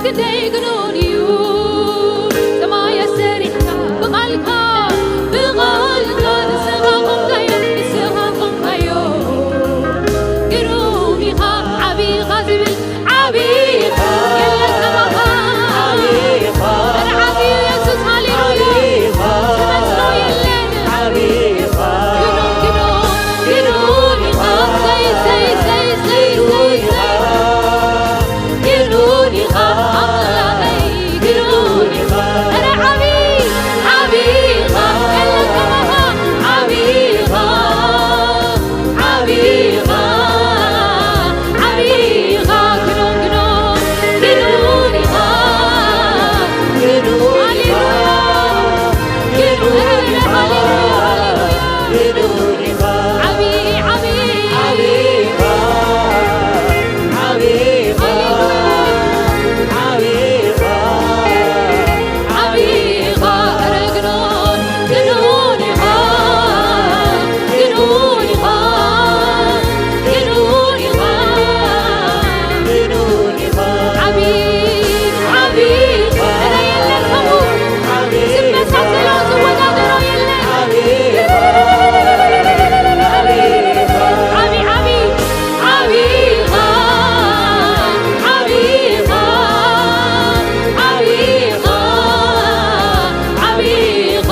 ክንደይ ግኑን እዩ ሰማያት ሰሪሕካ ብቓልካ፣ ብቓልካ ንስኻ ቆምካዮ፣ ንስኻ ቆምካዮ። ግኑን ኢኻ፣ ዓቢ ኢኻ ዝብል ዓቢ ኢኻ፣ የለን ከማኻ። ዓቢ ኢኻ፣ ኧረ ዓቢ እዩ የሱስ፣ ሃሌሉያ። ዓቢ ኢኻ፣ ዝመስሎ የለን። ዓቢ ኢኻ፣ ግኑን፣ ግኑን፣ ግኑን ኢኻ። ሰይ፣ ሰይ፣ ሰይ፣ ሰይ፣ ሰይ፣ ሰይ። ግኑን ኢኻ ኣምላኸይ፣ ግኑን ኢኻ። ኧረ ዓቢ፣ ዓቢ ኢኻ፣ የለን ከማኻ። ዓቢ ኢኻ፣ ዓቢ ኢኻ፣ ዓቢ ኢኻ፣ ግኑን፣ ግኑን፣ ግኑን ኢኻ። ግኑን ኢኻ፣ ሃሌሉያ። ግኑን ኢኻ፣ ሃሌሉያ፣ ሃሌሉያ። ግኑን ኢኻ። ዓቢ፣ ዓቢ። ዓቢ ኢኻ፣ ዓቢ ኢኻ፣ ዓቢ ኢኻ፣ ዓቢ ኢኻ፣ ኧረ ግኑን፣ ግኑን ኢኻ፣ ግኑን ኢኻ፣ ግኑን ኢኻ፣ ግኑን ኢኻ። ዓቢ፣ ዓቢ፣ ኧረ የለን ከምኡ። ዓቢ፣ ዝመሳሰሎ ዝወዳደሮ የለን። ዓቢ፣ ዓቢ፣ ዓቢ፣ ዓቢ ኢኻ፣ ዓቢ ኢኻ፣ ዓቢ ኢኻ፣ ዓቢ ኢኻ፣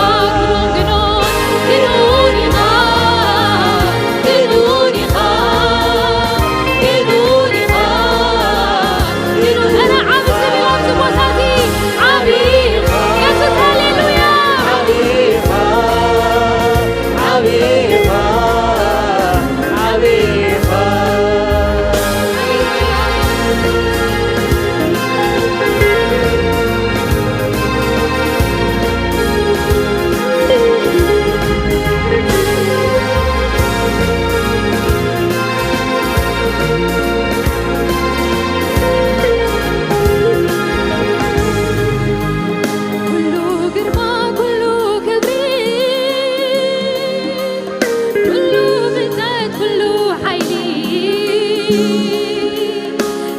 ግኑን፣ ግኑን፣ ግኑን ኢኻ፣ ግኑን ኢኻ፣ ግኑን ኢኻ፣ ግኑን። ኧረ ዓቢ ስም እዩ ኣብዚ ቦታ እዚ፣ ዓቢ ኢኻ። የሱስ፣ ሃሌሉያ። ዓቢ ኢኻ፣ ዓቢ ኢኻ፣ ዓቢ ኢኻ። ኩሉ ግርማ፣ ኩሉ ክብሪ፣ ኩሉ ፍጥረት፣ ኩሉ ሓይሊ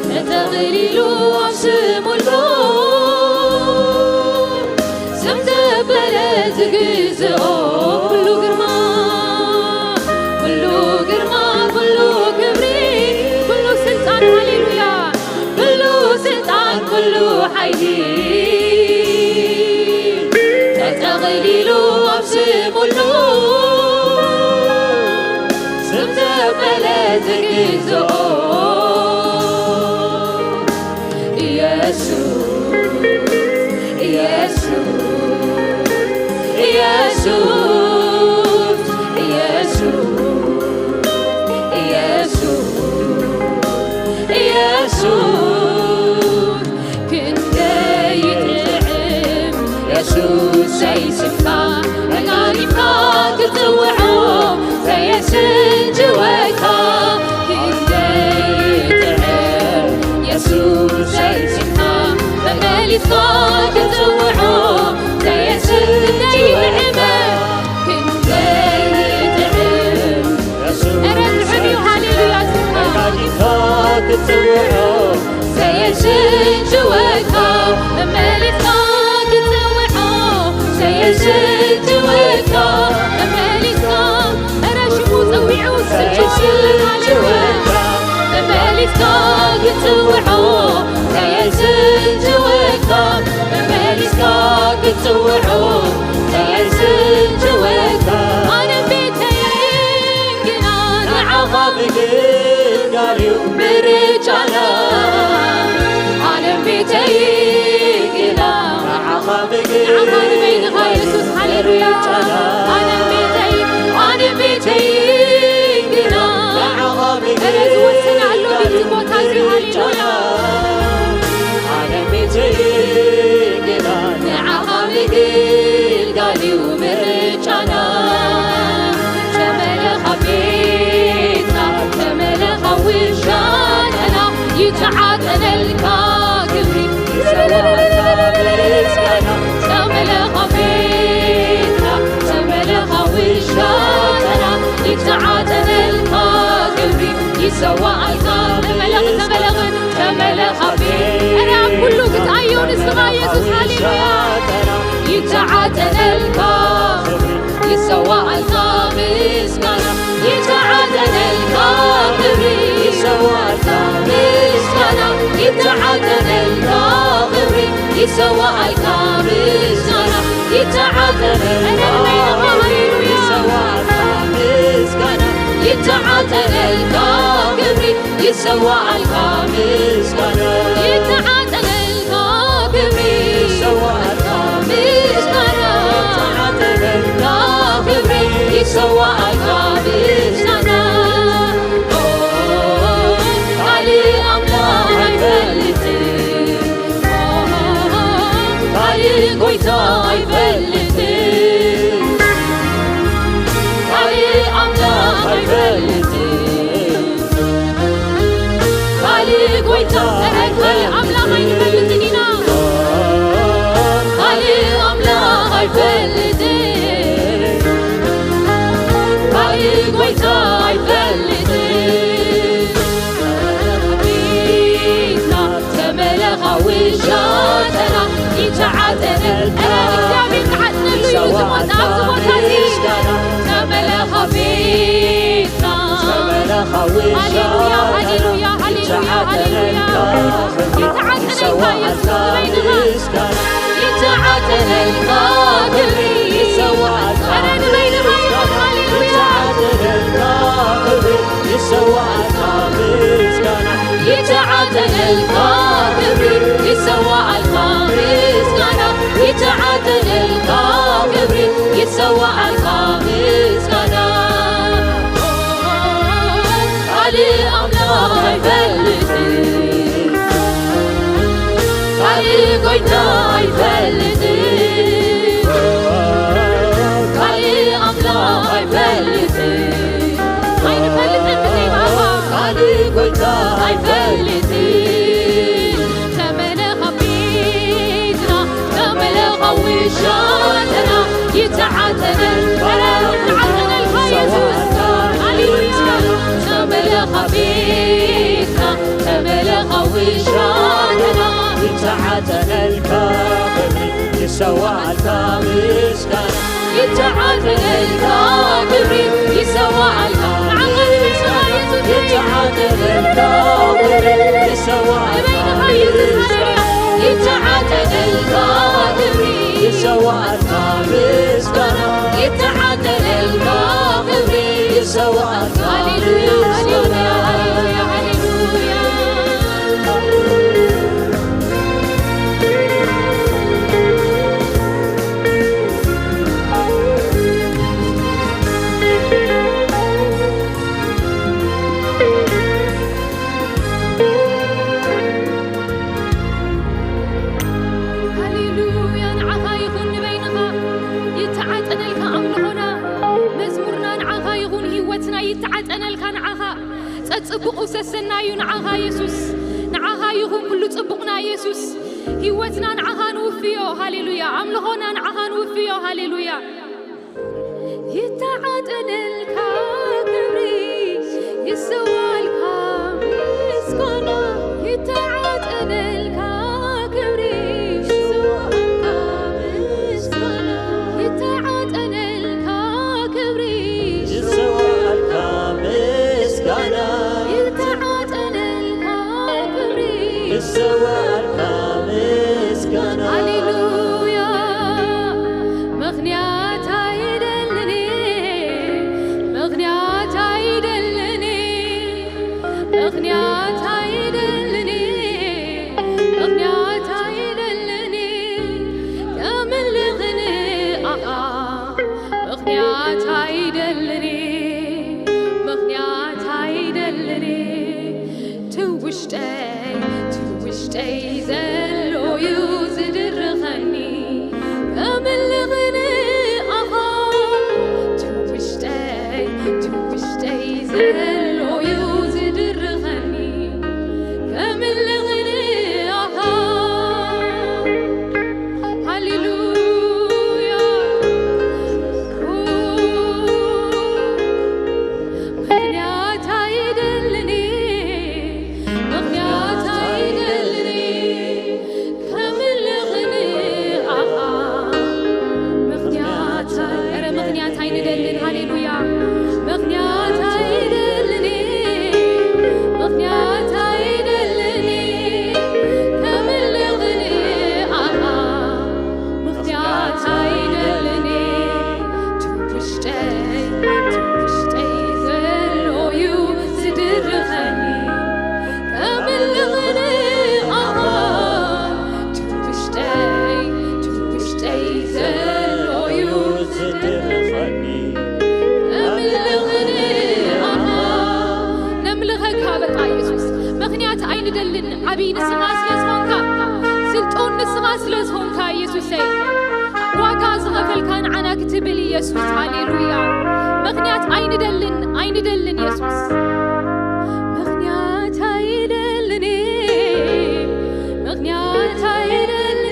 ተጠቕሊሉ ኣብ ስሙ ኣሎ። ስም ዘበለ ዝግዝኦ ኩሉ ግርማ፣ ኩሉ ግርማ፣ ኩሉ ክብሪ፣ ኩሉ ስልጣን፣ ሃሌሉያ፣ ኩሉ ስልጣን፣ ኩሉ ሓይሊ ተጠቕሊሉ ኣብ ስሙ ኣሎ። ስም ዘበለ ዝግዝኦ ኢየሱስ፣ ኢየሱስ፣ ኢየሱስ፣ ኢየሱስ፣ ኢየሱስ፣ ኢየሱስ፣ ክንደይ ይጥዕም የሱሰይ ስምካ፣ ተጋዲምካ ክትጽውዖ ዘየስንጅወካ። ክንደይ ይጥዕም የሱሰይ ስምካ፣ መመሊስካ ክትጽውዖ ዘየስንጅወካ። ክንደይ ይጥዕም የሱሰይ ስምካ፣ ኧረ ጥዑም እዩ፣ ሃሌሉያ ስምካ። ተጋዲምካ ክትጽውዖ ዘየስንጅወካ፣ መመሊስካ ክትጽውዖ ዘየስንጅወካ፣ መመሊስካ፣ ኧረ ሽሙ ጸዊዑ ስንጅወካ፣ መመሊስካ ክትጽውዖ ዘየስንጅወካ፣ መመሊስካ ክትጽውዖ ዘየስንጅወካ። ኣነ ቤተይ ግና ንዓኻ ምግልጋል እዩ ምርጫና። ኣነ ቤተይ ግና ንዓኻ ንዓኻ ንበይንኻ የሱስ፣ ሃሌሉያ። ኣነ ቤተይ፣ ኣነ ቤተይ ግና ንዓኻ ኧረ ዝወስን ኣሎ ኣብዚ ቦታ እዚ፣ ሃሌሉያ። ኣነ ቤተይ ግና ንዓኻ ምግልጋል እዩ ምርጫና። ተመለኻ ቤትካ፣ ተመለኻ ውሻነና፣ ይተዓጠነልካ ክብሪ፣ ይሰዋእካ ምስጋና። ተመለኻ ቤትካ፣ ተመለኻ ውሻነና፣ ይተዓጠነልካ ክብሪ፣ ይሰዋእካ። ተመለኽ፣ ተመለኽ፣ ተመለኻ ቤት። ኧረ ኣብ ኩሉ ግዜ ንስኻ የሱስ፣ ሃሌሉያ። ይተዓጠነልካ ክብሪ፣ ይሰዋኣልካ ምስጋና። ይተዓጠነልካ ክብሪ፣ ይሰዋኣልካ ምስጋና። ይተዓጠነልካ ክብሪ፣ ይሰዋኣልካ ምስጋና። ይተዓጠነልካ ክብሪ፣ ሃሌሉያ። ይሰዋኣልካ ምስጋና። ይተዓጠነልካ ክብሪ፣ ይሰዋኣልካ ምስጋና። ይተዓጠነልካ ክብሪ፣ ይሰዋኣልካ ምስጋና። ይተዓጠነልካ ክብሪ፣ ይሰዋኣልካ ምስጋና። ኦ፣ ካልእ ኣምላኽ ኣይፈልጥን። ኦ፣ ካልእ ጎይታ ኣይፈልጥን። ካልእ ኣምላኽ ኣይፈልጥን። ካልእ ጎይታ፣ ካልእ ኣምላኽ ኣይንፈልጥን ኢና። ካልእ ኣምላኽ ኣይፈልጥን። ካልእ ጎይታ ኣይፈልጥን። ቤትና ተመለኻ ውሻተና ይተዓጠነልካ። እግዚኣብሔር ክዓጥነሉ እዩ እዚ ቦታ፣ ኣብዚ ቦታ እዚ። ተመለኻ ቤትና። ሃሌሉያ፣ ሃሌሉያ፣ ሃሌሉያ፣ ሃሌሉያ። ይተዓጠነልካ የሱስ፣ ንበይንኻ። ይተዓጠነልካ ክብሪ። ኣረ ንበይንኻ የሱስ፣ ሃሌሉያ። ይሰዋኣልካ ምስጋና። ይተዓጠነልካ ክብሪ፣ ይሰዋኣልካ ምስጋና። ይተዓጠነልካ ክብሪ፣ ይሰዋኣልካ ምስጋና። ካልእ ኣምላኽ ኣይፈልጥን። ካልእ ጎይታ ኣይፈልጥን። ካልእ ኣምላኽ ኣይፈልጥን። ኣይንፈልጥን ብዘይ ብኣኻ። ካልእ ጎይታ ኣይፈልጥን። ተመለኻ ቤትና፣ ተመለኻ ውሻተና፣ ይተዓጠነል፣ ኧረ ይተዓጠነልካ የሱስ። ሃሌሉያ። ተመለኻ ቤትና፣ ተመለኻ ውሻተና፣ ይተዓጠነልካ ክብሪ፣ ይሰዋኣልካ ምስጋና። ይተዓጠነልካ ክብሪ፣ ይሰዋኣልካ ምስጋና። ይተዓጠነልካ ክብሪ፣ ይሰዋኣልካ ምስጋና። ይተዓጠነልካ ክብሪ፣ ይሰዋኣልካ ምስጋና። ይተዓጠነልካ ክብሪ፣ ይሰዋኣልካ ሃሌሉያ፣ ሃሌሉያ፣ ምስጋና። ሃሌሉያ፣ ሃሌሉያ። ሃሌሉያ፣ ንዓኻ ይኹን ንበይንኻ። ይተዓጠነልካ ኣምልኾና፣ መዝሙርና ንዓኻ ይኹን፣ ህይወትና ይተዓጠነልካ ንዓኻ። ጸጽቡቑ ሰሰናዩ ንዓኻ የሱስ፣ ንዓኻ ይኹን ኩሉ ጽቡቕና የሱስ። ህይወትና ንዓኻ ንውፍዮ፣ ሃሌሉያ። ኣምልኾና ንዓኻ ንውፍዮ፣ ሃሌሉያ። ይተዓጠነልካ ክብሪ፣ ይሰዋልካ ምስጋና። ይተዓጠነልካ ክብሪ፣ ይሰዋልካ ምስጋና። ይተዓጠነልካ ክብሪ፣ ይሰዋልካ ምስጋና። ይተዓጠነልካ ክብሪ፣ ይሰዋልካ ምስጋና። ሃሌሉያ። ምኽንያት ኣይደልን፣ ምኽንያት ኣይደልን፣ ምኽንያት ኣይደልን፣ ምኽንያት ኣይደልን፣ ከምልኽን ኣኻ ምኽንያት ኣይደልን፣ ምኽንያት ኣይደልን። ትውሽጠይ፣ ትውሽጠይ ዘሎ'ዩ ዝድርኸኒ፣ ከምልኽን ኣኻ። ትውሽጠይ፣ ትውሽጠይ ዘሎ'ዩ ዝድርኸኒ፣ ከምልኽን ኣኻ። ሃሌሉያ። ምኽንያት ኣይደልን፣ ምኽንያት ኣይደልን፣ ኣይንደልን። ዓብዪ ንስኻ ስለ ዝኾንካ፣ ስልጡን ንስኻ ስለ ዝኾንካ፣ ኢየሱሰይ፣ ዋጋ ዝኸፈልካ ንዓና ክትብል፣ ኢየሱስ፣ ሃሌሉያ። ምኽንያት ኣይንደልን፣ ኣይንደልን፣ ኢየሱስ። ምኽንያት ኣይደልን፣ ምኽንያት ኣይደልን፣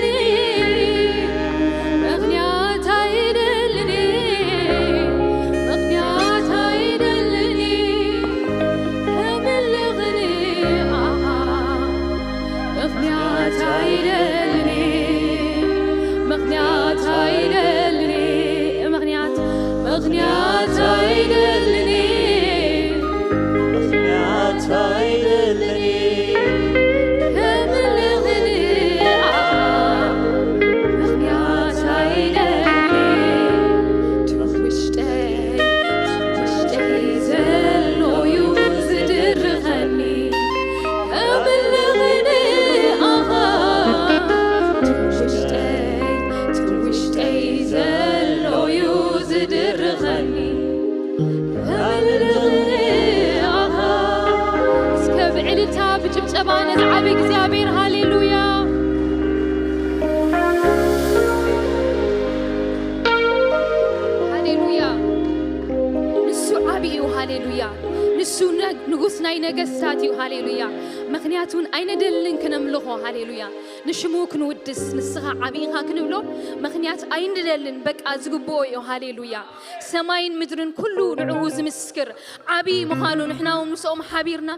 ምኽንያት ኣይደልን፣ ምኽንያት ኣይደልን፣ ከምልኽኒ ኣኻ። ምኽንያት ኣይደልን፣ ምኽንያት ኣይደልን፣ ምኽንያት፣ ምኽንያት ኣይደልን፣ ምኽንያት ኣይደልን፣ ከምልኽኒ ኣኻ። ምኽንያት ኣይደልን፣ ውሽጠይ፣ ውሽጠይ ዘሎ'ዩ ዝድርኸኒ። ከምልኽኒ ኣኻ። ውሽጠይ፣ ውሽጠይ ዘሎ'ዩ ዝድርኸኒ። ከምልኽኒ ኣኻ። እስከ ብዕልልታ ብጭብጨባ ነዚ ዓቢ እግዚኣብሔር፣ ሃሌሉያ። ሃሌሉያ። ንሱ ዓቢ እዩ፣ ሃሌሉያ። ንሱ ነ-፣ ንጉስ ናይ ነገስታት እዩ፣ ሃሌሉያ። ምኽንያቱን ኣይንደልን ክነምልኾ፣ ሃሌሉያ። ንሽሙ ክንውድስ፣ ንስኻ ዓቢ ኢኻ ክንብሎ ምኽንያት ኣይንደልን፣ በቃ ዝግብኦ እዩ፣ ሃሌሉያ። ሰማይን ምድርን ኩሉ ንዕኡ ዝምስክር ዓቢ ምዃኑ ንሕና እውን ምስኦም ሓቢርና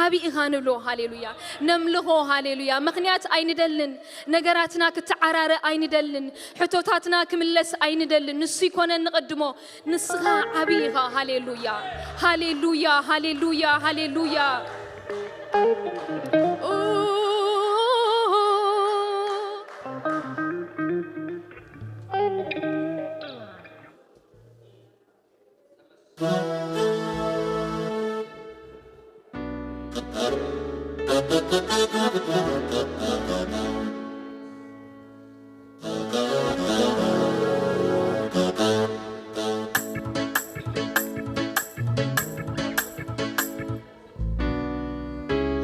ዓቢ ኢኻ ንብሎ፣ ሃሌሉያ። ነምልኾ፣ ሃሌሉያ። ምኽንያት ኣይንደልን፣ ነገራትና ክትዓራረ ኣይንደልን፣ ሕቶታትና ክምለስ ኣይንደልን። ንሱ ይኮነን ንቐድሞ፣ ንስኻ ዓቢ ኢኻ። ሃሌሉያ፣ ሃሌሉያ፣ ሃሌሉያ፣ ሃሌሉያ። ኦ፣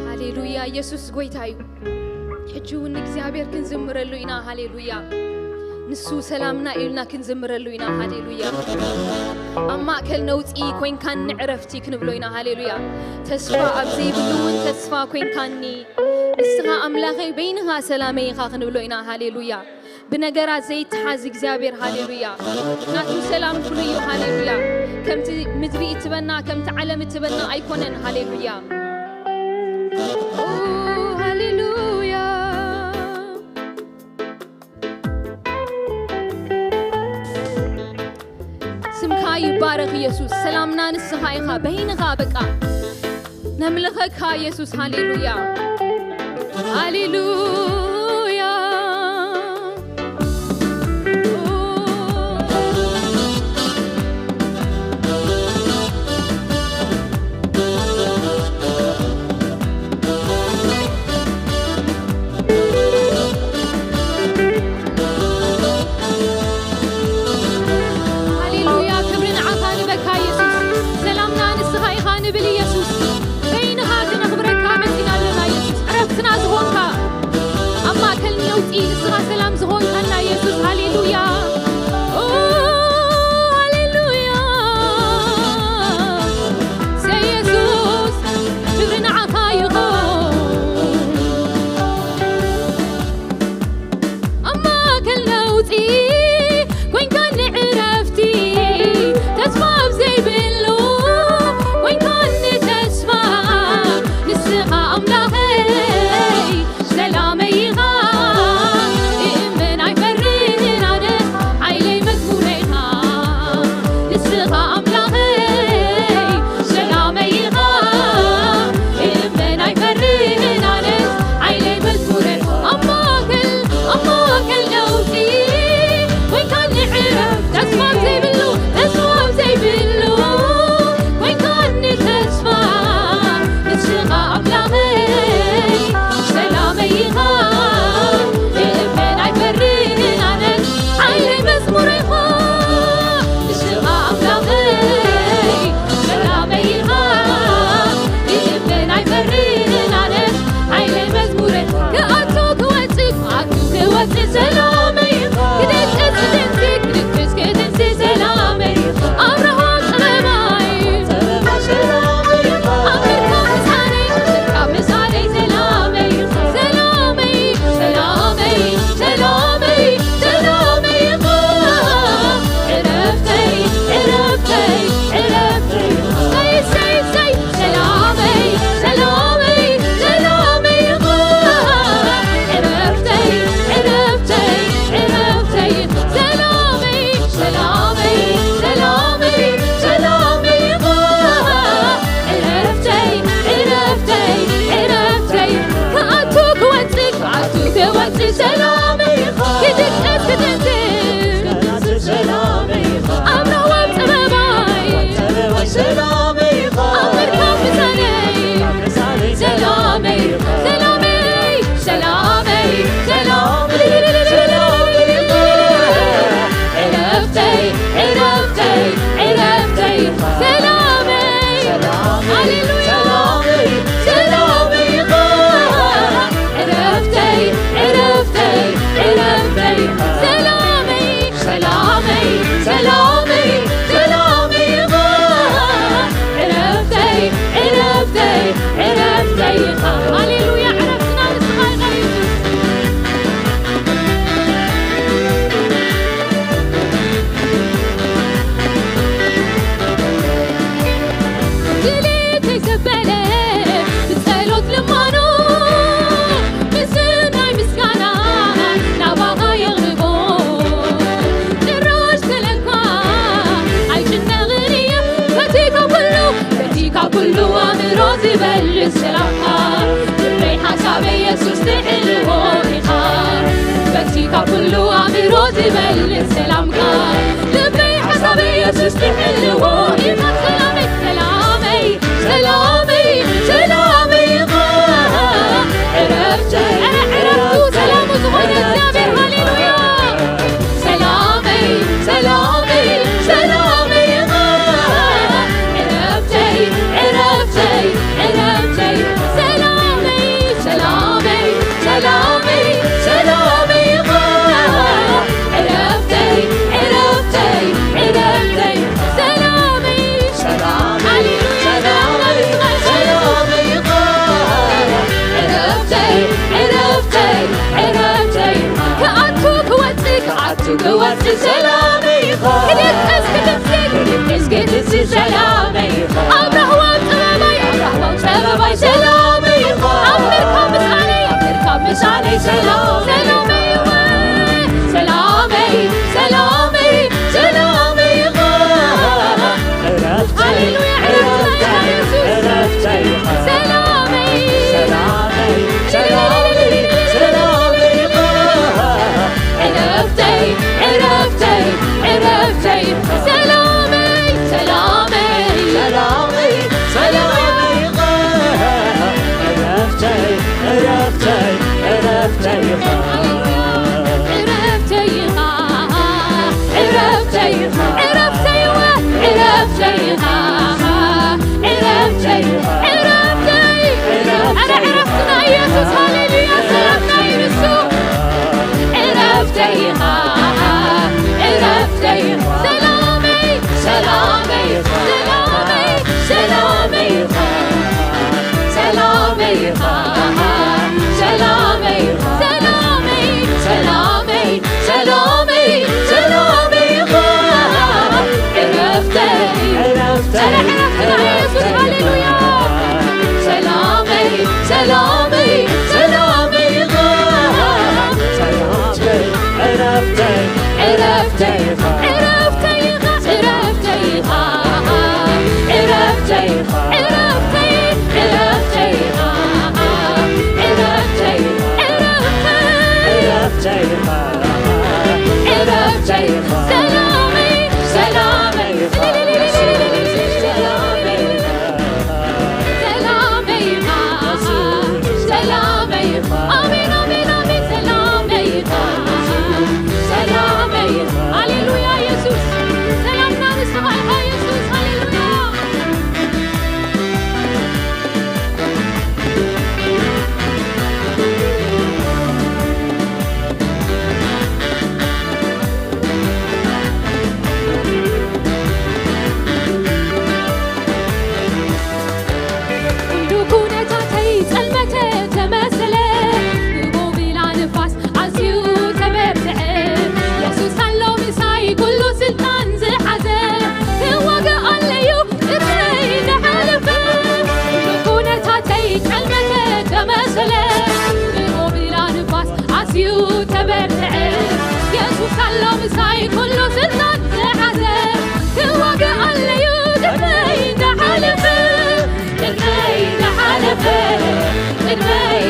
ሃሌሉያ፣ ኢየሱስ ጎይታ እዩ። ሕጂ እውን ንእግዚኣብሔር ክንዝምረሉ ኢና። ሃሌሉያ። ንሱ ሰላምና እዩ ኢልና ክንዝምረሉ ኢና። ሃሌሉያ። ኣብ ማእከል ነውጺ ኮይንካኒ ዕረፍቲ ክንብሎ ኢና። ሃሌሉያ። ተስፋ ኣብ ዘይብሉ እውን ተስፋ ኮይንካኒ። ንስኻ ኣምላኸይ በይንኻ ሰላመይ ኢኻ ክንብሎ ኢና። ሃሌሉያ። ብነገራት ዘይተሓዝ እግዚኣብሔር፣ ሃሌሉያ። ናቱ ሰላም ፍሉይ እዩ፣ ሃሌሉያ። ከምቲ ምድሪ እትበና፣ ከምቲ ዓለም እትበና ኣይኮነን፣ ሃሌሉያ። ኦ፣ ሃሌሉያ። ስምካ ይባረኽ ኢየሱስ፣ ሰላምና ንስኻ ኢኻ፣ በይንኻ በቃ ነምልኸካ ኢየሱስ፣ ሃሌሉያ፣ ሃሌሉያ። ሃሌሉያ፣ ክብሪ ንዓኻ ንበካ ኢየሱስ። ሰላምና ንስኻ ኢኻ ንብል ኢየሱስ። በይንኻ ክነኽብረካ መጺና ኣለና ኢየሱስ። ዕረፍትና ዝኾንካ፣ ኢየሱስ ትሕልዎ ኢኻ። በቲ ካብ ኩሉ ኣእምሮ ዝበልጽ ሰላምካ፣ ልበይ ሓሳበይ ኢየሱስ ትሕልዎ ኢኻ። ሰላመይ፣ ሰላመይ፣ ሰላመይ፣ ሰላመይ ኢኻ። ዕረፍተይ፣ ኧረ ዕረፍቱ ሰላሙ ዝኾነ እግዚኣብሔር፣ ሃሌሉያ። ሰላመይ፣ ሰላመይ፣ ሰላመይ ኢኻ። ዕረፍተይ፣ ዕረፍተይ፣ ዕረፍተይ፣ ሰላመይ፣ ሰላመይ፣ ሰላመይ፣ ሰላመይ ኢኻ። ዕረፍተይ፣ ዕረፍተይ፣ ዕረፍተይ፣ ሰላመይ፣ ሰላመይ፣ ሃሌሉያ፣ ሰላመይ፣ ሰላመይ ኢኻ። ዕረፍተይ፣ ዕረፍተይ፣ ዕረፍተይ፣ ክኣቱ ክወጽእ፣ ክኣቱ ክወጽእ፣ ሰላመይ ኢኻ። ክድቅስ፣ ክድቅስ፣ ክድቅስ፣ ክድቅስ፣ ሰላመይ ኢኻ። ኣብ ራህዋ ኣብ ጸበባይ፣ ኣብ ራህዋ ኣብ ጸበባይ፣ ሰላመይ ኢኻ። ኣብ ምርካብ ምሳለይ፣ ኣብ ምርካብ ምሳለይ፣ ሰላም፣ ሰላመይ ኢኻ። ሰላመይ፣ ሰላመይ፣ ሰላመይ ኢኻ። ዕረፍተይ፣ ሃሌሉያ፣ ዕረፍተይ፣ ዕረፍተይ፣ ኢየሱስ። ዕረፍተይ ኢኻ። ሰላመይ፣ ሰላመይ፣ ሰላመይ፣ ሰላመይ ኢኻ። ዕረፍተይ፣ ዕረፍተይ፣ ዕረፍተይ፣ ሰላመይ፣ ሰላመይ፣ ሰላመይ፣ ሰላመይ ኢኻ። ዕረፍተይ፣ ዕረፍተይ፣ ዕረፍተይ ኢኻ። ዕረፍተይ ኢኻ፣ ዕረፍተይ ኢኻ፣ ዕረፍተይ ኢኻ፣ ዕረፍተይ ኢኻ፣ ዕረፍተይ ኢኻ፣ ዕረፍተይ። ኧረ ዕረፍትና ኢየሱስ፣ ሃሌሉያ፣ ሰላምና ይርሱ። ዕረፍተይ ኢኻ፣ ዕረፍተይ ኢኻ፣ ሰላመይ፣ ሰላመይ፣ ሰላመይ፣ ሰላመይ ኢኻ፣ ሰላመይ ኢኻ፣ ሰላመይ ኢኻ፣ ሰላመይ፣ ሰላመይ፣ ሰላመይ፣ ሰላመይ ኢኻ። ዕረፍተይ፣ ዕረፍተይ፣ ኧረ ዕረፍትና ኢየሱስ፣ ሃሌሉያ። ሰላመይ፣ ሰላመይ፣ ሰላመይ ኢኻ። ሰላመይ፣ ዕረፍተይ፣ ዕረፍተይ ኢኻ። ዕረፍተይ ኢኻ፣ ዕረፍተይ ኢኻ፣ ዕረፍተይ ኢኻ፣ ዕረፍተይ፣ ዕረፍተይ ኢኻ፣ ዕረፍተይ፣ ዕረፍተይ፣ ዕረፍተይ ኢኻ፣ ዕረፍተይ ኢኻ፣ ሰላመይ፣ ሰላመይ ኢኻ፣ ሰላመይ ኢኻ፣ ሰላመይ ኢኻ፣ ሰላመይ ኢኻ፣ ኣሜን፣ ኣሜን፣ ኣሜን፣ ሰላመይ ኢኻ፣ ሰላመይ ኢኻ፣ ሃሌሉያ ኢየሱስ፣ ሰላምና ንስኻ ኢኻ ኢየሱስ፣ ሃሌሉያ። ኩሉ ኩነታተይ ጸልመተ ተመሰለ፣ ህቦ ብላ ንፋስ ኣዝዩ ተበርትዐ። የሱስ ኣሎ ምሳይ ኩሉ ስልጣን ዝሓዘ፣ ክዋጋእ ኣለዩ ቅድመይ ዝሓለፈ። ኩሉ ኩነታተይ ጸልመተ ተመሰለ፣ ህቦ ብላ ንፋስ ኣዝዩ ተበርትዐ። የሱስ ኣሎ ምሳይ ኩሉ ስልጣን ዝሓዘ፣ ክዋጋእ ኣለዩ ቅድመይ ዝሓለፈ። ቅድመይ ዝሓለፈ፣ ቅድመይ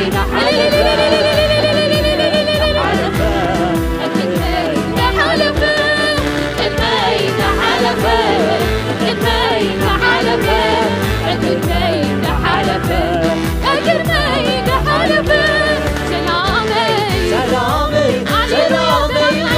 ዝሓለፈ፣ ሰላመይ፣ ሰላመይ፣ ሰላመይ ኢኻ።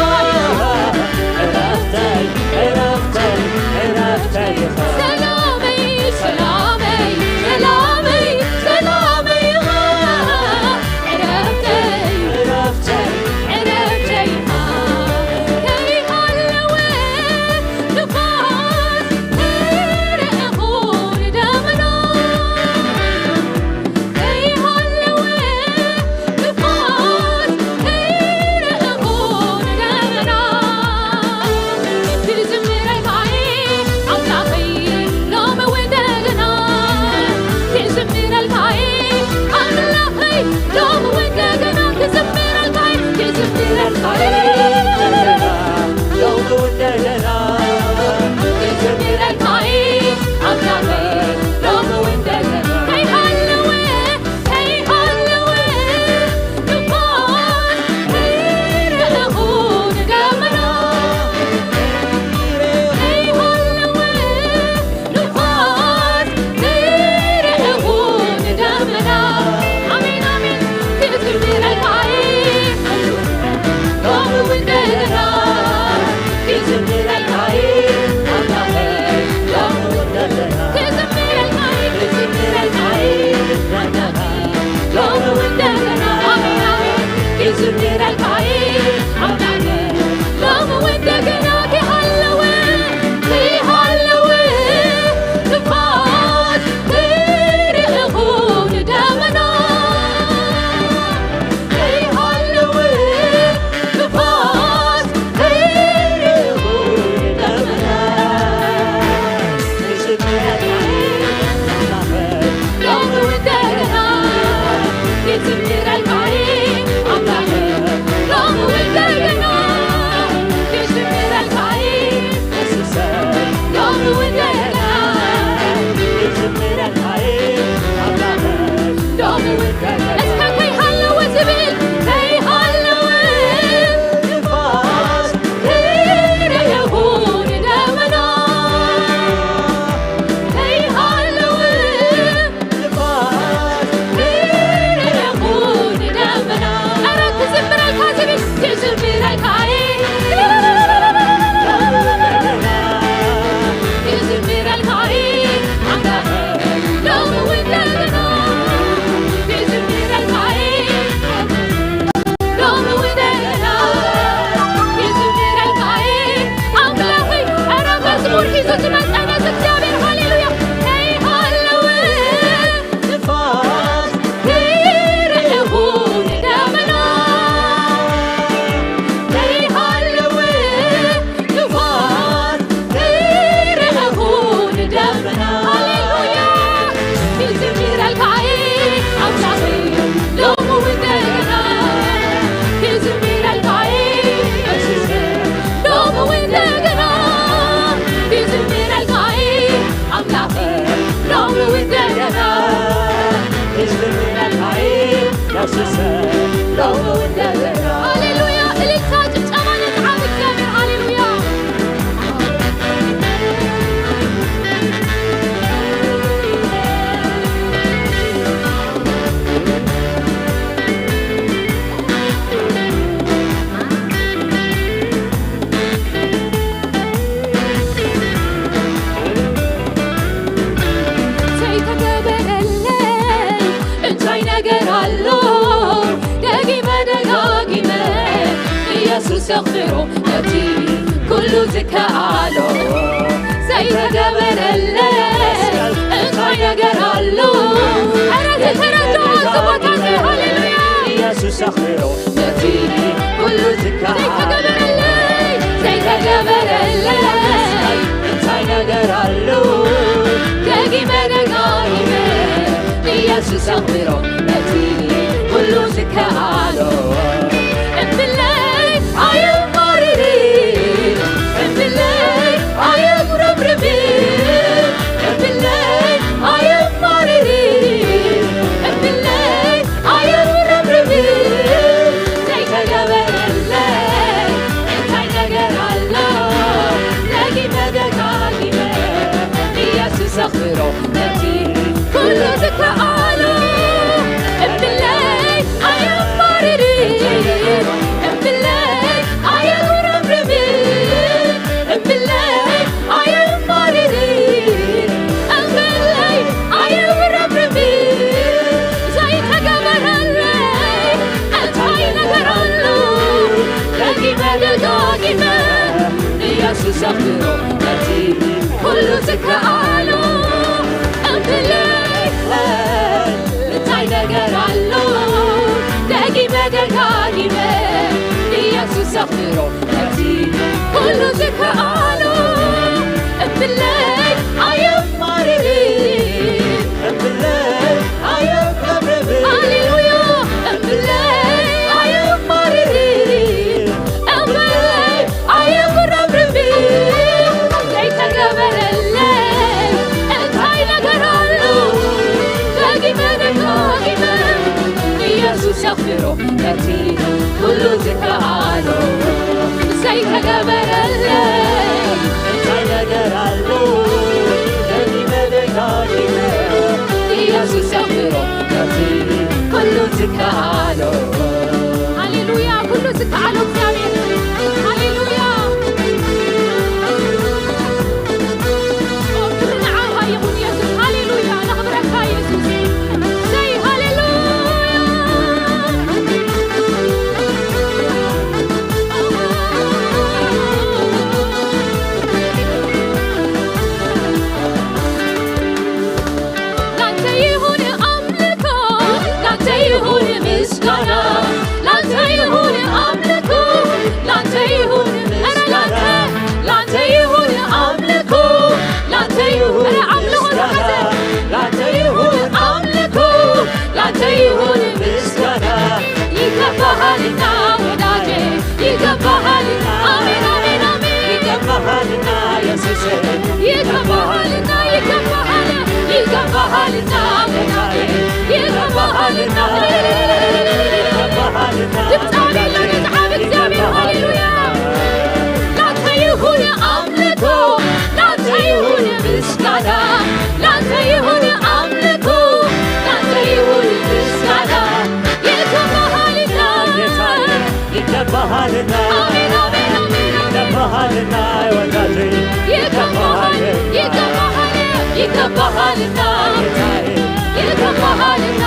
ሃሌሉያ! እልልታ፣ ጭብጨባ ነቲ ዓቢ እግዚኣብሔር። ሃሌሉያ! ዘይተገበረለይ እንታይ ነገር ኣሎ? ደጊመ ደጋጊመ ኢየሱስ የኽብሮ ነቲ ኩሉ ዝከኣሎ። ዘይተገበረለይ እንታይ ነገር ኣሎ? ኧረ ተረድኦ እዚ ቦታ እዚ። ሃሌሉያ! ኢየሱስ የኽብሮ ነቲ ኩሉ ዝከኣሎ። ዘይተገበረለይ፣ ዘይተገበረለይ እንታይ ነገር ኣሎ? ደጊመ ደጋጊመ ኢየሱስ ኣኽብሮ ነቲ ኩሉ ዝከኣሎ። እምብለይ ኣየማርርን፣ እምብለይ ኣየጉረምርምን፣ እምብለይ ኣየማርርን፣ እምብለይ ኣየጉረምርምን። ዘይተገበረለይ እንታይ ነገር ኣሎ? ደጊመ ደጋጊመ ኢየሱስ ኣኽብሮ ነቲ ኩሉ ዝከኣሎ። እምብለይ ኣየማርርን፣ እምብለይ ኣየጉረምርምን፣ እምብለይ ኣየማርርን፣ እምብለይ ኣየጉረምርምን። ዘይተገበረለይ እንታይ ነገር ኣሎ? ደጊመ ደጋጊመ ኢየሱስ ኣኽብሮ ነቲ ኩሉ ዝከኣሎ። እምብለይ እንታይ ነገር ኣሎ? ደጊመ ደጋጊመ ኢየሱስ ኣኽብሮ ነቲ ኩሉ ዝከኣሎ። እምብለይ ኣየማርርን፣ እምብለይ ኣየጉረምርምን። ሃሌሉያ። እምብለይ ኣየማርርን፣ እምብለይ ኣየጉረምርምን። ዘይተገበረለይ እንታይ ነገር ኣሎ? ደጊመ ደጋጊመ ኢየሱስ የኽብሮ ነቲ ኩሉ ዝከኣሎ። ዘይተገበረለይ እንታይ ነገር ኣሎ? ደጊመ ደጋጊመ ኢየሱስ የኽብሮ ነቲ ኩሉ ዝከኣሎ። ሃሌሉያ፣ ኩሉ ዝከኣሎ እግዚኣብሔር። ሃሌሉያ። ኦ፣ ክብሪ ንዓኻ ይኹን የሱስ። ሃሌሉያ፣ ነኽብረካ የሱስ። ሰይ፣ ሃሌሉያ። ላንተ ይሁን ኣምልኮ፣ ላንተ ይሁን ምስጋና፣ ላንተ ይሁን ኣምልኮ፣ ላንተ ይሁን፣ ኧረ ላንተ፣ ላንተ ይሁን ኣምልኮ፣ ላንተ ይሁን ኧረ ኣምልኮ ምስጋና፣ ተሐዘ። ላንተ ይሁን ኣምልኮ፣ ላንተ ይሁን ምስጋና። ይገባሃልና ወዳጄ፣ ይገባሃልና። ኣሜን፣ ኣሜን፣ ኣሜን። ይገባሃልና ኢየሱስ፣ ይገባሃልና፣ ይገባሃል፣ ይገባሃልና ጌታዬ፣ ይገባሃልና። ይገባሃልና ድምፃዊ ወዳጄ፣ ለመዝዓብ እግዚኣብሔር፣ ይገባሃል። ሃሌሉያ። ላንተ ይሁን ኣምልኮ፣ ላንተ ይሁን ምስጋና፣ ላንተ ይሁን ኣምልኮ፣ ላንተ ይሁን ምስጋና። ይገባሃልና ጌታዬ፣ ይገባሃልና። ኣሜን፣ ኣሜን፣ ኣሜን፣ ኣሜን። ይገባሃልና ወዳጄ፣ ይገባሃል፣ ይገባሃል፣ ይገባሃልና ጌታዬ፣ ይገባሃልና፣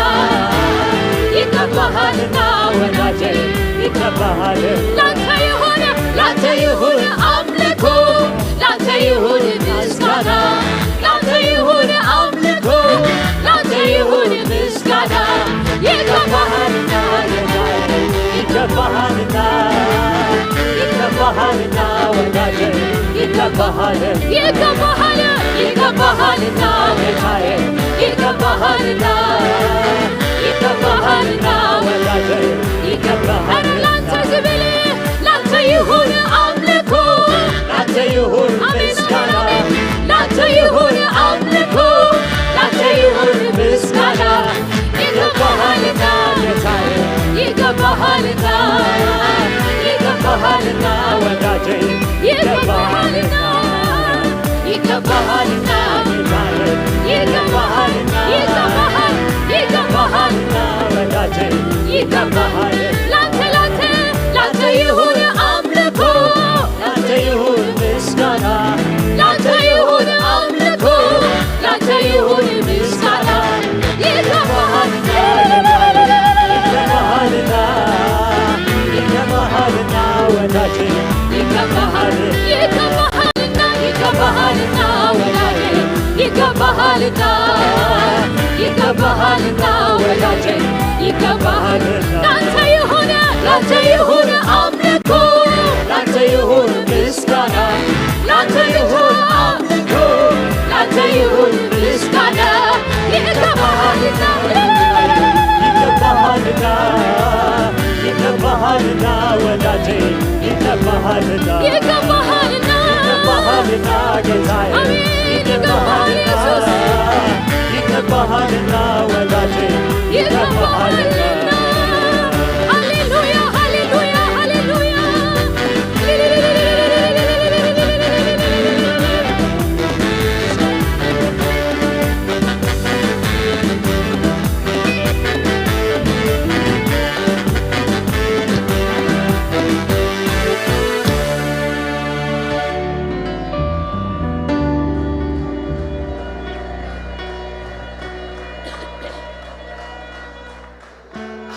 ይገባሃልና ወዳጄ፣ ይገባሃል። ላንተ ይሁን፣ ላንተ ይሁን ኣምልኮ፣ ላንተ ይሁን ምስጋና፣ ላንተ ይሁን ኣምልኮ፣ ላንተ ይሁን ምስጋና። ይገባሃልና ጌታዬ፣ ይገባሃልና፣ ይገባሃልና ወዳጄ፣ ይገባሃል። ይገባሃል፣ ይገባሃልና ጌታዬ፣ ይገባሃልና፣ ይገባሃልና ወዳጄ፣ ይገባሃል። ኧረ ላንተ ዝብል፣ ላንተ ይሁን ኣምልኮ፣ ላንተ ይሁን ምስጋና፣ ላንተ ይሁን ኣምልኮ፣ ላንተ ይሁን ምስጋና። ይገባሃልና ጌታዬ፣ ይገባሃልና ጌታዬ፣ ይገባሃል፣ ይገባሃል፣ ይገባሃል ወዳጄ፣ ይገባሃል። ላንተ፣ ላንተ፣ ላንተ ይሁን አምልኮ፣ ላንተ ይሁን ምስጋና፣ ላንተ ይሁን አምልኮ፣ ላንተ ይሁን ምስጋና። ይገባሃል፣ ይገባሃልና፣ ይገባሃልና ወዳጄ፣ ይገባሃል፣ ይገባሃልና፣ ይገባሃልና ወዳጄ፣ ይገባሃልና፣ ይገባሃልና ወዳጄ፣ ይገባሃል። ላንተ ይሁን፣ ላንተ ይሁን አምልኮ፣ ላንተ ይሁን ምስጋና፣ ላንተ ይሁን አምልኮ፣ ላንተ ይሁን ምስጋና። ይገባሃልና፣ ይገባሃልና፣ ይገባሃልና ወዳጄ፣ ይገባሃልና፣ ይገባሃልና፣ ይገባሃልና ጌታዬ፣ አሜን። ይገባሃል ይገባሃልና፣ ኢየሱስ። ይገባሃልና ወዳጄ፣ ይገባሃልና። ይገባሃልና። ሃሌሉያ፣ ሃሌሉያ፣ ሃሌሉያ።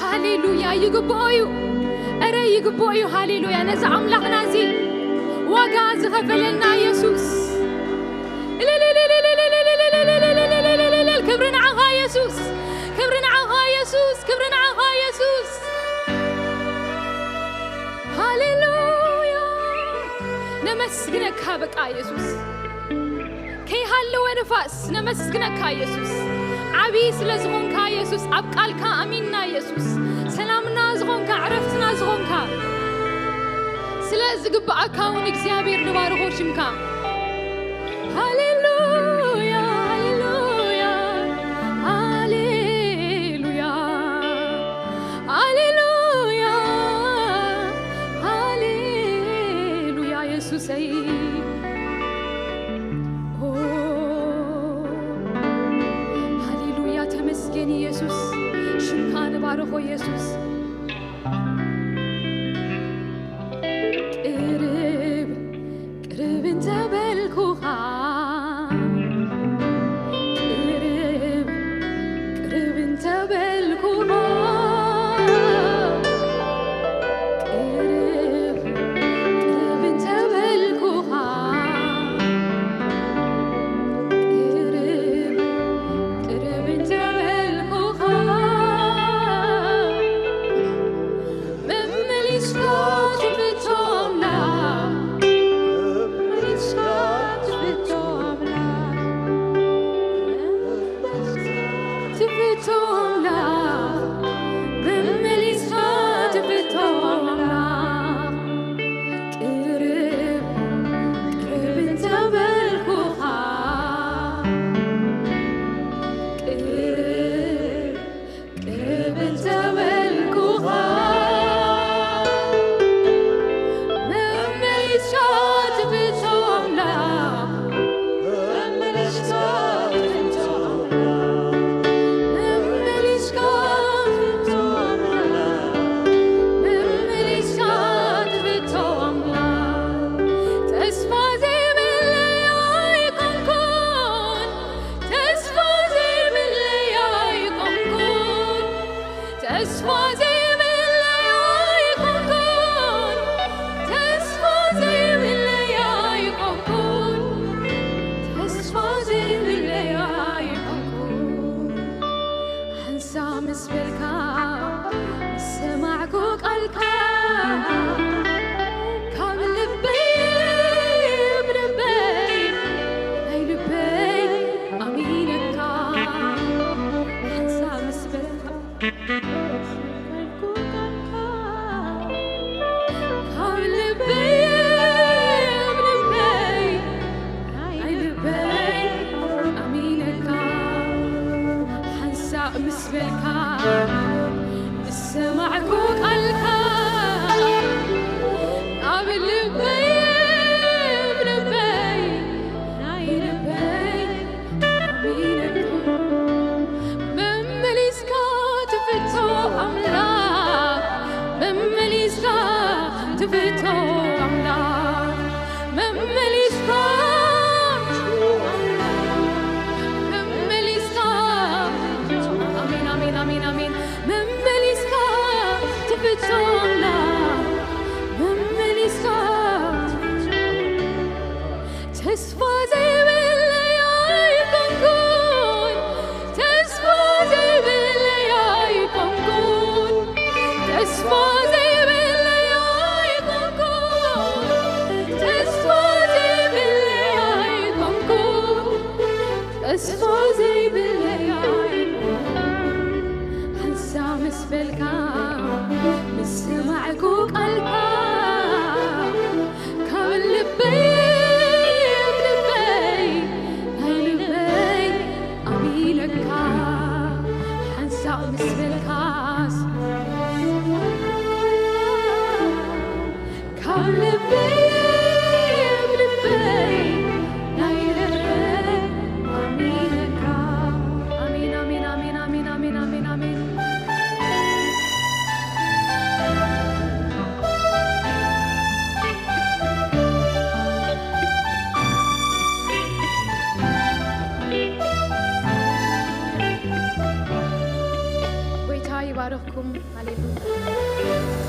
ሃሌሉያ፣ ይግብኦ እዩ። እረ ይግብኦ እዩ። ሃሌሉያ፣ ነዚ ኣምላኽና እዚ ዋጋ ዝኸፈለልና ኢየሱስ። ክብሪ ንዓኻ ኢየሱስ፣ ክብሪ ንዓኻ ኢየሱስ፣ ክብሪ ንዓኻ ኢየሱስ። ሃሌሉያ፣ ነመስግነካ በቃ ኢየሱስ። ከይሃለወ ንፋስ ነመስግነካ ኢየሱስ። ዓቢ ስለ ዝኾንካ ኢየሱስ፣ ኣብ ቃልካ ኣሚንና ኢየሱስ። ሰላምና ዝኾንካ፣ ዕረፍትና ዝኾንካ፣ ስለ ዝግብኣካ እውን እግዚኣብሔር ንባርኾ ሽምካ። ሃሌሉያ፣ ሃሌሉያ፣ ሃሌሉያ፣ ሃሌሉያ፣ ሃሌሉያ ኢየሱሰይ። ኦ፣ ሃሌሉያ፣ ተመስገን ኢየሱስ፣ ሽምካ ንባርኾ ኢየሱስ። ቅርብ፣ ቅርብ እንተበልኩኻ፣ ቅርብ፣ ቅርብ እንተበልኩኻ፣ ቅርብ፣ ቅርብ እንተበልኩኻ፣ ቅርብ፣ ቅርብ እንተበልኩኻ፣ መመሊስካ ትፍቶ ኣምላኽ፣ መመሊስካ ትፍቶ ኣምላኽ፣ መመሊስካ ትፍቶ ኣምላኽ፣ መመሊስካ ትፍቶ ኣምላኽ። ቅርብ፣ ቅርብ እንተበልኩኻ፣ ቅርብ፣ ቅርብ እንተበልኩኻ፣ መመሊስካ ትፍቶ ኣምላኽ፣ መመሊስካ ትፍቶ ኣምላኽ፣ መመሊስካ ትፍቶ ኣምላኽ፣ መመሊስካ ትፍቶ ኣምላኽ። ተስፋ ዘይብለይ ኣይኮንኩን፣ ተስፋ ዘይብለይ ኣይኮንኩን፣ ተስፋ ዘይብለይ ኣይኮንኩን፣ ተስፋ ዘይብለይ ኣይኮንኩን፣ ተስፋ ዘይብለይ ኣይኮንኩን። ሓንሳብ ምስ በልካ፣ ምስ ሰማዕኩ ቃልካ፣ ካብ ልበይ፣ ብልበይ፣ ናይ ልበይ ኣሚነካ። ሓንሳብ ምስ በልካ፣ ካብ ልበይ፣ ብልበይ፣ ናይ ልበይ ኣሚነካ። ሓንሳእ ምስ በልካ፣ ምስ ሰማዕኩ ቃልካ፣ ኣብ ልበይ፣ ብልበይ፣ ናይ ልበይ ትፍቶ ኣምላኽ መመሊስካ፣ መመሊስካ። ኣሜን፣ ኣሜን፣ ኣሜን፣ ኣሜን። መመሊስካ ትፍቶ ኣምላኽ መመሊስካ። ተስፋ ዘይብለይ ኣይኮንኩን፣ ተስፋ ዘይብለይ ኣይኮንኩን፣ ተስፋ ዘይብለይ ኣይኮንኩን፣ ተስፋ ዘይብለይ ኣይኮንኩን፣ ተስፋ ዘይብለይ ኣይኮንኩን። ሓንሳብ ምስ በልካ፣ ምስ ሰማዕኩ ቃልካ፣ ካብ ልበይ፣ ልበይ፣ ናይ ልበይ ኣሚነካ። ሓንሳብ ምስ በልካስ፣ ካብ ልበይ፣ ልበይ፣ ናይ ልበይ ኣሚነካ። ኣሜን፣ ኣሜን፣ ኣሜን፣ ኣሜን፣ ኣሜን፣ ኣሜን፣ ኣሜን። ጎይታ ይባርኽኩም። ሃሌሉያ።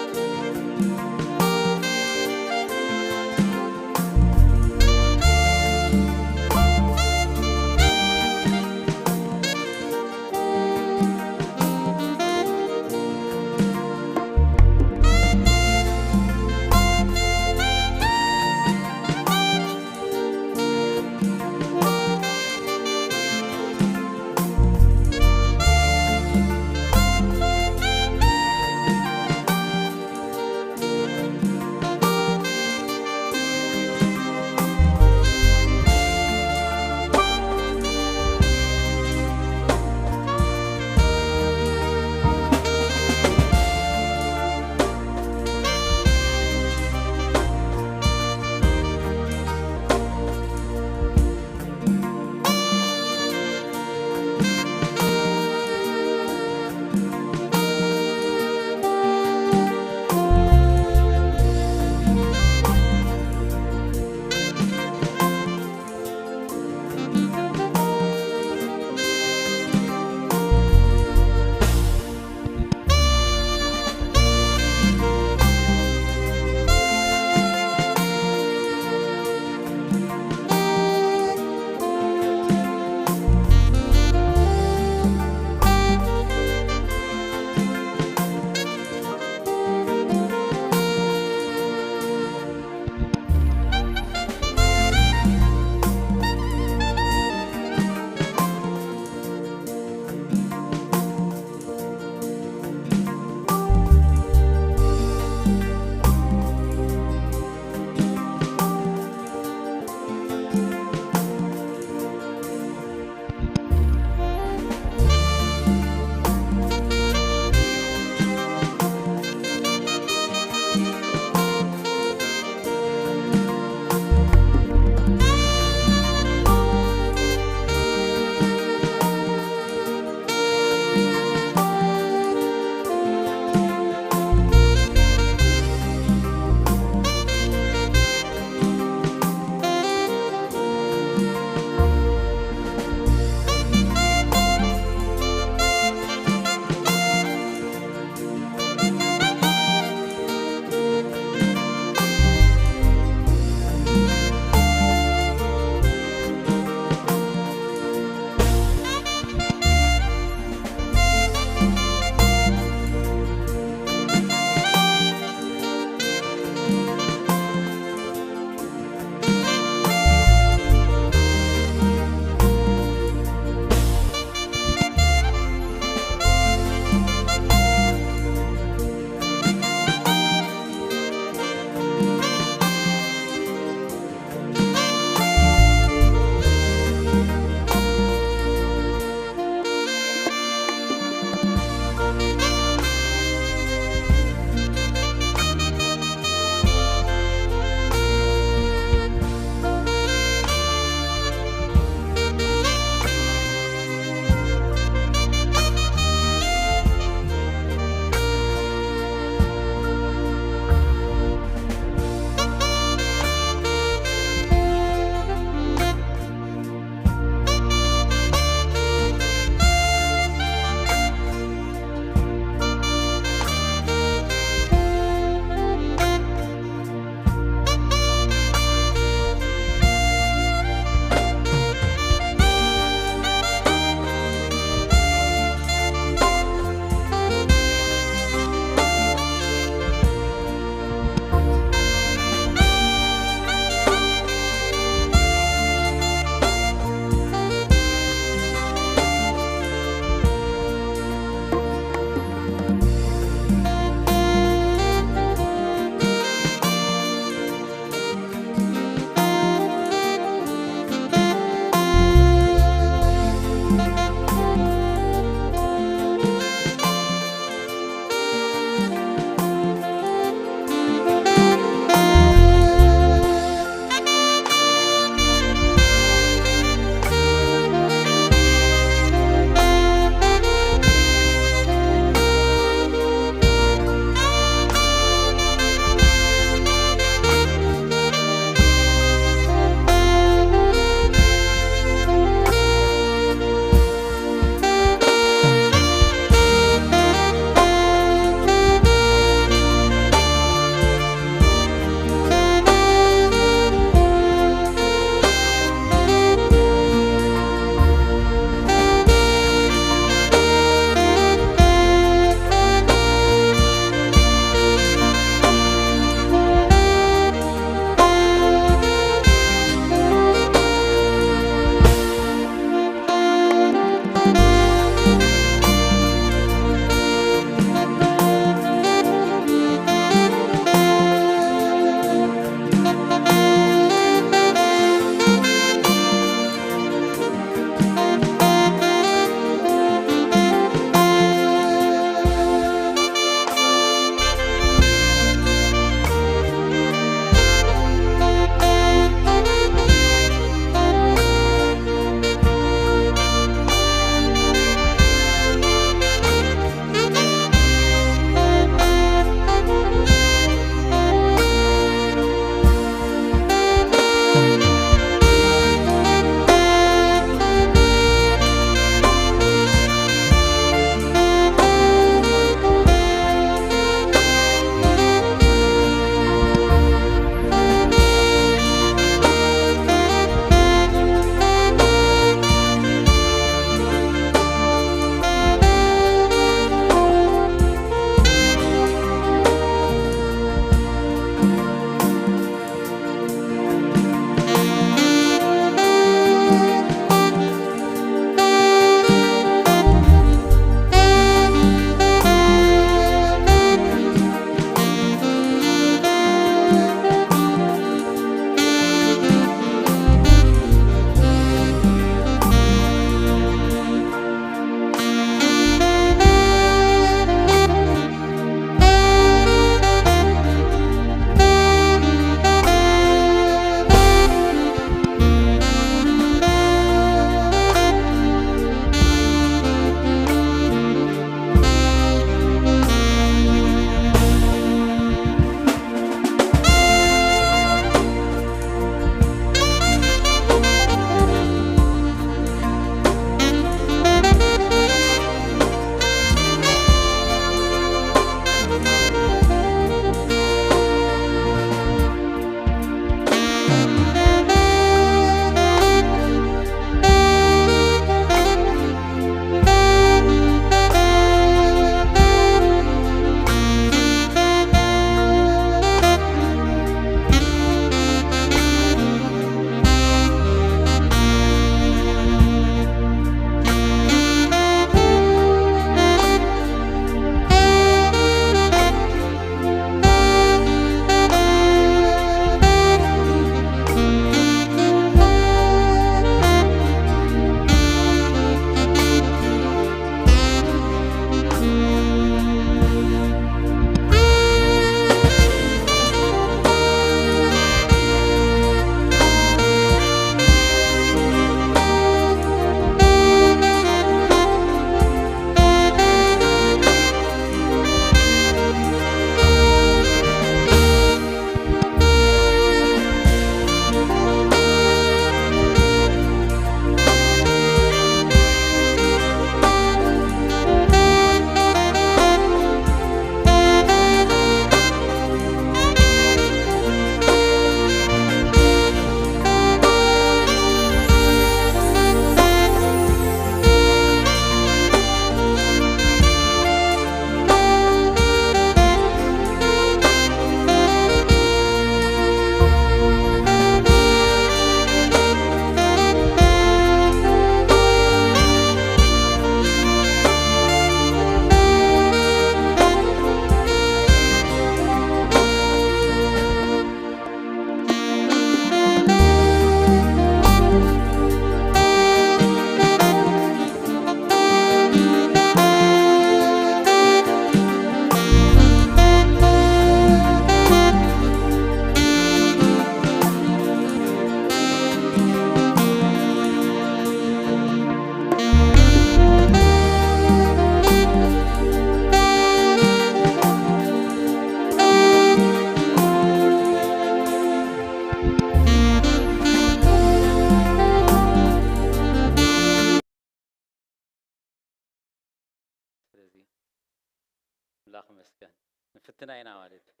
ኣምላኽ ይመስገን። ንፍትና ኢና ማለት እዩ።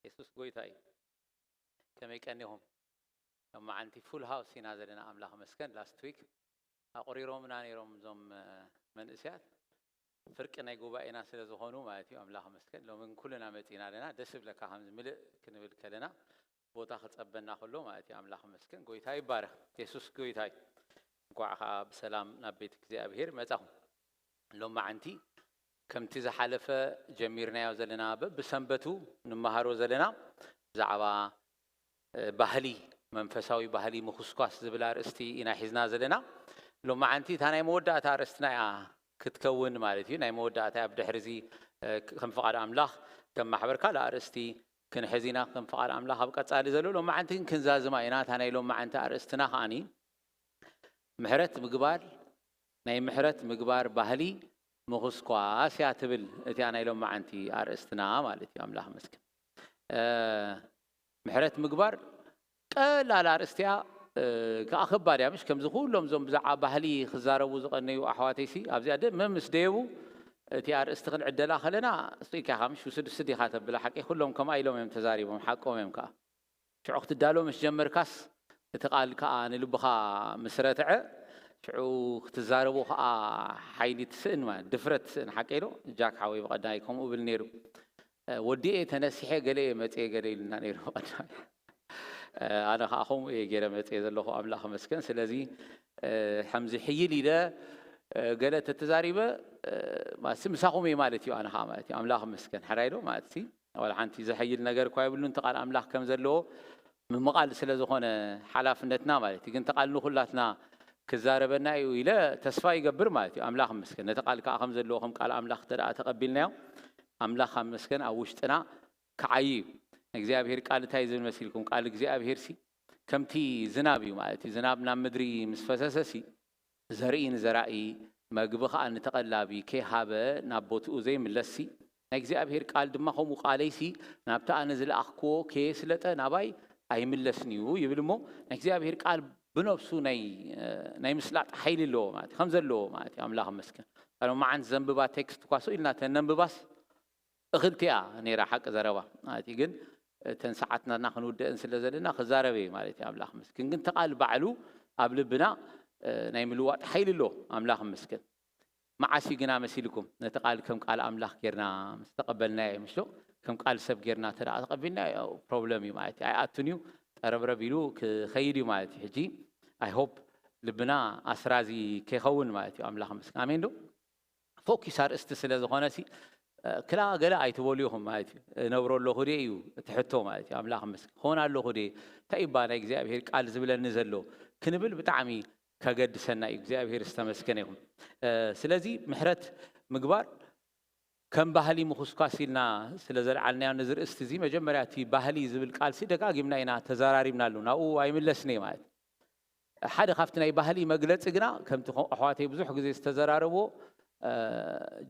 የሱስ ጎይታ እዩ። ከመይ ቀኒኹም? ሎማዓንቲ ፉል ሃውስ ኢና ዘለና። ኣምላኽ ይመስገን። ላስት ዊክ ኣቑሪሮምና ነይሮም እዞም መንእስያት፣ ፍርቂ ናይ ጉባኤና ስለ ዝኾኑ ማለት እዩ። ኣምላኽ ይመስገን። ሎሚ ኩልና መፂና ኣለና። ደስ ይብለካ ከምዚ ምልእ ክንብል ከለና፣ ቦታ ክፀበና ከሎ ማለት እዩ። ኣምላኽ ይመስገን። ጎይታ ይባረኽ። የሱስ ጎይታ እዩ። እንኳዕ ከዓ ብሰላም ናብ ቤት እግዚኣብሄር መፃኹም። ሎማዓንቲ ከምቲ ዝሓለፈ ጀሚርናዮ ዘለና፣ በብሰንበቱ ንመሃሮ ዘለና ብዛዕባ ባህሊ፣ መንፈሳዊ ባህሊ ምኹስኳስ ዝብል ኣርእስቲ ኢና ሒዝና ዘለና። ሎማዓንቲ እታ ናይ መወዳእታ ኣርእስትና እያ ክትከውን ማለት እዩ። ናይ መወዳእታ ኣብ ድሕሪ እዚ ከም ፍቓድ ኣምላኽ ከም ማሕበር ካልእ ኣርእስቲ ክንሕዝ ኢና። ከም ፍቓድ ኣምላኽ ኣብ ቀጻሊ ዘሎ፣ ሎማዓንቲ ግን ክንዛዝማ ኢና። እታ ናይ ሎማዓንቲ ኣርእስትና ከዓኒ ምሕረት ምግባር፣ ናይ ምሕረት ምግባር ባህሊ ምኹስኳስ እያ ትብል እቲያ ናይ ሎማዓንቲ ኣርእስትና ማለት እዩ። ኣምላኽ ይመስገን። ምሕረት ምግባር ቀላል ኣርእስቲ እያ፣ ከዓ ከባድ እያ። ምሽ ከምዚ ኩሎም እዞም ብዛዕባ ባህሊ ክዛረቡ ዝቐነዩ ኣሕዋተይሲ ኣብዚኣ ደመ ምስ ደየቡ እቲ ኣርእስቲ ክንዕደላ ከለና ስኢካ ኢኻ፣ ምሽ ውስድ ውስድ ኢኻ ተብላ። ሓቂ ኩሎም ከምኣ ኢሎም እዮም ተዛሪቦም፣ ሓቆም እዮም ከዓ። ሽዑ ክትዳሎ ምስ ጀመርካስ እቲ ቃል ከዓ ንልብኻ ምስ ረትዐ ሽዑ ክትዛረቦ ከዓ ሓይሊ ትስእን ማለት ድፍረት ትስእን። ሓቂ ኢሎ ጃክ ሓወይ ብቐዳይ ከምኡ ብል ነይሩ። ወዲኤ ተነሲሐ ገለ እየ መፅኤ ገለ ኢሉና ነይሩ ብቐዳይ። ኣነ ከዓ ከምኡ እየ ገይረ መፅኤ ዘለኹ ኣምላኽ መስገን። ስለዚ ከምዚ ሕይል ኢለ ገለ ተተዛሪበ ማለትሲ ምሳኹም እየ ማለት እዩ። ኣነ ከዓ ማለት እዩ ኣምላኽ መስገን ሓራይ ዶ ማለት ሲ ዋላ ሓንቲ ዘሐይል ነገር እኳ የብሉን። እቲ ቃል ኣምላኽ ከም ዘለዎ ምምቓል ስለ ዝኾነ ሓላፍነትና ማለት እዩ። ግን እቲ ቃል ንኹላትና ክዛረበና እዩ ኢለ ተስፋ ይገብር ማለት እዩ። ኣምላኽ ይመስገን። ነቲ ቃል ከዓ ከም ዘለዎ ከም ቃል ኣምላኽ እንተ ደኣ ተቐቢልናዮ፣ ኣምላኽ ካብ መስገን ኣብ ውሽጥና ክዓዪ እዩ። እግዚኣብሔር ቃል እንታይ ዝብል መሲልኩም? ቃል እግዚኣብሔር ሲ ከምቲ ዝናብ እዩ ማለት እዩ። ዝናብ ናብ ምድሪ ምስ ፈሰሰ ሲ ዘርኢ ንዘራኢ፣ መግቢ ኸኣ ንተቐላቢ ከይሃበ ናብ ቦትኡ ዘይምለስሲ፣ ናይ እግዚኣብሔር ቃል ድማ ከምኡ ቃለይሲ ናብቲ ኣነ ዝለኣኽክዎ ከየስለጠ ናባይ ኣይምለስን እዩ ይብል እሞ፣ ናይ እግዚኣብሔር ቃል ብነብሱ ናይ ናይ ምስላጥ ሓይሊ ኣለዎ ማለት እዩ። ከም ዘለዎ ማለት እዩ። ኣምላኽ ይመስገን። ሎማዓንቲ ዘንብባ ቴክስት እኳ ስቕ ኢልና ተነንብባስ እኽልቲ እያ ነይራ፣ ሓቂ ዘረባ ማለት እዩ። ግን እተን ሰዓትናትና ክንውደአን ስለ ዘለና ክዛረብ እየ ማለት እዩ። ኣምላኽ ይመስገን። ግን እቲ ቃል ባዕሉ ኣብ ልብና ናይ ምልዋጥ ሓይሊ ኣሎ። ኣምላኽ ይመስገን። መዓስ እዩ ግና መሲልኩም ነቲ ቃል ከም ቃል ኣምላኽ ጌርና ምስ ተቐበልናዮ፣ ምሽ ዶ? ከም ቃል ሰብ ጌርና እንተ ደኣ ተቐቢልናዮ ፕሮብለም እዩ ማለት እዩ። ኣይኣቱን እዩ፣ ጠረብረብ ኢሉ ክኸይድ እዩ ማለት እዩ። ሕጂ ኣይ ሆፕ ልብና ኣስራዚ ከይኸውን ማለት እዩ። ኣምላኽ ይመስገን። ኣሜን ዶ? ፎኪስ ኣርእስቲ ስለ ዝኾነ ሲ ክላ ገለ ኣይትበሉ ኢኹም ማለት እዩ። እነብሮ ኣለኹ ድየ እዩ እቲ ሕቶ ማለት እዩ። ኣምላኽ ይመስገን። ክኾን ኣለኹ ድየ? እንታይ እባ ናይ እግዚኣብሔር ቃል ዝብለኒ ዘሎ ክንብል ብጣዕሚ ከገድሰና እዩ። እግዚኣብሔር ዝተመስገነ ይኹን። ስለዚ ምሕረት ምግባር ከም ባህሊ ምኹስኳስ ኢልና ስለ ዘልዓልናዮ ነዚ ርእስቲ እዚ፣ መጀመርያ እቲ ባህሊ ዝብል ቃልሲ ደጋጊምና ኢና ተዘራሪብናሉ። ናብኡ ኣይምለስን እየ ማለት እዩ። ሓደ ካብቲ ናይ ባህሊ መግለጺ ግና ከምቲ ከ-፣ ኣሕዋተይ ብዙሕ ግዜ ዝተዘራረብዎ፣ እ፣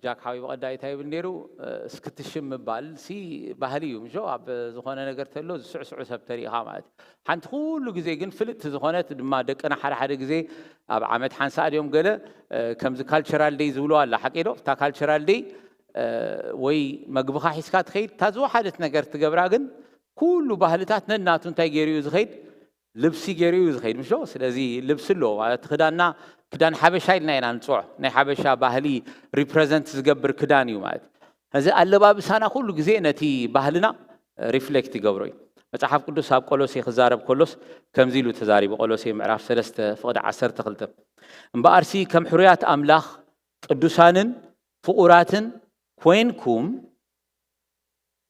ጃክ ሓወይ ብቐዳይ እንታይ ይብል ነይሩ? እ፣ እስክትሽም ምባል ሲ ባህሊ እዩ፣ ምሾ? ኣብ ዝኾነ ነገር ተሎ ዝስዕስዑ ሰብ ተሪኢኻ ማለት እዩ። ሓንቲ ኩሉ ግዜ ግን ፍልጥቲ ዝኾነት ድማ ደቅና ሓደ ሓደ ግዜ ኣብ ዓመት ሓንሳእ ድዮም ገለ፣ እ፣ ከምዚ ካልቸራል ደይ ዝብልዋ ኣላ፣ ሓቂ ዶ? እታ ካልቸራል ደይ፣ እ፣ ወይ መግብኻ ሒዝካ ትኸይድ፣ እታ ዝወሓደት ነገር ትገብራ፣ ግን ኩሉ ባህልታት ነናቱ እንታይ ገይሩ እዩ ዝኸይድ? ልብሲ ገይሩ እዩ ዝኸይድ፣ ምሽ ዶ? ስለዚ ልብሲ ኣለዎ ማለት ክዳንና፣ ክዳን ሓበሻ ኢልና ኢና ንፅውዖ። ናይ ሓበሻ ባህሊ ሪፕረዘንት ዝገብር ክዳን እዩ ማለት እዩ። እዚ ኣለባብሳና ኩሉ ግዜ ነቲ ባህልና ሪፍሌክት ይገብሮ እዩ። መጽሓፍ ቅዱስ ኣብ ቆሎሴ ክዛረብ ከሎስ ከምዚ ኢሉ ተዛሪቡ። ቆሎሴ ምዕራፍ ሰለስተ ፍቕዲ ዓሰርተ ክልተ፣ እምበኣርሲ ከም ሕሩያት ኣምላኽ ቅዱሳንን ፍቑራትን ኮይንኩም፣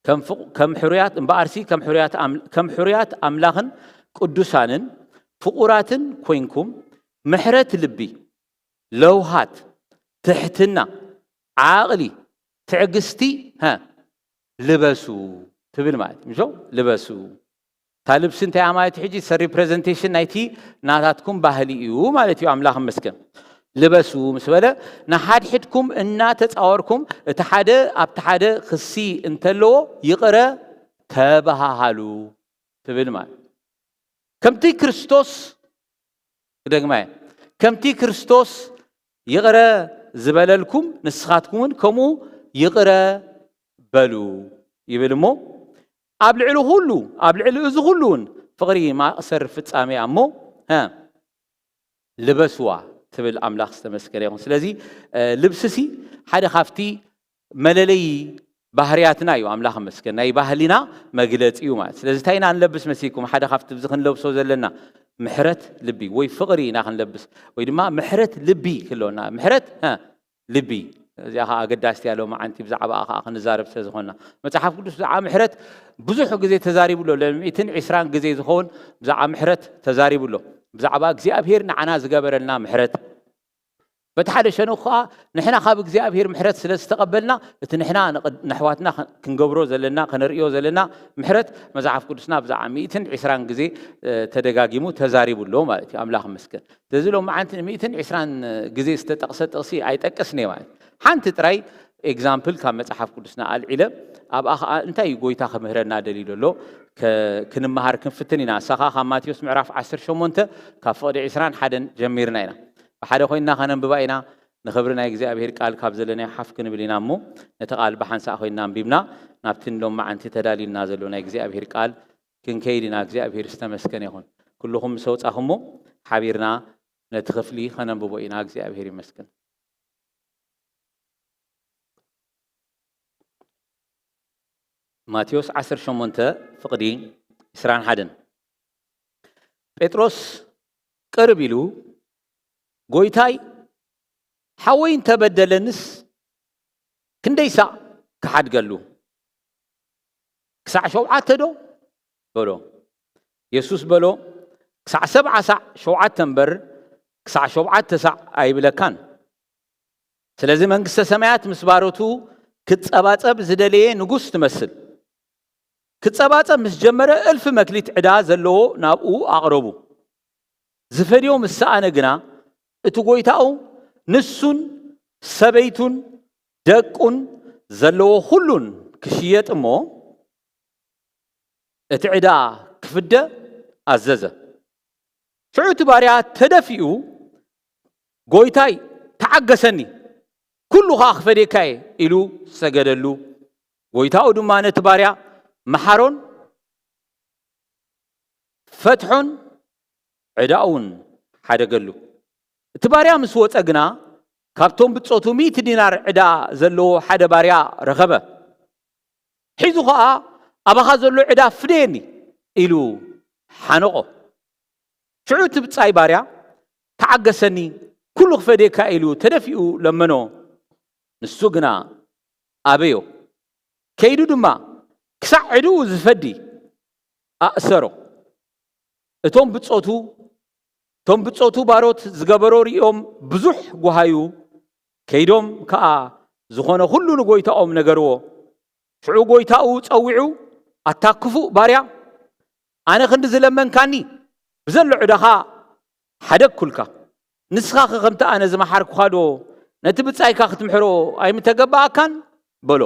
ከም ፍቑ-፣ ከም ሕሩያት፣ እምበኣርሲ ከም ሕሩያት ኣም-፣ ከም ሕሩያት ኣምላኽን ቅዱሳንን ፍቑራትን ኮይንኩም፣ ምሕረት ልቢ፣ ለውሃት፣ ትሕትና፣ ዓቕሊ፣ ትዕግስቲ፣ ሀ፣ ልበሱ ትብል ማለት እዩ። ምሾ? ልበሱ። እታ ልብሲ እንታይ እያ ማለት እዩ? ሕጂ ሰ ሪፕሬዘንቴሽን ናይቲ ናታትኩም ባህሊ እዩ ማለት እዩ። ኣምላኽ ይመስገን። ልበሱ ምስ በለ፣ ንሓድሕድኩም እናተጻወርኩም፣ እቲ ሓደ ኣብቲ ሓደ ክሲ እንተለዎ፣ ይቕረ ተበሃሃሉ ትብል ማለት። ከምቲ ክርስቶስ፣ ክደግማ እየ፣ ከምቲ ክርስቶስ ይቕረ ዝበለልኩም፣ ንስኻትኩም እውን ከምኡ ይቕረ በሉ ይብል እሞ፣ ኣብ ልዕሊ ኩሉ፣ ኣብ ልዕሊ እዚ ኩሉ እውን ፍቕሪ ማእሰር ፍጻሜ እያ እሞ፣ ሀ፣ ልበስዋ ትብል። ኣምላኽ ዝተመስገነ ይኹን። ስለዚ፣ እ፣ ልብስሲ ሓደ ካብቲ መለለዪ ባህርያትና እዩ። ኣምላኽ ይመስገን። ናይ ባህሊና መግለጺ እዩ ማለት። ስለዚ እንታይ ኢና ንለብስ መሲልኩም? ሓደ ካብቲ ኣብዚ ክንለብሶ ዘለና ምሕረት ልቢ ወይ ፍቕሪ ኢና ክንለብስ፣ ወይ ድማ ምሕረት ልቢ ክህልወና። ምሕረት፣ ሀ፣ ልቢ። እዚኣ ኸዓ ኣገዳሲት እያ። ሎማዓንቲ ብዛዕባኣ ኸዓ ክንዛረብ ስለ ዝኾንና። መጽሓፍ ቅዱስ ብዛዕባ ምሕረት ብዙሕ ግዜ ተዛሪቡ ኣሎ። ለ-፣ ሚእትን ዕስራን ግዜ ዝኸውን ብዛዕባ ምሕረት ተዛሪቡ ኣሎ። ብዛዕባ እግዚኣብሔር ንዓና ዝገበረልና ምሕረት። በቲ ሓደ ሸነኹ ኸዓ ንሕና ካብ እግዚኣብሔር ምሕረት ስለ ዝተቐበልና፣ እቲ ንሕና ንቕ-፣ ነሕዋትና ኸ-፣ ክንገብሮ ዘለና፣ ከነርእዮ ዘለና ምሕረት መጽሓፍ ቅዱስና ብዛዕባ ሚእትን ዕስራን ግዜ፣ እ፣ ተደጋጊሙ ተዛሪቡ ኣሎ ማለት እዩ። ኣምላኽ ይመስገን። ስለዚ ሎማዓንቲ ንሚእትን ዕስራን ግዜ ዝተጠቕሰ ጥቕሲ ኣይጠቅስን እየ ማለት። ሓንቲ ጥራይ ኤግዛምፕል ካብ መጽሓፍ ቅዱስና ኣልዒለ፣ ኣብኣ ኸዓ እንታይ እዩ ጎይታ ክምህረና ደልዩ ዘሎ ከ-፣ ክንመሃር ክንፍትን ኢና። እሳ ኸዓ ካብ ማቴዎስ ምዕራፍ ዓሰርተ ሸሞንተ ካብ ፍቕዲ ዕስራን ሓደን ጀሚርና ኢና። ብሓደ ኮይንና ከነንብባ ኢና። ንኽብሪ ናይ እግዚኣብሔር ቃል ካብ ዘለናዮ ሓፍ ክንብል ኢና እሞ፣ ነቲ ቃል ብሓንሳእ ኮይንና ኣንቢብና፣ ናብቲ ንሎማዓንቲ ተዳልዩልና ዘሎ ናይ እግዚኣብሔር ቃል ክንከይድ ኢና። እግዚኣብሔር ዝተመስገነ ይኹን። ኩልኹም ምስ ወጻኹሞ ሓቢርና ነቲ ክፍሊ ከነንብቦ ኢና። እግዚኣብሔር ይመስገን። ማቴዎስ ዓሰርተ ሸሞንተ ፍቕዲ ዕስራን ሓደን። ጴጥሮስ ቅርብ ኢሉ፣ "ጎይታይ፣ ሓወይ እንተበደለንስ ክንደይ ሳዕ ክሓድገሉ? ክሳዕ ሸውዓተ ዶ?" በሎ። የሱስ በሎ፣ "ክሳዕ ሰብዓ ሳዕ ሸውዓተ እምበር፣ ክሳዕ ሸውዓተ ሳዕ ኣይብለካን። ስለዚ መንግስተ ሰማያት ምስ ባሮቱ ክጸባጸብ ዝደለየ ንጉስ ትመስል። ክጸባጸብ ምስ ጀመረ፣ እልፊ መክሊት ዕዳ ዘለዎ ናብኡ ኣቕረቡ። ዝፈድዮ ምስ ሰኣነ ግና፣ እቲ ጎይታኡ ንሱን ሰበይቱን ደቁን ዘለዎ ኩሉን ክሽየጥ እሞ፣ እቲ ዕዳ ክፍደ ኣዘዘ። ሽዑ እቲ ባርያ ተደፊኡ፣ ጎይታይ፣ ተዓገሰኒ፣ ኩሉ ኸኣ ክፈድየካ እየ" ኢሉ ሰገደሉ። ጎይታኡ ድማ ነቲ ባርያ መሓሮን ፈትሖን ዕዳኡ እውን ሓደገሉ። እቲ ባርያ ምስ ወጸ ግና፣ ካብቶም ብጾቱ ሚእቲ ዲናር ዕዳ ዘለዎ ሓደ ባርያ ረኸበ። ሒዙ ኸኣ፣ "ኣባኻ ዘሎ ዕዳ ፍደየኒ" ኢሉ ሓነቖ። ሽዑ እቲ ብጻይ ባርያ፣ "ተዓገሰኒ፣ ኩሉ ክፈድየካ" ኢሉ ተደፊኡ ለመኖ። ንሱ ግና ኣበዮ። ከይዱ ድማ ክሳዕ ዕድኡ ዝፈዲ ኣእሰሮ። እቶም ብጾቱ፣ እቶም ብጾቱ ባሮት ዝገበሮ ርእዮም ብዙሕ ጓሃዩ። ከይዶም ከኣ ዝኾነ ኩሉ ንጎይታኦም ነገርዎ። ሽዑ ጎይታኡ ጸዊዑ፣ "ኣታ ክፉእ ባርያ፣ ኣነ ክንዲ ዝለመንካኒ፣ ብዘሎ ዕዳኻ ሓደግኩልካ። ንስኻኸ ከምቲ ኣነ ዝመሓርኩኻዶ ነቲ ብጻይካ ክትምሕሮ ኣይምተገባኣካን?" በሎ።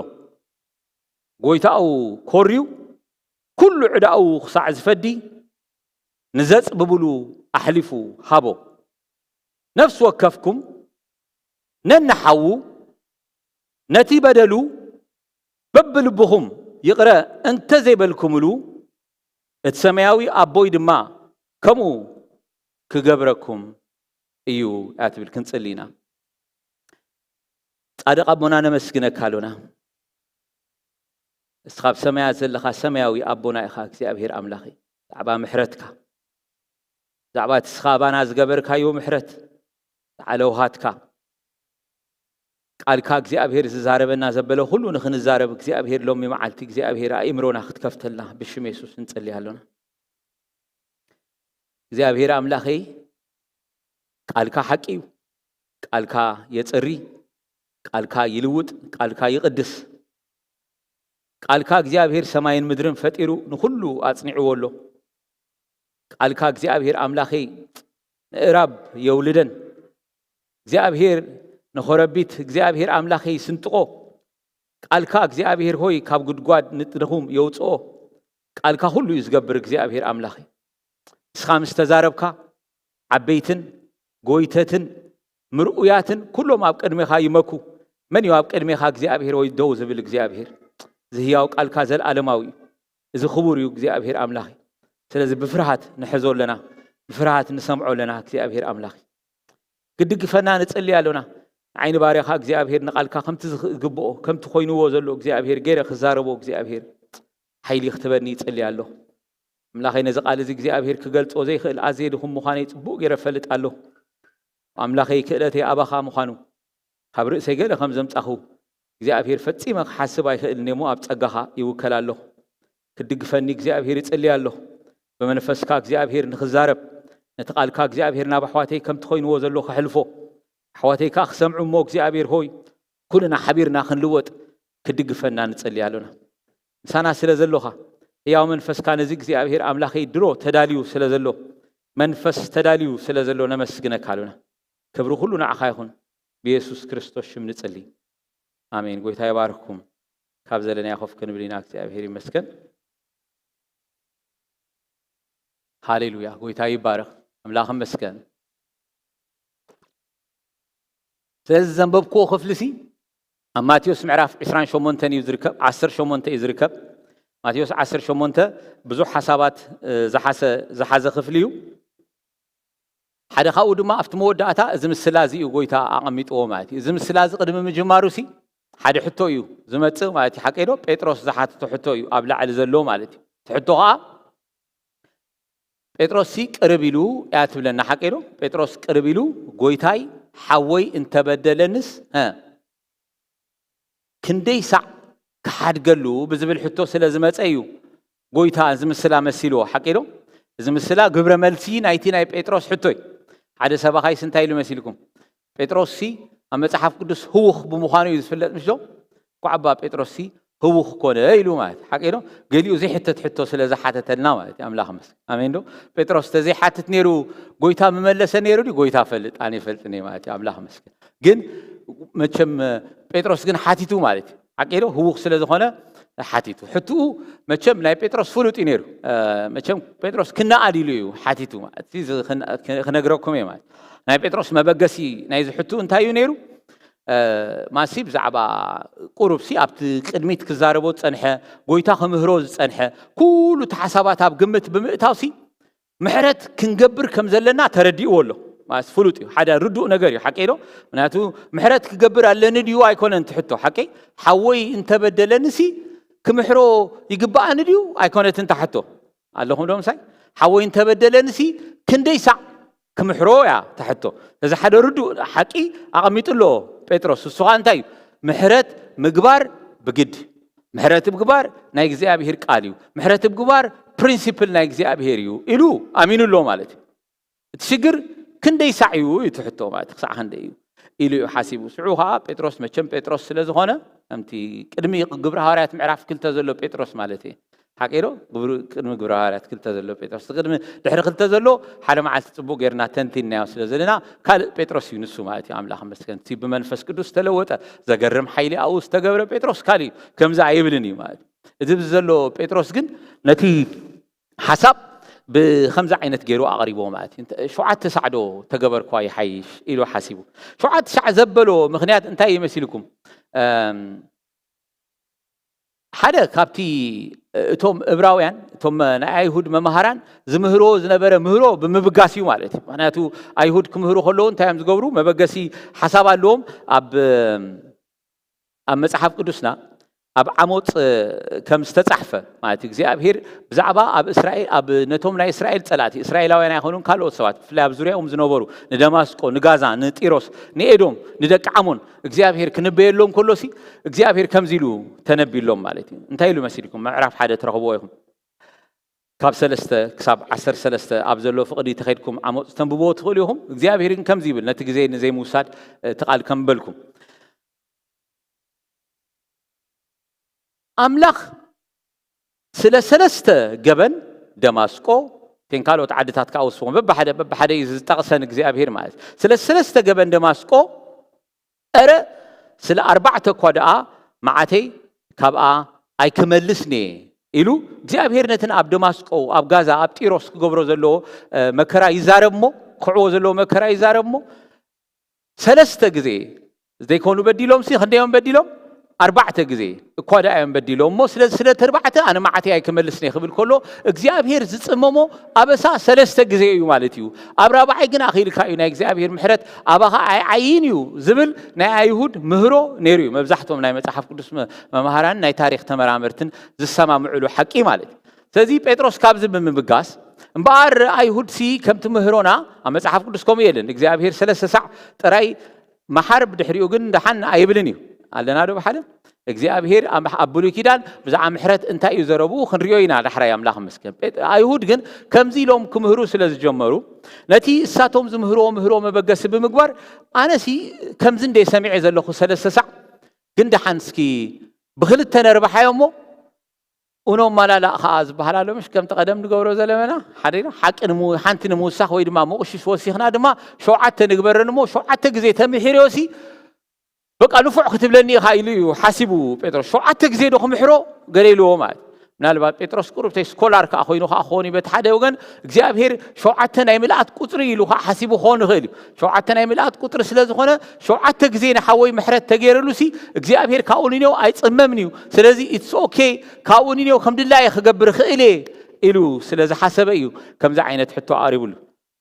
ጎይታኡ ኮርዩ፣ ኩሉ ዕዳኡ ክሳዕ ዝፈዲ ንዘጽብብሉ ኣሕሊፉ ሃቦ። ነፍሲ ወከፍኩም ነንሓዉ ነቲ በደሉ በብልብኹም ይቕረ እንተ ዘይበልኩምሉ፣ እቲ ሰማያዊ ኣቦይ ድማ ከምኡ ክገብረኩም እዩ እያ ትብል። ክንጽሊ ኢና። ጻድቕ ኣቦና፣ ነመስግነካ ኣሎና። እስኻ ኣብ ሰማያት ዘለኻ ሰማያዊ ኣቦና ኢኻ እግዚኣብሔር ኣምላኸይ። ብዛዕባ ምሕረትካ፣ ብዛዕባ እቲ እስኻ ኣባና ዝገበርካዮ ምሕረት፣ ዝዓለውሃትካ፣ ቃልካ እግዚኣብሔር ዝዛረበና ዘበለ ኩሉ ንኽንዛረብ እግዚኣብሔር ሎሚ መዓልቲ እግዚኣብሔር ኣእምሮና ክትከፍተልና ብሽም የሱስ ንጸልይ ኣሎና። እግዚኣብሔር ኣምላኸይ፣ ቃልካ ሓቂ እዩ። ቃልካ የጽሪ፣ ቃልካ ይልውጥ፣ ቃልካ ይቕድስ። ቃልካ እግዚኣብሔር ሰማይን ምድርን ፈጢሩ ንኹሉ ኣጽኒዕዎ ኣሎ። ቃልካ እግዚኣብሔር ኣምላኸይ ንእራብ የውልደን። እግዚኣብሔር ንኾረቢት እግዚኣብሔር ኣምላኸይ ይስንጥቆ። ቃልካ እግዚኣብሔር ሆይ ካብ ጉድጓድ ንጥርኹም የውጽኦ። ቃልካ ኩሉ እዩ ዝገብር እግዚኣብሔር ኣምላኸይ። ንስኻ ምስ ተዛረብካ ዓበይትን ጎይተትን ምርኡያትን ኩሎም ኣብ ቅድሜኻ ይመኩ። መን እዩ ኣብ ቅድሜኻ እግዚኣብሔር ወይ ደው ዝብል እግዚኣብሔር? እዚ ህያው ቃልካ ዘለኣለማዊ እዩ። እዚ ክቡር እዩ እግዚኣብሔር ኣምላኽ። ስለዚ ብፍርሃት ንሕዞ ኣለና፣ ብፍርሃት ንሰምዖ ኣለና እግዚኣብሔር ኣምላኽ። ክድግፈና ንጽሊ ኣሎና። ዓይኒ ባርያኻ እግዚኣብሔር ንቓልካ ከምቲ ዝግብኦ ከምቲ ኮይንዎ ዘሎ እግዚኣብሔር ገይረ ክዛረቦ እግዚኣብሔር ሓይሊ ክትበኒ ይጽሊ ኣሎ። ኣምላኸይ ነዚ ቃል እዚ እግዚኣብሔር ክገልጾ ዘይኽእል ኣዝየ ድኹም ምዃነይ ጽቡቕ ገይረ ፈልጥ ኣሎ። ኣምላኸይ ክእለተይ ኣባኻ ምዃኑ ካብ ርእሰይ ገለ ከም ዘምጻኹ እግዚኣብሔር ፈጺመ ክሓስብ ኣይኽእልን እሞ ኣብ ጸጋኻ ይውከል ኣለኹ። ክድግፈኒ እግዚኣብሔር ይጽሊ ኣለኹ። ብመንፈስካ እግዚኣብሔር ንኽዛረብ ነቲ ቃልካ እግዚኣብሔር ናብ ኣሕዋተይ ከምቲ ኮይንዎ ዘሎ ክሕልፎ ኣሕዋተይ ከኣ ክሰምዑ እሞ እግዚኣብሔር ሆይ ኩልና ሓቢርና ክንልወጥ ክድግፈና ንጸሊ ኣሎና። ምሳና ስለ ዘሎኻ ህያው መንፈስካ ነዚ እግዚኣብሔር ኣምላኸይ ድሮ ተዳልዩ ስለ ዘሎ መንፈስ ተዳልዩ ስለ ዘሎ ነመስግነካ ኣሎና። ክብሪ ኩሉ ንዓኻ ይኹን። ብየሱስ ክርስቶስ ሽም ንጽሊ። ኣሜን። ጎይታ ይባርክኩም። ካብ ዘለናዮ ኮፍ ክንብል ኢና። እግዚኣብሔር ይመስገን። ሃሌሉያ። ጎይታ ይባረኽ። ኣምላኽ ይመስገን። ስለዚ ዘንበብክዎ ክፍሊ ሲ ኣብ ማቴዎስ ምዕራፍ ዕስራን ሸሞንተን እዩ ዝርከብ፣ ዓሰርተ ሸሞንተ እዩ ዝርከብ። ማቴዎስ ዓሰርተ ሸሞንተ ብዙሕ ሓሳባት ዝሓዘ ክፍሊ እዩ። ሓደ ካብኡ ድማ ኣብቲ መወዳእታ እዚ ምስላ እዚ እዩ ጎይታ ኣቐሚጥዎ ማለት እዩ። እዚ ምስላ እዚ ቅድሚ ምጅማሩ ሲ ሓደ ሕቶ እዩ ዝመጽእ ማለት እዩ። ሓቀይ ዶ? ጴጥሮስ ዝሓትቶ ሕቶ እዩ ኣብ ላዕሊ ዘሎ ማለት እዩ። እቲ ሕቶ ከዓ ጴጥሮስ ሲ ቅርብ ኢሉ እያ ትብለና። ሓቀይ ዶ? ጴጥሮስ ቅርብ ኢሉ ጎይታይ ሓወይ እንተበደለንስ እ ክንደይ ሳዕ ክሓድገሉ ብዝብል ሕቶ ስለ ዝመጸ እዩ ጎይታ እዚ ምስላ መሲልዎ። ሓቂ ዶ? እዚ ምስላ ግብረ መልሲ ናይቲ ናይ ጴጥሮስ ሕቶ እዩ። ሓደ ሰባኻይስ እንታይ ኢሉ መሲልኩም? ጴጥሮስ ሲ ኣብ መጽሓፍ ቅዱስ ህውኽ ብምዃኑ እዩ ዝፍለጥ፣ ምሽ ዶ? እኳ ኣባ ጴጥሮስ ሲ ህውኽ ኮነ ኢሉ ማለት ሓቂ ዶ? ገሊኡ ዘይሕተት ሕቶ ስለ ዝሓተተልና ማለት እዩ። ኣምላኽ መስገን። ኣሜን ዶ? ጴጥሮስ ተዘይሓትት ነይሩ ጎይታ ምመለሰ ነይሩ ድዩ? ጎይታ ፈልጥ ኣነ ይፈልጥ እየ ማለት እዩ። ኣምላኽ መስገን። ግን መቸም ጴጥሮስ ግን ሓቲቱ ማለት እዩ። ሓቂ ዶ? ህውኽ ስለ ዝኾነ ሓቲቱ። ሕትኡ መቸም ናይ ጴጥሮስ ፍሉጥ እዩ ነይሩ። መቸም ጴጥሮስ ክነኣድ ኢሉ እዩ ሓቲቱ ማለት እዩ። ክነግረኩም እየ ማለት ናይ ጴጥሮስ መበገሲ ናይዚ ሕትኡ እንታይ እዩ ነይሩ? ማሲ ብዛዕባ ቁሩብ ሲ ኣብቲ ቅድሚት ክዛረቦ ዝጸንሐ ጎይታ ክምህሮ ዝጸንሐ ኩሉ እቲ ሓሳባት ኣብ ግምት ብምእታው ሲ ምሕረት ክንገብር ከም ዘለና ተረዲእዎ ኣሎ። ማለት ፍሉጥ እዩ። ሓደ ርዱእ ነገር እዩ። ሓቀይ ዶ? ምክንያቱ ምሕረት ክገብር ኣለኒ ድዩ ኣይኮነን ትሕቶ። ሓቀይ ሓወይ እንተበደለኒ ሲ ክምሕሮ ይግባኣኒ ድዩ ኣይኮነትን ታሕቶ ኣለኹም ዶ ምሳይ? ሓወይ እንተበደለኒ ሲ ክንደይ ሳዕ ክምሕሮ እያ ታሕቶ። እዚ ሓደ ርዱእ ሓቂ ኣቐሚጡ ኣሎ ጴጥሮስ። እሱ ኸኣ እንታይ እዩ? ምሕረት ምግባር ብግድ። ምሕረት ምግባር ናይ እግዚኣብሔር ቃል እዩ። ምሕረት ምግባር ፕሪንሲፕል ናይ እግዚኣብሔር እዩ ኢሉ ኣሚኑ ኣሎ ማለት እዩ። እቲ ሽግር ክንደይ ሳዕ እዩ እዩ ትሕቶ ማለት ክሳዕ ክንደይ እዩ ኢሉ እዩ ሓሲቡ። ሽዑ ከዓ ጴጥሮስ መቸም ጴጥሮስ ስለ ዝኾነ ከምቲ ቅድሚ ግብሪ ሃዋርያት ምዕራፍ ክልተ ዘሎ ጴጥሮስ ማለት እየ። ሓቂ ዶ? ግብሪ ቅድሚ ግብሪ ሃዋርያት ክልተ ዘሎ ጴጥሮስ እቲ ቅድሚ ድሕሪ ክልተ ዘሎ ሓደ መዓልቲ ጽቡቕ ጌርና ተንቲንናዮ ስለ ዘለና ካልእ ጴጥሮስ እዩ ንሱ ማለት እዩ። ኣምላኽ መስገን እቲ ብመንፈስ ቅዱስ ዝተለወጠ ዘገርም ሓይሊ ኣብኡ ዝተገብረ ጴጥሮስ ካልእ እዩ። ከምዚ ኣይብልን እዩ ማለት እዩ። እዚ ዘሎ ጴጥሮስ ግን ነቲ ሓሳብ ብከምዚ ዓይነት ገይሩ ኣቕሪቦ ማለት እዩ። ሸውዓተ ሳዕ ዶ ተገበርኳ ይሓይሽ ኢሉ ሓሲቡ። ሸውዓተ ሳዕ ዘበሎ ምክንያት እንታይ ይመሲልኩም? ሓደ ካብቲ እቶም እብራውያን እቶም ናይ ኣይሁድ መምሃራን ዝምህርዎ ዝነበረ ምህሮ ብምብጋስ እዩ ማለት እዩ። ምክንያቱ ኣይሁድ ክምህሩ ከለዉ እንታይ እዮም ዝገብሩ? መበገሲ ሓሳብ ኣለዎም። ኣብ ኣብ መጽሓፍ ቅዱስና ኣብ ዓሞጽ ከም ዝተጻሕፈ ማለት እዩ። እግዚኣብሔር ብዛዕባ ኣብ እስራኤል ኣብ ነቶም ናይ እስራኤል ጸላእቲ እስራኤላውያን ኣይኮኑን ካልኦት ሰባት ብፍላይ ኣብ ዙሪያኦም ዝነበሩ ንደማስቆ ንጋዛ ንጢሮስ ንኤዶም ንደቂ ዓሞን እግዚኣብሔር ክንበየሎም ከሎሲ እግዚኣብሔር ከምዚ ኢሉ ተነቢሎም ማለት እዩ። እንታይ ኢሉ መሲልኩም? ምዕራፍ ሓደ ትረኽብዎ ኢኹም። ካብ ሰለስተ ክሳብ ዓሰርተ ሰለስተ ኣብ ዘሎ ፍቕዲ ተኸድኩም ዓሞጽ ተንብብዎ ትኽእሉ ኢኹም። እግዚኣብሔር ግን ከምዚ ይብል፣ ነቲ ግዜ ንዘይምውሳድ እቲ ቃል ከም በልኩም ኣምላኽ ስለ ሰለስተ ገበን ደማስቆ ቴን ካልኦት ዓድታት ከዓ ወስዎም በብሓደ በብሓደ እዩ ዝጠቕሰን እግዚኣብሔር ማለት ስለ ሰለስተ ገበን ደማስቆ እረ ስለ ኣርባዕተ እኳ ደኣ መዓተይ ካብኣ ኣይክመልስን እየ ኢሉ እግዚኣብሔር ነትን ኣብ ደማስቆ ኣብ ጋዛ ኣብ ጢሮስ ክገብሮ ዘለዎ መከራ ይዛረብ እሞ ክዕዎ ዘለዎ መከራ ይዛረብ እሞ ሰለስተ ግዜ ዘይኮኑ በዲሎም ሲ ክንደዮም በዲሎም? ኣርባዕተ ግዜ እኳ ደኣ እዮም በዲሎም እሞ፣ ስለዚ ስለ ተርባዕተ ኣነ መዓተይ ኣይክመልስን እየ ክብል ከሎ፣ እግዚኣብሔር ዝጽመሞ ኣበሳ ሰለስተ ግዜ እዩ ማለት እዩ። ኣብ ራብዓይ ግን ኣኺልካ እዩ፣ ናይ እግዚኣብሔር ምሕረት ኣባኻ ኣይዓይን እዩ ዝብል ናይ ኣይሁድ ምህሮ ነይሩ እዩ። መብዛሕትኦም ናይ መጽሓፍ ቅዱስ መ-፣ መምሃራን ናይ ታሪኽ ተመራመርትን ዝሰማምዕሉ ሓቂ ማለት እዩ። ስለዚ ጴጥሮስ ካብዚ ብምብጋስ፣ እምበኣር ኣይሁድሲ ከምቲ ምህሮና ኣብ መጽሓፍ ቅዱስ ከምኡ የለን፣ እግዚኣብሔር ሰለስተ ሳዕ ጥራይ መሓር፣ ብድሕሪኡ ግን ደሓን ኣይብልን እዩ። ኣለና ዶ ብሓደ? እግዚኣብሔር ኣብ፣ ኣብ ብሉይ ኪዳን ብዛዕባ ምሕረት እንታይ እዩ ዘረብኡ ክንሪኦ ኢና ዳሕራይ፣ ኣምላኽ ይመስገን። ጴጥ-፣ ኣይሁድ ግን ከምዚ ኢሎም ክምህሩ ስለ ዝጀመሩ፣ ነቲ እሳቶም ዝምህርዎ ምህሮ መበገሲ ብምግባር፣ ኣነሲ ከምዚ እንደ ሰሚዐ ዘለኹ ሰለስተ ሳዕ፣ ግን ደሓን እስኪ ብኽልተ ነርባሓዮ እሞ፣ ኡኖ ማላላእ ኸዓ ዝበሃል ኣሎ፣ ምሽ ከምቲ ቀደም ንገብሮ ዘለመና፣ ሓደ ኢሉ ሓቂ ንምው-፣ ሓንቲ ንምውሳኽ ወይ ድማ ምቑሽሽ ወሲኽና ድማ ሸውዓተ ንግበረን እሞ፣ ሸውዓተ ግዜ ተምሒርዮሲ በቃ ንፉዕ ክትብለኒ ኢኻ ኢሉ እዩ ሓሲቡ ጴጥሮስ። ሸውዓተ ግዜ ዶ ክምሕሮ? ገለ ኢልዎ ማለት። ምናልባት ጴጥሮስ ቁሩብተይ ስኮላር ከኣ ኮይኑ ከኣ ክኸውን እዩ። በቲ ሓደ ወገን እግዚኣብሔር ሸውዓተ ናይ ምልኣት ቁጽሪ ኢሉ ከኣ ሓሲቡ ክኸውን ይኽእል እዩ። ሸውዓተ ናይ ምልኣት ቁጽሪ ስለ ዝኾነ፣ ሸውዓተ ግዜ ንሓወይ ምሕረት ተገይረሉሲ እግዚኣብሔር ካብኡ ንኔው ኣይጽመምን እዩ። ስለዚ it's okay፣ ካብኡ ንኔው ከም ድላየ ክገብር እኽእል እየ ኢሉ ስለ ዝሓሰበ እዩ ከምዚ ዓይነት ሕቶ ኣቕሪብሉ።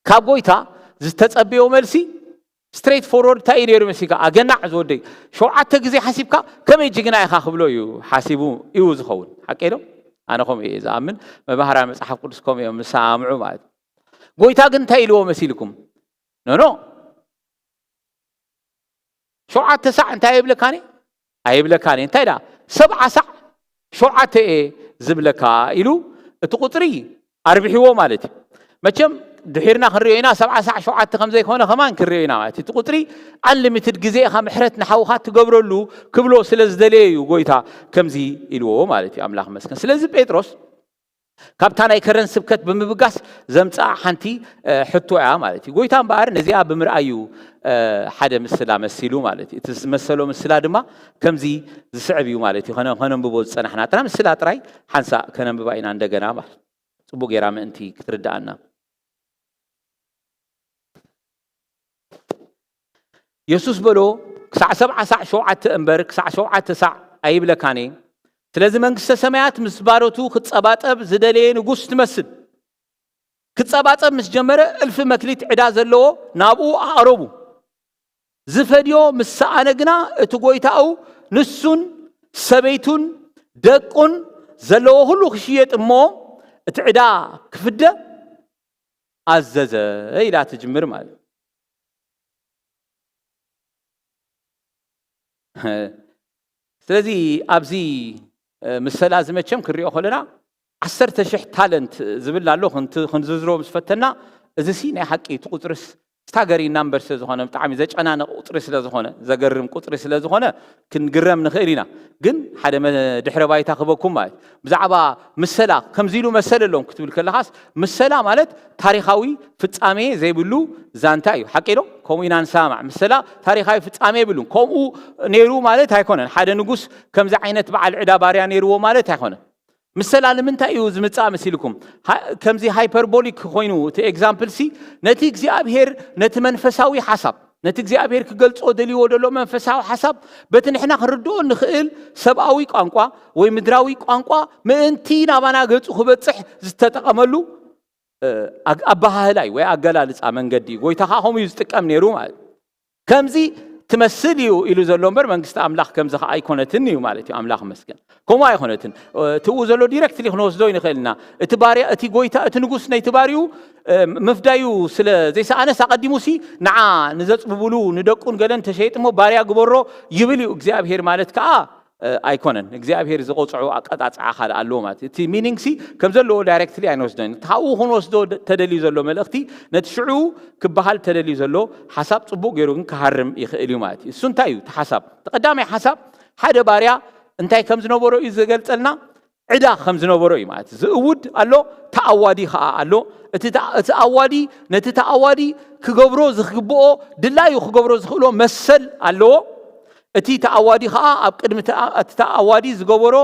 ካብ ጎይታ ዝተጸበዮ መልሲ ስትሬት ፎርወርድ እንታይ እዩ ነይሩ መሲልካ? ኣገናዕ ዝወደይ፣ ሸውዓተ ግዜ ሓሲብካ ከመይ ጅግና ኢኻ ክብሎ እዩ ሓሲቡ እዩ ዝኸውን። ሓቂ ዶ? ኣነ ከምኡ እየ ዝኣምን። መባህራን መጽሓፍ ቅዱስ ከምኡ እዮም ዝሰማምዑ ማለት እዩ። ጎይታ ግን እንታይ ኢልዎ መሲልኩም? ኖ፣ ኖ። ሸውዓተ ሳዕ እንታይ ይብለካኒ? ኣይብለካን እየ። እንታይ ደኣ? ሰብዓ ሳዕ ሸውዓተ እየ ዝብለካ ኢሉ እቲ ቁጽሪ ኣርቢሕዎ ማለት እዩ። መቸም ድሒርና ክንሪኦ ኢና፣ ሰብዓ ሳዕ ሸውዓተ ከም ዘይኮነ ከማን ክንሪኦ ኢና ማለት እዩ። እቲ ቁጽሪ ኣንሊሚትድ ግዜ ኢኻ ምሕረት ንሓውኻ ትገብረሉ ክብሎ ስለ ዝደለየ እዩ ጎይታ ከምዚ ኢልዎ ማለት እዩ። ኣምላኽ መስገን። ስለዚ ጴጥሮስ ካብታ ናይ ከረን ስብከት ብምብጋስ ዘምጽኣ ሓንቲ፣ እ፣ ሕቶ እያ ማለት እዩ። ጎይታ እምበኣር ነዚኣ ብምርኣዩ፣ እ፣ ሓደ ምስላ መሲሉ ማለት እዩ። እቲ ዝመሰሎ ምስላ ድማ ከምዚ ዝስዕብ እዩ ማለት እዩ። ከነ-፣ ከነንብቦ ዝጸናሕና ጥራ ምስላ ጥራይ ሓንሳእ ከነንብባ ኢና እንደገና ማለት እዩ። ጽቡቕ ጌራ ምእንቲ ክትርድኣና። የሱስ በሎ፣ ክሳዕ ሰብዓ ሳዕ ሸውዓተ እምበር፣ ክሳዕ ሸውዓተ ሳዕ ኣይብለካን እየ። ስለዚ መንግስተ ሰማያት ምስ ባሮቱ ክጸባጸብ ዝደለየ ንጉስ ትመስል። ክጸባጸብ ምስ ጀመረ፣ እልፊ መክሊት ዕዳ ዘለዎ ናብኡ ኣቕረቡ። ዝፈድዮ ምስ ሰኣነ ግና፣ እቲ ጎይታኡ ንሱን ሰበይቱን ደቁን ዘለዎ ኩሉ ክሽየጥ እሞ፣ እቲ ዕዳ ክፍደ ኣዘዘ ኢላ ትጅምር ማለት እዩ። ስለዚ ኣብዚ፣ እ፣ ምሰላ እዚ መቸም ክንሪኦ ከለና ዓሰርተ ሽሕ ታለንት ዝብል ኣሎ፣ ክንት-፣ ክንዝርዝሮ ምስ ፈተና፣ እዚ ሲ ናይ ሓቂ እቲ ቁጽርስ ስታገሪንግ ናምበር ስለ ዝኾነ፣ ብጣዕሚ ዘጨናንቕ ቁጽሪ ስለ ዝኾነ፣ ዘገርም ቁጽሪ ስለ ዝኾነ፣ ክንግረም ንኽእል ኢና። ግን ሓደ መ-፣ ድሕረ ባይታ ክበኩም ማለት፣ ብዛዕባ ምሰላ ከምዚ ኢሉ መሰለሎም ክትብል ከለኻስ፣ ምሰላ ማለት ታሪኻዊ ፍጻሜ ዘይብሉ ዛንታ እዩ። ሓቂ ዶ? ከምኡ ኢና ንሰማማዕ። ምሰላ ታሪኻዊ ፍጻሜ የብሉን። ከምኡ ነይሩ ማለት ኣይኮነን። ሓደ ንጉስ ከምዚ ዓይነት በዓል ዕዳ ባርያ ነይርዎ ማለት ኣይኮነን። ምሰላ ንምንታይ እዩ ዝምጻእ መሲልኩም? ሃ-፣ ከምዚ ሃይፐርቦሊክ ኮይኑ እቲ ኤግዛምፕል ሲ፣ ነቲ እግዚኣብሔር፣ ነቲ መንፈሳዊ ሓሳብ፣ ነቲ እግዚኣብሔር ክገልጾ ደልይዎ ዘሎ መንፈሳዊ ሓሳብ፣ በቲ ንሕና ክንርድኦ ንኽእል ሰብኣዊ ቋንቋ ወይ ምድራዊ ቋንቋ ምእንቲ ናባና ገጹ ክበጽሕ ዝተጠቐመሉ፣ እ፣ ኣግ-፣ ኣበሃህላ እዩ ወይ ኣገላልጻ መንገዲ እዩ። ጎይታ ከኣ ከምኡ እዩ ዝጥቀም ነይሩ ማለት እዩ። ከምዚ ትመስል እዩ ኢሉ ዘሎ እምበር፣ መንግስቲ ኣምላኽ ከምዚ ከኣ ኣይኮነትን እዩ ማለት እዩ። ኣምላኽ ይመስገን። ከምኡ ኣይኮነትን። እ፣ ትብኡ ዘሎ ዲረክትሊ ክንወስዶ ይንኽእል ኢና። እቲ ባርያ፣ እቲ ጎይታ፣ እቲ ንጉስ ነይቲ ባርዩ፣ እ፣ ምፍዳዩ ስለ ዘይሰኣነስ፣ ኣቐዲሙሲ ንዓ ንዘጽብቡሉ ንደቁን ገለን ተሸይጥ እሞ ባርያ ግበሮ ይብል እዩ እግዚኣብሔር ማለት ከኣ፣ እ፣ ኣይኮነን። እግዚኣብሔር ዝቖጽዖ ኣቀጻጽዓ ካልእ ኣለዎ ማለት እዩ። እቲ ሚኒንግሲ ከም ዘለዎ ዳይሬክትሊ ኣይንወስዶን። እቲ ካብኡ ክንወስዶ ደ-፣ ተደልዩ ዘሎ መልእኽቲ፣ ነቲ ሽዑ ክበሃል ተደልዩ ዘሎ ሓሳብ ጽቡቕ ገይሩ ግን ክሃርም ይኽእል እዩ ማለት እዩ። እሱ እንታይ እዩ እቲ ሓሳብ? እቲ ቀዳማይ ሓሳብ፣ ሓደ ባርያ እንታይ ከም ዝነበሮ እዩ ዝገልጸልና፣ ዕዳ ከም ዝነበሮ እዩ ማለት እዩ። ዝእውድ ኣሎ፣ ተኣዋዲ ኸኣ ኣሎ። እቲ ተኣ-፣ እቲ ኣዋዲ ነቲ ተኣዋዲ ክገብሮ ዝግብኦ፣ ድላዩ ክገብሮ ዝኽእሎ መሰል ኣለዎ። እቲ ተኣዋዲ ኸኣ ኣብ ቅድሚ ተኣ-፣ እቲ ተኣዋዲ ዝገበሮ፣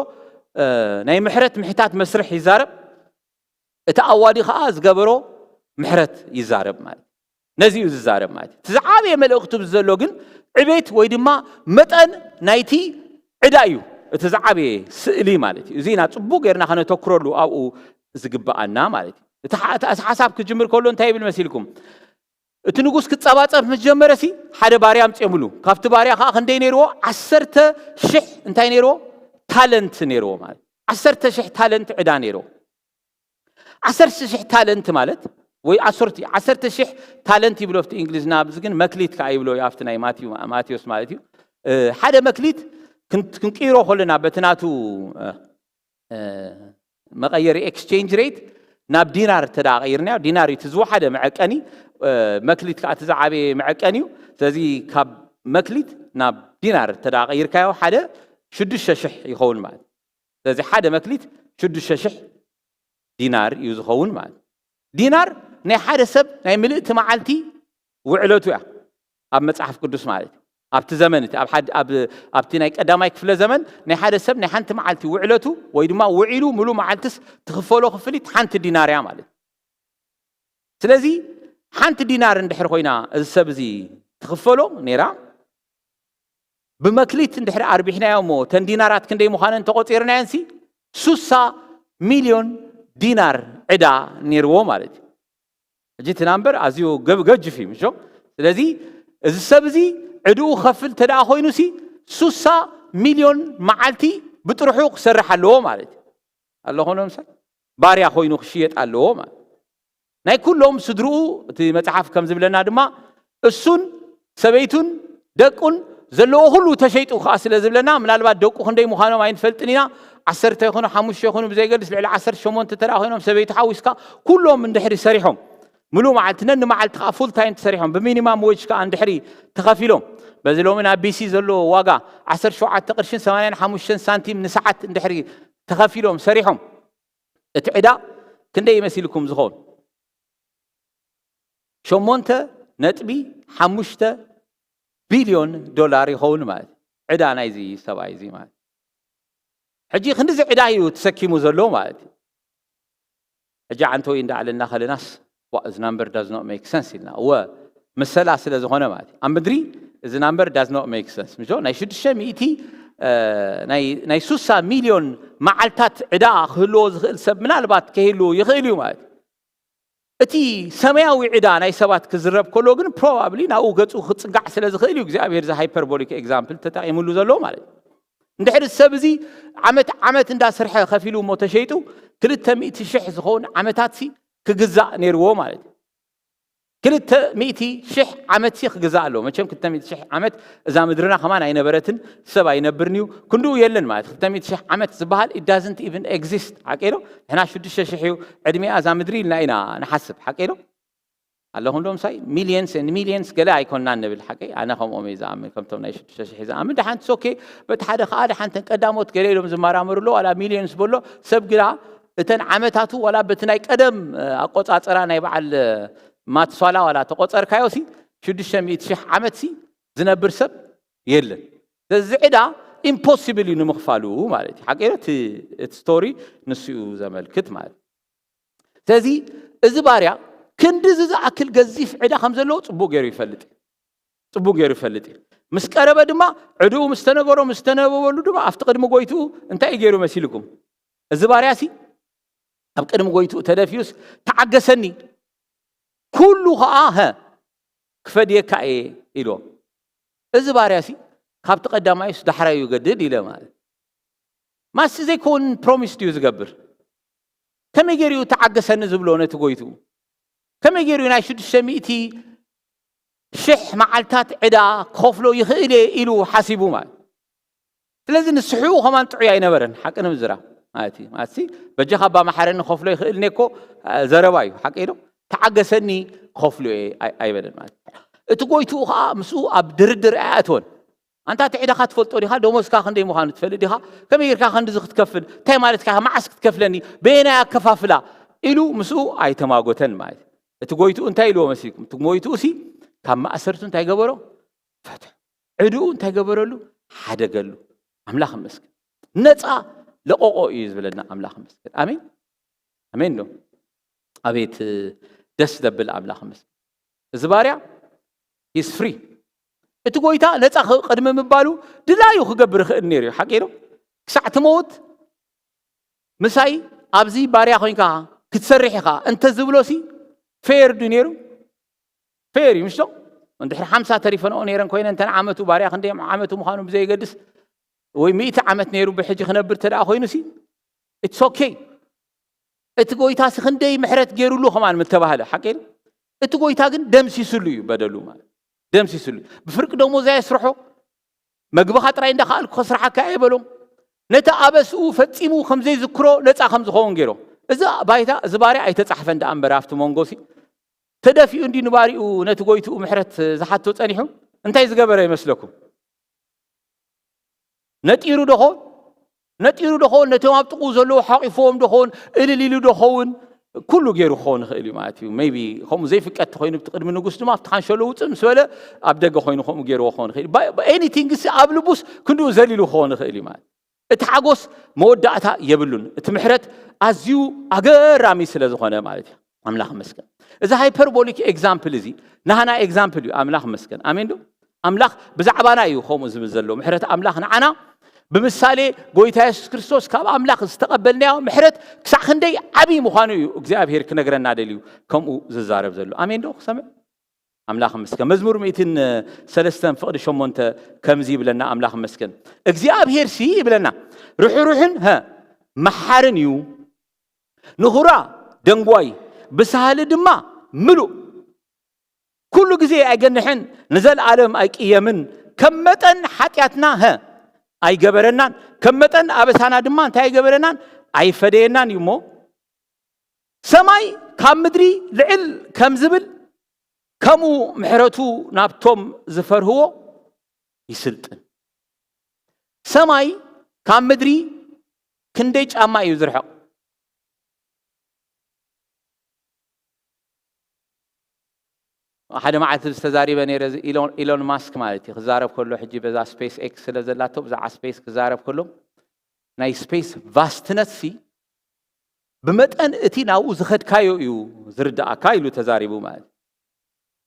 እ፣ ናይ ምሕረት ምሕታት መስርሕ ይዛረብ። እቲ ኣዋዲ ኸኣ ዝገበሮ ምሕረት ይዛረብ ማለት እዩ። ነዚ እዩ ዝዛረብ ማለት እዩ። እቲ ዝዓበየ መልእኽቱ ዘሎ ግን ዕቤት ወይ ድማ መጠን ናይቲ ዕዳ እዩ። እቲ ዝዓበየ ስእሊ ማለት እዩ። እዚና ጽቡቕ ጌርና ከነተኩረሉ ኣብኡ ዝግብኣና ማለት እዩ። እቲ ሓ- እቲ ሓሳብ ክጅምር ከሎ እንታይ ይብል መሲልኩም? እቲ ንጉስ ክጸባጸብ ምስ ጀመረ ሲ ሓደ ባርያ ኣምጽኦምሉ። ካብቲ ባርያ ከኣ ክንደይ ነይርዎ? ዓሰርተ ሽሕ እንታይ ነይርዎ? ታለንት ነይርዎ ማለት። ዓሰርተ ሽሕ ታለንት ዕዳ ነይርዎ። ዓሰርተ ሽሕ ታለንት ማለት ወይ ኣሶርቲ ዓሰርተ ሽሕ ታለንት ይብሎ ኣብቲ እንግሊዝና፣ ኣብዚ ግን መክሊት ከኣ ይብሎ ኣብቲ ናይ ማቴዎ- ማቴዎስ ማለት እዩ። እ፣ ሓደ መክሊት ክን- ክንቅይሮ ከለና በቲ ናቱ እ፣ እ፣ መቐየሪ ኤክስቼንጅ ሬት ናብ ዲናር ተዳ ቀይርናዮ፣ ዲናር እዩ እቲ ዝወሓደ መዐቀኒ፣ እ፣ መክሊት ከኣ እቲ ዝዓበየ መዐቀኒ እዩ። ስለዚ ካብ መክሊት ናብ ዲናር ተዳ ቀይርካዮ ሓደ ሽዱሽተ ሽሕ ይኸውን ማለት። ስለዚ ሓደ መክሊት ሽዱሽተ ሽሕ ዲናር እዩ ዝኸውን ማለት። ዲናር ናይ ሓደ ሰብ ናይ ምልእቲ መዓልቲ ውዕለቱ እያ ኣብ መጽሓፍ ቅዱስ ማለት እዩ። ኣብቲ ዘመን እቲ ኣብ ሓድ- ኣብ ኣብቲ ናይ ቀዳማይ ክፍለ ዘመን ናይ ሓደ ሰብ ናይ ሓንቲ መዓልቲ ውዕለቱ ወይ ድማ ውዒሉ ሙሉ መዓልትስ ትኽፈሎ ክፍሊት ሓንቲ ዲናር እያ ማለት እዩ። ስለዚ ሓንቲ ዲናር እንድሕር ኮይና እዚ ሰብ እዚ ትኽፈሎ ነይራ፣ ብመክሊት እንድሕር ኣርቢሕናዮ እሞ እተን ዲናራት ክንደይ ምዃነን ተቖጺርናየን ሲ ሱሳ ሚልዮን ዲናር ዕዳ ነይርዎ ማለት እዩ። ሕጂ እቲ ናምበር ኣዝዩ ገብ- ገጅፍ እዩ ምሾ። ስለዚ እዚ ሰብ እዚ ዕድኡ ከፍል ተደኣ ኮይኑ ሲ ሱሳ ሚልዮን መዓልቲ ብጥርሑ ክሰርሕ ኣለዎ ማለት እዩ። ኣለኾኖ ምሳይ ባርያ ኮይኑ ክሽየጥ ኣለዎ ማለት። ናይ ኩሎም ስድርኡ እቲ መጽሓፍ ከም ዝብለና ድማ እሱን ሰበይቱን ደቁን ዘለዎ ኩሉ ተሸይጡ ከኣ ስለ ዝብለና፣ ምናልባት ደቁ ክንደይ ምዃኖም ኣይንፈልጥን ኢና። ዓሰርተ ይኹኑ ሓሙሽተ ይኹኑ ብዘይገድስ ልዕሊ ዓሰርተ ሸሞንተ ተደኣ ኮይኖም ሰበይቱ ሓዊስካ ኩሎም እንድሕሪ ሰሪሖም ምሉእ መዓልቲ ነኒ መዓልቲ ከኣ ፉል ታይም ተሰሪሖም ብሚኒማም ዌጅ ከኣ እንድሕሪ ተኸፊሎም በዚ ሎሚ ናብ ቢሲ ዘሎ ዋጋ ዓሰርተ ሸውዓተ ቅርሽን ሰማንያን ሓሙሽተን ሳንቲም ንሰዓት እንድሕሪ ተኸፊሎም ሰሪሖም እቲ ዕዳ ክንደይ ይመሲልኩም ዝኸውን? ሸሞንተ ነጥቢ ሓሙሽተ ቢልዮን ዶላር ይኸውን ማለት እዩ። ዕዳ ናይዚ ሰብኣይ እዚ ማለት እዩ። ሕጂ ክንዲዚ ዕዳ እዩ ተሰኪሙ ዘሎ ማለት እዩ። ሕጂ ዓንተወይ እንዳዕለልና ከለናስ ዋ እዚ ናምበር ዳዝ ኖት ሜክ ሰንስ ኢልና እወ ምሰላ ስለ ዝኾነ ማለት እዩ። ኣብ ምድሪ እዚ ናምበር ዳዝ ኖት ሜክ ሰንስ ምሾ ናይ ሽዱሽተ ሚእቲ እ፣ ናይ ናይ ሱሳ ሚልዮን መዓልታት ዕዳ ክህልዎ ዝኽእል ሰብ ምናልባት ከይህልዎ ይኽእል እዩ ማለት እዩ። እቲ ሰማያዊ ዕዳ ናይ ሰባት ክዝረብ ከሎ ግን ፕሮባብሊ ናብኡ ገጹ ክጽጋዕ ስለ ዝኽእል እዩ እግዚኣብሔር እዚ ሃይፐርቦሊክ ኤግዛምፕል ተጠቒሙሉ ዘሎ ማለት እዩ። እንድሕር ሰብ እዚ ዓመት ዓመት እንዳሰርሐ ከፊሉ እሞ ተሸይጡ ክልተ ሚእቲ ሽሕ ዝኸውን ዓመታት ሲ ክግዛእ ነይርዎ ማለት እዩ። ክልተ ሚእቲ ሽሕ ዓመት ሲ ክግዛእ ኣለዎ። መቸም ክልተ ሚእቲ ሽሕ ዓመት እዛ ምድርና ከማን ኣይነበረትን፣ ሰብ ኣይነብርን እዩ፣ ክንድኡ የለን ማለት። ክልተ ሚእቲ ሽሕ ዓመት ዝበሃል it doesn't even exist ሓቀይ ዶ? ንሕና ሽዱሽተ ሽሕ እዩ ዕድሜኣ እዛ ምድሪ ኢልና ኢና ንሓስብ ሓቀይ ዶ? ኣለኹም ዶ ምሳይ? ሚልየንስ and ሚልየንስ ገለ ኣይኮንናን ንብል ሓቀይ። ኣነ ከምኦም እየ ዝኣምን፣ ከምቶም ናይ ሽዱሽተ ሽሕ ዝኣምን። ደሓን ሶኬ በቲ ሓደ ከዓ ደሓን ተን ቀዳሞት ገለ ኢሎም ዝመራመሩ ኣሎ ዋላ ሚልየንስ በሎ ሰብ ግና እተን ዓመታቱ ዋላ በቲ ናይ ቀደም ኣቆፃፀራ ናይ በዓል ማትሷላ ዋላ ተቆፀርካዮ ሲ ሽዱሽተ ሚእቲ ሽሕ ዓመት ሲ ዝነብር ሰብ የለን። ስለዚ ዕዳ ኢምፖሲብል እዩ ንምኽፋሉ ማለት እዩ። ሓቂ እቲ እቲ ስቶሪ ንሱ እዩ ዘመልክት ማለት እዩ። ስለዚ እዚ ባርያ ክንዲ እዚ ዝኣክል ገዚፍ ዕዳ ከም ዘለዎ ጽቡቕ ገይሩ ይፈልጥ እዩ። ጽቡቕ ገይሩ ይፈልጥ እዩ። ምስ ቀረበ ድማ ዕድኡ ምስ ተነገሮ ምስ ተነበበሉ ድማ ኣብቲ ቅድሚ ጎይትኡ እንታይ እዩ ገይሩ መሲልኩም? እዚ ባርያ ሲ ኣብ ቅድሚ ጎይትኡ ተደፊኡስ ተዓገሰኒ ኩሉ ኸዓ ሀ ክፈድየካ እየ ኢልዎ። እዚ ባርያ ሲ ካብቲ ቀዳማይስ ዳሕራይ እዩ ገድድ ኢለ ማለት ማሲ ዘይኮን ፕሮሚስ ድዩ ዝገብር? ከመይ ገይሩ እዩ ተዓገሰኒ ዝብሎ ነቲ ጎይትኡ? ከመይ ገይሩ እዩ ናይ ሽዱሽተ ሚእቲ ሽሕ መዓልታት ዕዳ ክኸፍሎ ይኽእል እየ ኢሉ ሓሲቡ ማለት? ስለዚ ንስሕኡ ከማን ጥዑይ ኣይነበረን። ሓቂ ንምዝራብ ማለት እዩ። ማለት ሲ በጃኻ ኣባ መሓረኒ ክኸፍሎ ይኽእል እኔ እኮ አ፣ ዘረባ እዩ። ሓቂ ዶ? ተዓገሰኒ ክኸፍሎ እየ ኣይ- ኣይበለን ማለት እዩ። እቲ ጎይትኡ ከዓ ምስኡ ኣብ ድርድር ኣይኣትወን። ኣንታ እቲ ዕዳኻ ትፈልጦ ዲኻ? ደሞዝካ ክንደይ ምዃኑ ትፈልጥ ዲኻ? ከመይ ጌርካ ክንድዚ ክትከፍል? እንታይ ማለት ኢኻ? መዓስ ክትከፍለኒ? በየናይ ኣከፋፍላ? ኢሉ ምስኡ ኣይተማጎተን ማለት እዩ። እቲ ጎይትኡ እንታይ ኢልዎ መሲልኩም? እቲ ጎይትኡ ሲ ካብ ማእሰርቱ እንታይ ገበሮ? ፈትሑ። ዕድኡ እንታይ ገበረሉ? ሓደገሉ። ኣምላኽ ይመስገን። ነፃ ለቆቆ እዩ ዝብለና ኣምላኽ ይመስገን። ኣሜን ኣሜን ዶ? ኣቤት ደስ ዘብል ኣምላኽ ይመስገን። እዚ ባርያ is free። እቲ ጎይታ ነፃ ክ- ቅድሚ ምባሉ ድላዩ ክገብር ይኽእል ነይሩ እዩ። ሓቂ ዶ? ክሳዕ ትመውት ምሳይ ኣብዚ ባርያ ኮይንካ ክትሰርሕ ኢኻ እንተ ዝብሎ ሲ ፌር ዱ ነይሩ? ፌር እዩ ምሽቶ? እንድሕር ሓምሳ ተሪፈንኦ ነይረን ኮይነ እንተ ዓመቱ ባርያ ክንደይ ዓመቱ ምዃኑ ብዘይገድስ ወይ ሚእቲ ዓመት ነይሩ ብሕጂ ክነብር ተደኣ ኮይኑ ሲ it's okay። እቲ ጎይታ ሲ ክንደይ ምሕረት ገይሩሉ ከማን ምተባህለ ሓቂ እዩ። እቲ ጎይታ ግን ደምሲሱሉ እዩ በደሉ ማለት ደምሲሱሉ እዩ። ብፍርቂ ደሞዝ ኣየስርሖ፣ መግብኻ ጥራይ እንዳኸኣልኩ ከስርሓካ እየ በሎ። ነቲ ኣበስኡ ፈጺሙ ከም ዘይዝክሮ ነፃ ከም ዝኸውን ገይሮ። እዚ ባይታ እዚ ባርያ ኣይተጻሕፈን ደኣ እምበር ኣብቲ መንጎ ሲ ተደፊኡ እንዲ ንባሪኡ ነቲ ጎይትኡ ምሕረት ዝሓቶ ጸኒሑ እንታይ ዝገበረ ይመስለኩም? ነጢሩ ዶ ኸውን? ነጢሩ ዶ ኸውን? ነቶም ኣብ ጥቕኡ ዘለዉ ሓቂፍዎም ዶ ኸውን? እልል ኢሉ ዶ ኸውን? ኩሉ ገይሩ ክኸውን ይኽእል እዩ ማለት እዩ። ሜይቢ ከምኡ ዘይፍቀድ ተኾይኑ እቲ ቅድሚ ንጉስ ድማ ኣብቲ ካንሸሎ ውፅእ ምስ በለ ኣብ ደገ ኮይኑ ከምኡ ገይርዎ ክኸውን ይኽእል እዩ። ኤኒቲንግ ሲ ኣብ ልቡስ ክንድኡ ዘሊሉ ክኸውን ይኽእል እዩ ማለት እዩ። እቲ ሓጎስ መወዳእታ የብሉን። እቲ ምሕረት ኣዝዩ ኣገራሚ ስለ ዝኾነ ማለት እዩ። ኣምላኽ ይመስገን። እዚ ሃይፐርቦሊክ ኤግዛምፕል እዚ ናህና ኤግዛምፕል እዩ። ኣምላኽ ይመስገን። ኣሜን ዶ? ኣምላኽ ብዛዕባና እዩ ከምኡ ዝብል ዘሎ። ምሕረት ኣምላኽ ንዓና ብምሳሌ ጎይታ የሱስ ክርስቶስ ካብ ኣምላኽ ዝተቐበልናዮ ምሕረት ክሳዕ ክንደይ ዓብዪ ምዃኑ እዩ እግዚኣብሔር ክነግረና ደልዩ ከምኡ ዝዛረብ ዘሎ። ኣሜን ዶ? ክሰምዕ ኣምላኽ ይመስገን። መዝሙር ሚእትን ሰለስተን ፍቕዲ ሸሞንተ ከምዚ ይብለና፣ ኣምላኽ ይመስገን። እግዚኣብሔር ሲ ይብለና ርሑሩሕን ሀ መሓርን እዩ፣ ንኹራ ደንጓይ፣ ብሳህሊ ድማ ምሉእ። ኩሉ ግዜ ኣይገንሕን፣ ንዘለኣለም ኣይቅየምን። ከም መጠን ሓጢኣትና ሀ ኣይገበረናን፣ ከም መጠን ኣበሳና ድማ እንታይ ኣይገበረናን? ኣይፈደየናን እዩ እሞ። ሰማይ ካብ ምድሪ ልዕል ከም ዝብል፣ ከምኡ ምሕረቱ ናብቶም ዝፈርህዎ ይስልጥን። ሰማይ ካብ ምድሪ ክንደይ ጫማ እዩ ዝርሕቕ? ሓደ መዓልቲ ዝተዛሪበ ነይረ። እዚ ኢሎን፣ ኢሎን ማስክ ማለት እዩ። ክዛረብ ከሎ ሕጂ በዛ ስፔስ ኤክስ ስለ ዘላቶ፣ ብዛዕባ ስፔስ ክዛረብ ከሎ፣ ናይ ስፔስ ቫስትነት ሲ ብመጠን እቲ ናብኡ ዝኸድካዮ እዩ ዝርዳኣካ ኢሉ ተዛሪቡ ማለት እዩ።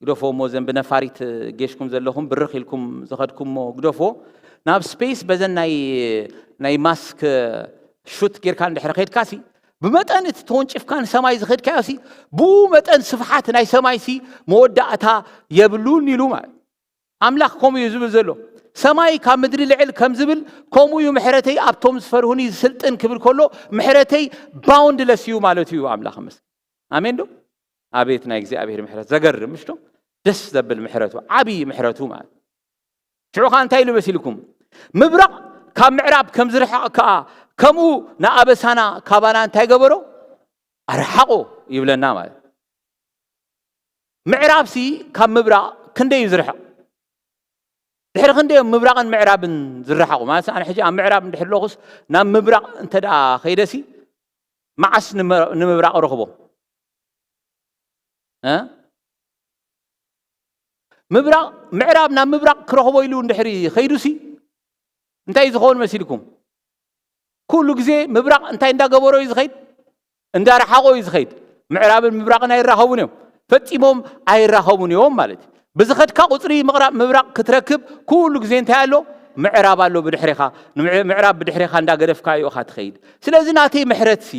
ግደፎ እሞ፣ እዘን ብነፋሪት ጌሽኩም ዘለኹም፣ ብርኽ ኢልኩም ዝኸድኩሞ ግደፎ። ናብ ስፔስ በዘን ናይ፣ ናይ ማስክ ሹት ጌርካ እንድሕር ኸድካ ሲ ብመጠን እቲ ተወንጭፍካ ንሰማይ ዝኸድካዮ ሲ ብኡ መጠን ስፍሓት ናይ ሰማይ ሲ መወዳእታ የብሉን ኢሉ ማለት። ኣምላኽ ከምኡ እዩ ዝብል ዘሎ። ሰማይ ካብ ምድሪ ልዕል ከም ዝብል፣ ከምኡ እዩ ምሕረተይ ኣብቶም ዝፈርሁኒ ዝስልጥን ክብል ከሎ፣ ምሕረተይ ባውንድለስ እዩ ማለት እዩ። ኣምላኽ ይመስገን። ኣሜን ዶ? ኣቤት ናይ እግዚኣብሔር ምሕረት፣ ዘገርም ምሽ ዶ? ደስ ዘብል ምሕረቱ፣ ዓብዪ ምሕረቱ ማለት። ሽዑ ኸዓ እንታይ ኢሉ መሲልኩም? ምብራቕ ካብ ምዕራብ ከም ዝርሕቕ ከኣ፣ ከምኡ ንኣበሳና ካባና እንታይ ገበሮ? ኣርሓቖ ይብለና ማለት። ምዕራብ ሲ ካብ ምብራቕ ክንደይ እዩ ዝርሕቕ? ድሕሪ ክንደይ እዮም ምብራቕን ምዕራብን ዝረሓቑ? ማለት ኣነ ሕጂ ኣብ ምዕራብ እንድሕር ኣለኹስ ናብ ምብራቕ እንተ ደኣ ከይደሲ መዓስ ንመ-፣ ንምብራቕ ረኽቦ? እ? ምብራቕ፣ ምዕራብ ናብ ምብራቕ ክረኽቦ ኢሉ እንድሕሪ ከይዱሲ እንታይ እዩ ዝኸውን መሲልኩም? ኩሉ ግዜ ምብራቕ እንታይ እንዳገበሮ እዩ ዝኸይድ? እንዳረሓቖ እዩ ዝኸይድ። ምዕራብን ምብራቕን ኣይራኸቡን እዮም። ፈጺሞም ኣይራኸቡን እዮም ማለት እዩ። ብዝኸድካ ቁጽሪ ምቕራብ ምብራቕ ክትረክብ ኩሉ ግዜ እንታይ ኣሎ? ምዕራብ ኣሎ ብድሕሬኻ። ንምዕ-፣ ምዕራብ ብድሕሬኻ እንዳገደፍካ እዩ ኢኻ ትኸይድ። ስለዚ ናተይ ምሕረትሲ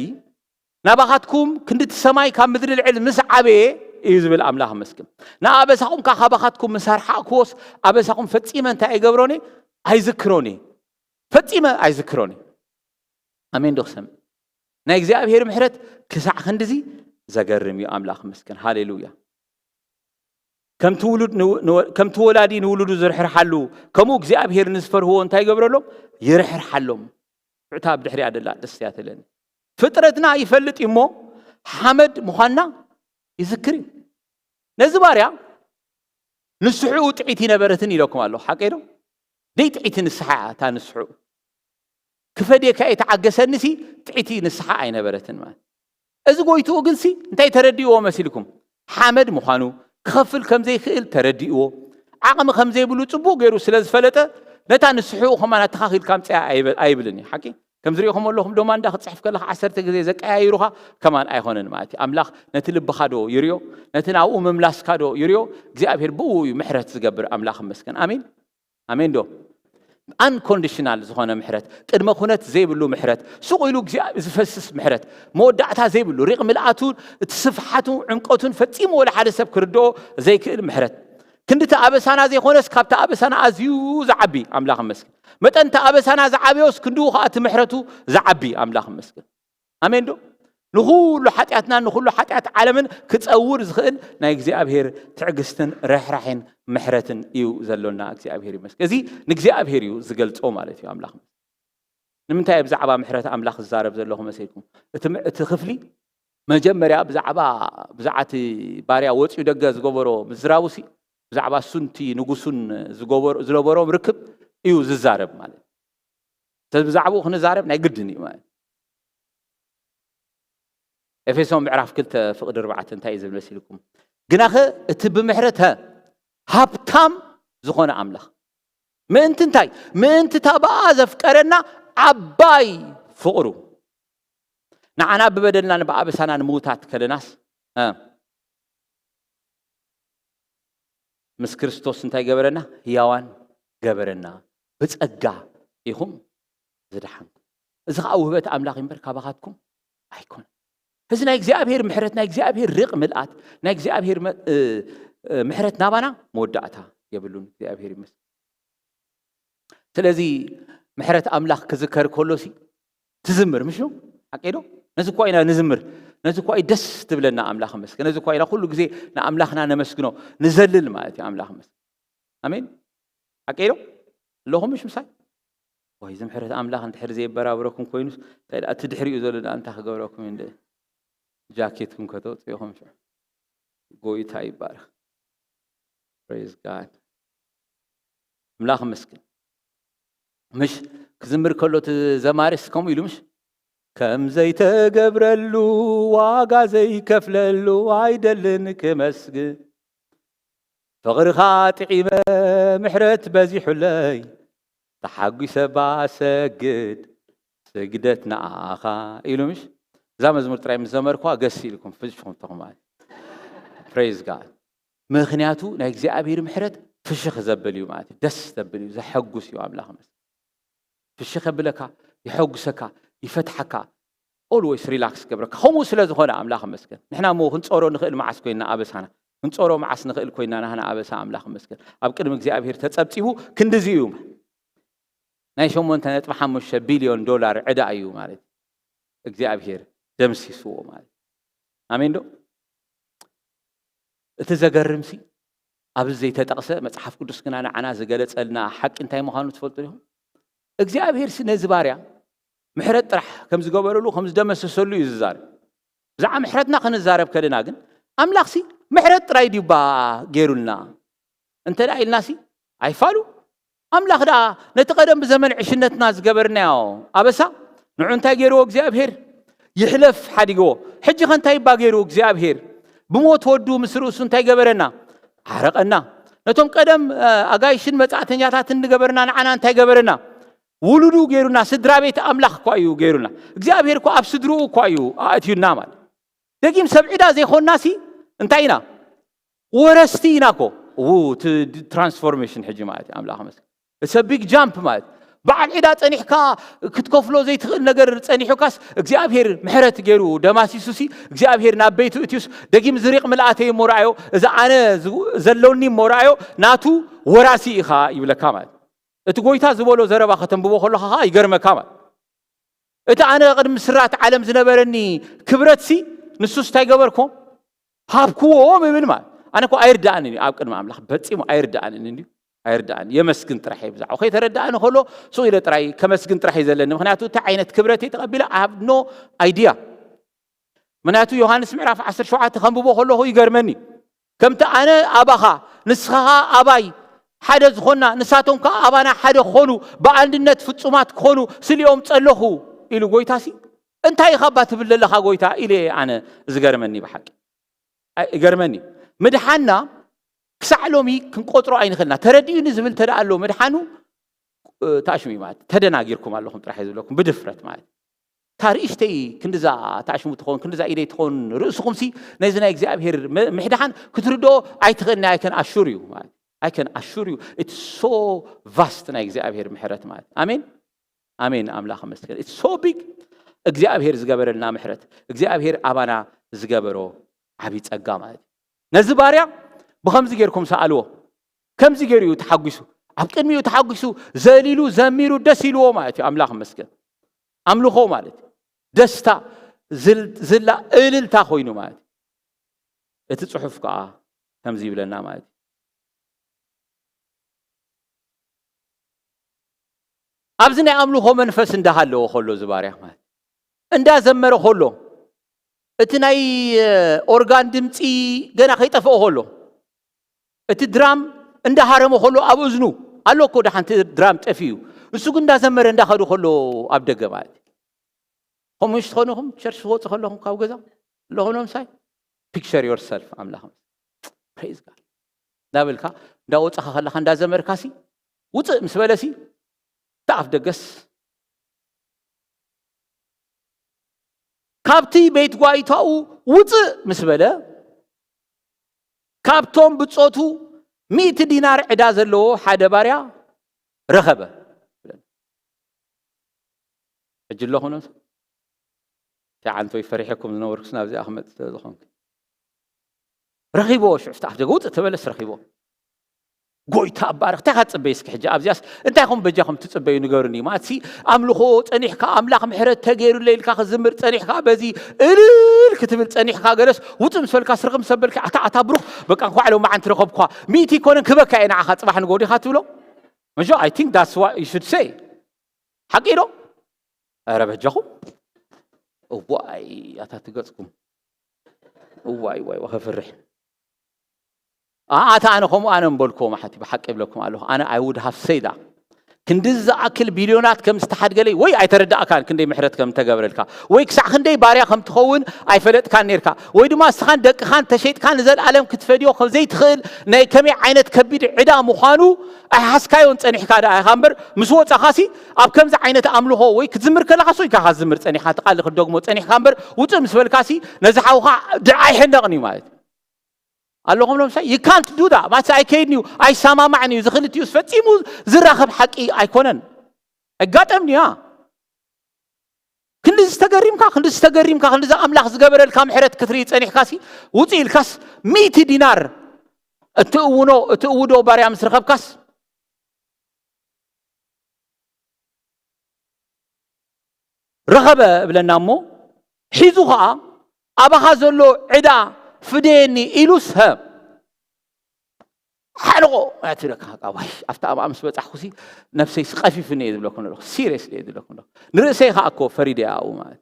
ናባኻትኩም ክንድቲ ሰማይ ካብ ምድሪ ልዕል ምስ ዓበየ እዩ ዝብል ኣምላኽ መስክን። ንኣበሳኹም ከኣ ካባኻትኩም ምስ ኣርሓቕክዎስ ኣበሳኹም ፈጺመ እንታይ ኣይገብሮን እየ? ኣይዝክሮን እየ። ፈጺመ ኣይዝክሮን እየ። ኣሜን ዶ ክሰምዕ? ናይ እግዚኣብሔር ምሕረት ክሳዕ ክንድዚ ዘገርም እዩ። ኣምላኽ መስክን። ሃሌሉያ። ከምቲ ውሉድ ንው-፣ ንወ-፣ ከምቲ ወላዲ ንውሉዱ ዝርሕርሓሉ፣ ከምኡ እግዚኣብሔር ንዝፈርህዎ እንታይ ይገብረሎም? ይርሕርሓሎም። ብዕታ ኣብ ድሕሪኣ ደላ ደስ እያ ትብለኒ። ፍጥረትና ይፈልጥ እዩ እሞ ሓመድ ምዃንና ይዝክር እዩ። ነዚ ባርያ ንስሕኡ ጥዒት ይነበረትን ኢለኩም ኣለኹ። ሓቀይ ዶ? ደይ ጥዒቲ ንስሓ እያ እታ ንስሕኡ። ክፈድየካ እየ ተዓገሰኒ ሲ ጥዒቲ ንስሓ ኣይነበረትን ማለት። እዚ ጎይትኡ ግን ሲ እንታይ ተረዲእዎ መሲልኩም? ሓመድ ምዃኑ፣ ክኸፍል ከም ዘይክእል ተረዲእዎ። ዓቕሚ ከም ዘይብሉ ጽቡቕ ገይሩ ስለ ዝፈለጠ ነታ ንስሕኡ ከማን ኣተኻኺልካ ኣምጽኣ ኣይበ-፣ ኣይብልን እዩ። ሓቂ? ከም ዝሪኢኹም ኣለኹም፣ ዶማንዳ ክትፅሕፍ ከለኻ ዓሰርተ ግዜ ዘቀያይሩኻ ከማን ኣይኾነን ማለት እዩ። ኣምላኽ ነቲ ልብኻ ዶ ይርዮ፣ ነቲ ናብኡ ምምላስካ ዶ ይርዮ። እግዚኣብሔር ብኡ እዩ ምሕረት ዝገብር። ኣምላኽ ይመስገን። ኣሜን፣ ኣሜን ዶ? ኣንኮንዲሽናል ዝኾነ ምሕረት፣ ቅድመ ኩነት ዘይብሉ ምሕረት፣ ሱቕ ኢሉ እግዚኣብ- ዝፈስስ ምሕረት፣ መወዳእታ ዘይብሉ፣ ሪቕ ምልኣቱ፣ እቲ ስፍሓቱ፣ ዕምቀቱን ፈጺሙ ወላ ሓደ ሰብ ክርድኦ ዘይክእል ምሕረት። ክንዲ እቲ ኣበሳና ዘይኮነስ ካብቲ ኣበሳና ኣዝዩ ዝዓቢ፣ ኣምላኽ ይመስገን። መጠን እቲ ኣበሳና ዝዓበዮስ ክንድኡ ኸዓ እቲ ምሕረቱ ዝዓቢ፣ ኣምላኽ ይመስገን። ኣሜን ዶ? ንኹሉ ሓጢኣትናን ንኹሉ ሓጢኣት ዓለምን ክጸውር ዝኽእል ናይ እግዚኣብሔር ትዕግስትን ርሕራሕን ምሕረትን እዩ ዘሎና። እግዚኣብሔር ይመስገን። እዚ ንእግዚኣብሔር እዩ ዝገልጾ ማለት እዩ ኣምላኽ። ንምንታይ ብዛዕባ ምሕረት ኣምላኽ ዝዛረብ ዘለኹ መሲልኩም? እቲ ም- እቲ ክፍሊ መጀመርያ ብዛዕባ ብዛዕባ እቲ ባርያ ወጺኡ ደገ ዝገበሮ ምዝራቡሲ ብዛዕባ እሱን እቲ ንጉሱን ዝገበሮ ዝነበሮም ርክብ እዩ ዝዛረብ ማለት እዩ። ስለዚ ብዛዕባኡ ክንዛረብ ናይ ግድን እዩ ማለት እዩ። ኤፌሶን ምዕራፍ ክልተ ፍቕዲ ኣርባዕተ እንታይ እዩ ዝብል መሲልኩም? ግናኸ እቲ ብምሕረት ሀ ሃብታም ዝኾነ ኣምላኽ ምእንቲ እንታይ? ምእንቲ እታ ብኣ ዘፍቀረና ዓባይ ፍቕሩ ንዓና ብበደልና ንብኣበሳና ንምውታት ከለናስ እ፣ ምስ ክርስቶስ እንታይ ገበረና? ህያዋን ገበረና። ብጸጋ ኢኹም ዝደሓንኩም። እዚ ኸዓ ውህበት ኣምላኽ እምበር ካባኻትኩም ኣይኮነን። እዚ ናይ እግዚኣብሔር ምሕረት፣ ናይ እግዚኣብሔር ርቕ ምልኣት፣ ናይ እግዚኣብሔር መ- እ- እ- ምሕረት ናባና መወዳእታ የብሉን። እግዚኣብሔር ይመስገን። ስለዚ ምሕረት ኣምላኽ ክዝከር ከሎ ሲ ትዝምር ምሽ ሓቂ ዶ? ነዚ እኳ ኢና ንዝምር። ነዚ እኳ እዩ ደስ ትብለና ኣምላኽ መስገን። ነዚ እኳ ኢና ኩሉ ግዜ ንኣምላኽና ነመስግኖ፣ ንዘልል ማለት እዩ ኣምላኽ መስገን። ኣሜን። ሓቂ ዶ? ኣለኹም ምሽ ምሳይ? ወይ እዚ ምሕረት ኣምላኽ እንድሕር ዘይበራብረኩም ኮይኑስ እንታይ ደኣ እቲ ድሕሪኡ ዘሎ ደኣ እንታይ ክገብረኩም እዩ? እንደ ጃኬትኩም ከተውፅኡ ኢኹም። ሽዑ ጎይታ ይባረኽ። Praise God። ኣምላኽ መስግን። ምሽ ክዝምር ከሎ እቲ ዘማሪስ ከምኡ ኢሉ ምሽ ከም ዘይተገብረሉ ዋጋ ዘይከፍለሉ ኣይደልን ክመስግን ፍቕርኻ ጥዒመ ምሕረት በዚሑለይ ተሓጒሰ ባሰግድ ስግደት ንኣኻ ኢሉ ምሽ እዛ መዝሙር ጥራይ ምስ ዘመርኳ ገስ ኢልኩም ፍሽኹም ተኹም ማለት Praise God። ምክንያቱ ናይ እግዚኣብሔር ምሕረት ፍሽኽ ዘብል እዩ ማለት እዩ። ደስ ዘብል እዩ፣ ዘሐጉስ እዩ። ኣምላኽ መስገን። ፍሽኽ የብለካ፣ የሐጉሰካ፣ ይፈትሓካ፣ ኦልዌይስ ሪላክስ ገብረካ። ከምኡ ስለ ዝኾነ ኣምላኽ መስገን። ንሕና እሞ ክንጾሮ ንኽእል መዓስ ኮይና ኣበሳና፣ ክንጾሮ መዓስ ንኽእል ኮይና ናህና ኣበሳ ኣምላኽ መስገን። ኣብ ቅድሚ እግዚኣብሔር ተጸብጺቡ ክንድዚ እዩ። ናይ ሸሞንተ ነጥቢ ሓሙሽተ ቢልዮን ዶላር ዕዳ እዩ ማለት እዩ። እግዚኣብሔር ደምሲስዎ ማለት እዩ። ኣሜን ዶ? እቲ ዘገርምሲ ኣብዚ ዘይተጠቕሰ መጽሓፍ ቅዱስ ግና ንዓና ዝገለጸልና ሓቂ እንታይ ምዃኑ ትፈልጡ ዲኹም? እግዚኣብሔር ሲ ነዚ ባርያ ምሕረት ጥራሕ ከም ዝገበረሉ ከም ዝደመሰሰሉ እዩ ዝዛረብ። ብዛዕባ ምሕረትና ክንዛረብ ከለና ግን ኣምላኽሲ ምሕረት ጥራይ ድዩ እባ ገይሩልና እንተ ደኣ ኢልናሲ ኣይፋሉ ኣምላኽ ደኣ ነቲ ቀደም ብዘመን ዕሽነትና ዝገበርናዮ ኣበሳ ንዑ እንታይ ገይርዎ እግዚኣብሔር ይሕለፍ ሓዲግዎ ሕጂ ከ እንታይ እባ ገይሩ እግዚኣብሔር ብሞት ወዱ ምስ ርእሱ እንታይ ገበረና ዓረቐና ነቶም ቀደም ኣጋይሽን መጻእተኛታትን ንገበርና ንዓና እንታይ ገበረና ውሉዱ ገይሩና ስድራ ቤት ኣምላኽ እኳ እዩ ገይሩና እግዚኣብሔር እኳ ኣብ ስድርኡ እኳ እዩ ኣእትዩና ማለት ደጊም ሰብ ዕዳ ዘይኮንናሲ እንታይ ኢና ወረስቲ ኢና ኮ ትራንስፎርሜሽን ሕጂ ማለት ኣምላኽ መስ እሰ ቢግ ጃምፕ ማለት በዓል ዕዳ ጸኒሕካ ክትከፍሎ ዘይትኽእል ነገር ጸኒሑካስ እግዚኣብሔር ምሕረት ገይሩ ደማሲሱሲ እግዚኣብሔር ናብ ቤቱ እትዩስ ደጊም ዝሪቕ ምልኣተይ እሞ ረኣዮ እዚ ኣነ ዘለውኒ እሞ ረኣዮ ናቱ ወራሲ ኢኻ ይብለካ ማለት እቲ ጎይታ ዝበሎ ዘረባ ከተንብቦ ከለኻ ከዓ ይገርመካ ማለት እቲ ኣነ ቅድሚ ስራት ዓለም ዝነበረኒ ክብረትሲ ንሱስ እንታይ ገበርኮ ሃብክዎም ይብል ማለት ኣነ እኮ ኣይርዳእንን እዩ ኣብ ቅድሚ ኣምላኽ በፂሙ ኣይርዳእንን እንድዩ ኣይርዳእን የመስግን ጥራሕ ብዛዕባ ከይተረዳእኒ ከሎ ሱቕ ኢለ ጥራይ ከመስግን ጥራሕ እዩ ዘለኒ ምክንያቱ እቲ ዓይነት ክብረተይ ተቐቢለ ኣብ ኖ ኣይድያ ምክንያቱ ዮሃንስ ምዕራፍ ዓሰርተ ሸውዓተ ከንብቦ ከለኹ ይገርመኒ ከምቲ ኣነ ኣባኻ ንስኻ ኣባይ ሓደ ዝኾና ንሳቶም ከዓ ኣባና ሓደ ክኾኑ ብኣንድነት ፍጹማት ክኾኑ ስሊኦም ጸለኹ ኢሉ ጎይታሲ እንታይ ኢኻ እባ ትብል ዘለኻ ጎይታ ኢለ ኣነ ዝገርመኒ ብሓቂ ይገርመኒ ምድሓና ክሳዕ ሎሚ ክንቆጥሮ ኣይንኽእልና ተረዲኡኒ ዝብል ተደኣ ኣሎ ምድሓኑ እ፣ ታሽሙ እዩ ማለት ተደናጊርኩም ኣለኹም ጥራሕ እዩ ዝብለኩም ብድፍረት ማለት። እታ ርእሽተይ ክንድዛ ታሽሙ ትኸውን ክንድዛ ኢደይ ትኸውን ርእስኹምሲ ነዚ ናይ እግዚኣብሔር ም- ምሕዳሓን ክትርድኦ ኣይትኽእልና። I can assure you ማለት I can assure you it's so vast ናይ እግዚኣብሔር ምሕረት ማለት። ኣሜን ኣሜን። ኣምላኽ መስገን it's so big። እግዚኣብሔር ዝገበረልና ምሕረት እግዚኣብሔር ኣባና ዝገበሮ ዓብዪ ጸጋ ማለት እዩ። ነዚ ባርያ ብኸምዚ ጌርኩም ሰኣልዎ። ከምዚ ገይሩ እዩ ተሓጒሱ። ኣብ ቅድሚኡ ተሓጒሱ ዘሊሉ ዘሚሩ ደስ ኢልዎ ማለት እዩ። ኣምላኽ መስገን ኣምልኾ ማለት እዩ። ደስታ ዝል- ዝላ እልልታ ኮይኑ ማለት እዩ። እቲ ጽሑፍ ከዓ ከምዚ ይብለና ማለት እዩ። ኣብዚ ናይ ኣምልኾ መንፈስ እንዳሃለዎ ከሎ ዝባርያ ማለት እንዳዘመረ ከሎ እቲ ናይ ኦርጋን ድምፂ ገና ከይጠፍኦ ከሎ እቲ ድራም እንዳሃረመ ከሎ ኣብ እዝኑ ኣሎ እኮ ደሓንቲ ድራም ጠፊኡ እዩ። እሱ ግን እንዳዘመረ እንዳኸዱ ከሎ ኣብ ደገ ማለት እዩ። ከምኡ ምሽ ትኾኑኹም ቸርች ትወፁ ከለኹም ካብ ገዛ ለኾኖም ሳይ picture yourself ኣምላኽ praise God እንዳበልካ እንዳወፃኻ ከለኻ እንዳዘመርካ ሲ ውፅእ ምስ በለ ሲ ተኣፍ ደገስ ካብቲ ቤት ጓይታኡ ውፅእ ምስ በለ ካብቶም ብፆቱ ሚእቲ ዲናር ዕዳ ዘለዎ ሓደ ባርያ ረኸበ። ሕጂ ኣለኹ ነምስ ሸዓንቶይ ፈሪሐኩም ዝነበርኩስ ናብዚኣ ክመፅእ ስለ ዝኾንኩ ረኺቦ ሽዑ ኣፍ ደገ ውፅእ ተበለስ ረኺቦ። ጎይታ ኣባረኽ እንታይ ካትፅበይ እስኪ ሕጂ ኣብዚያስ እንታይ ኹም በጃኹም ትፅበዩ ንገሩኒ። ማትሲ ኣምልኾ ፀኒሕካ ኣምላኽ ምሕረት ተገይሩለ ኢልካ ክዝምር ፀኒሕካ በዚ እልል ክትብል ፀኒሕካ ገለስ ውፅእ ምስ በልካ ስርኽ ምስ ኣበልካ ኣታ ኣታ ብሩኽ በቃ እንኳዕ ሎማዓንቲ ረኸብኳ ሚእቲ ይኮነን ክበካ እየ ንዓኻ ፅባሕ ንጎዲኻ ትብሎ። መሾ I think that's what you should say ሓቂ ዶ? ኧረ በጃኹም እዋይ ኣታ ትገፅኩም እዋይ ዋይ ከፍርሕ ኣታ ኣነ ከምኡ ኣነ ምበልክዎ ማሓቲ ብሓቂ ይብለኩም ኣለኹ ኣነ I would have said that ክንዲ ዝኣክል ቢልዮናት ከም ዝተሓድገለይ ወይ ኣይተረዳእካን ክንደይ ምሕረት ከም ተገብረልካ ወይ ክሳዕ ክንደይ ባርያ ከም ትኸውን ኣይፈለጥካን ነርካ ወይ ድማ እስኻን ደቅኻን ተሸይጥካ ንዘለኣለም ክትፈድዮ ከም ዘይትኽእል ናይ ከመይ ዓይነት ከቢድ ዕዳ ምዃኑ ኣይሓስካዮን ጸኒሕካ ደኣ ኢኻ እምበር ምስ ወጻኻሲ ኣብ ከምዚ ዓይነት ኣምልኾ ወይ ክትዝምር ከለኻስ ወይ ኢኻ ዝምር ጸኒሕካ እቲ ቃል ክትደግሞ ጸኒሕካ እምበር ውጽእ ምስ በልካሲ ነዚ ሓውኻ ድኣ ኣይሕነቕን እዩ ማለት እዩ። ኣለኹም ሎም ሳይ you can't do that ማትስ ኣይከይድን እዩ ኣይሰማማዕን እዩ እዚ ክልቲኡስ ፈጺሙ ዝራኸብ ሓቂ ኣይኮነን። ኣጋጠምኒ እያ ክንዲ ዝተገሪምካ ክንዲ ዝተገሪምካ ክንዲ ኣምላኽ ዝገበረልካ ምሕረት ክትርኢ ጸኒሕካሲ ውጽእ ኢልካስ ሚእቲ ዲናር እትእውኖ እትእውዶ ባርያ ምስ ረኸብካስ ረኸበ እብለና እሞ ሒዙ ኸዓ ኣባኻ ዘሎ ዕዳ ፍደየኒ ኢሉስ ሀ ሓንቆ ትብለካ ቃዋይ ኣብቲ ኣብኣ ምስ በፃሕኩሲ ነብሰይ ስቀፊፍኒ እየ ዝብለኩም ዘለኹ ሲሪየስ እየ ዝብለኩም ዘለኹ ንርእሰይ ከዓ እኮ ፈሪደ ኣብኡ ማለት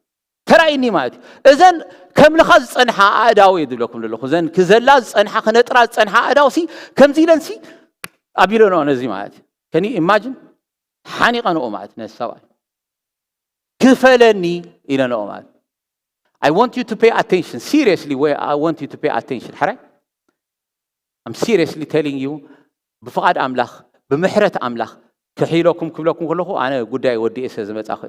ተራእይኒ ማለት እዩ እዘን ከምልኻ ዝፀንሓ ኣእዳው እየ ዝብለኩም ዘለኹ እዘን ክዘላ ዝፀንሓ ክነጥራ ዝፀንሓ ኣእዳው ሲ ከምዚ ኢለንሲ ኣቢለንኦ ነዚ ማለት እዩ ከኒ ኢማጅን ሓኒቐንኦ ማለት ነዚ ሰብኣይ ክፈለኒ ኢለንኦ ማለት I want you to pay attention seriously ወይ I want you to pay attention ሕራይ I'm seriously telling you ብፍቓድ ኣምላኽ ብምሕረት ኣምላኽ ክሒለኩም ክብለኩም ከለኹ ኣነ ጉዳይ ወዲኤ ስለ ዝመጻኹ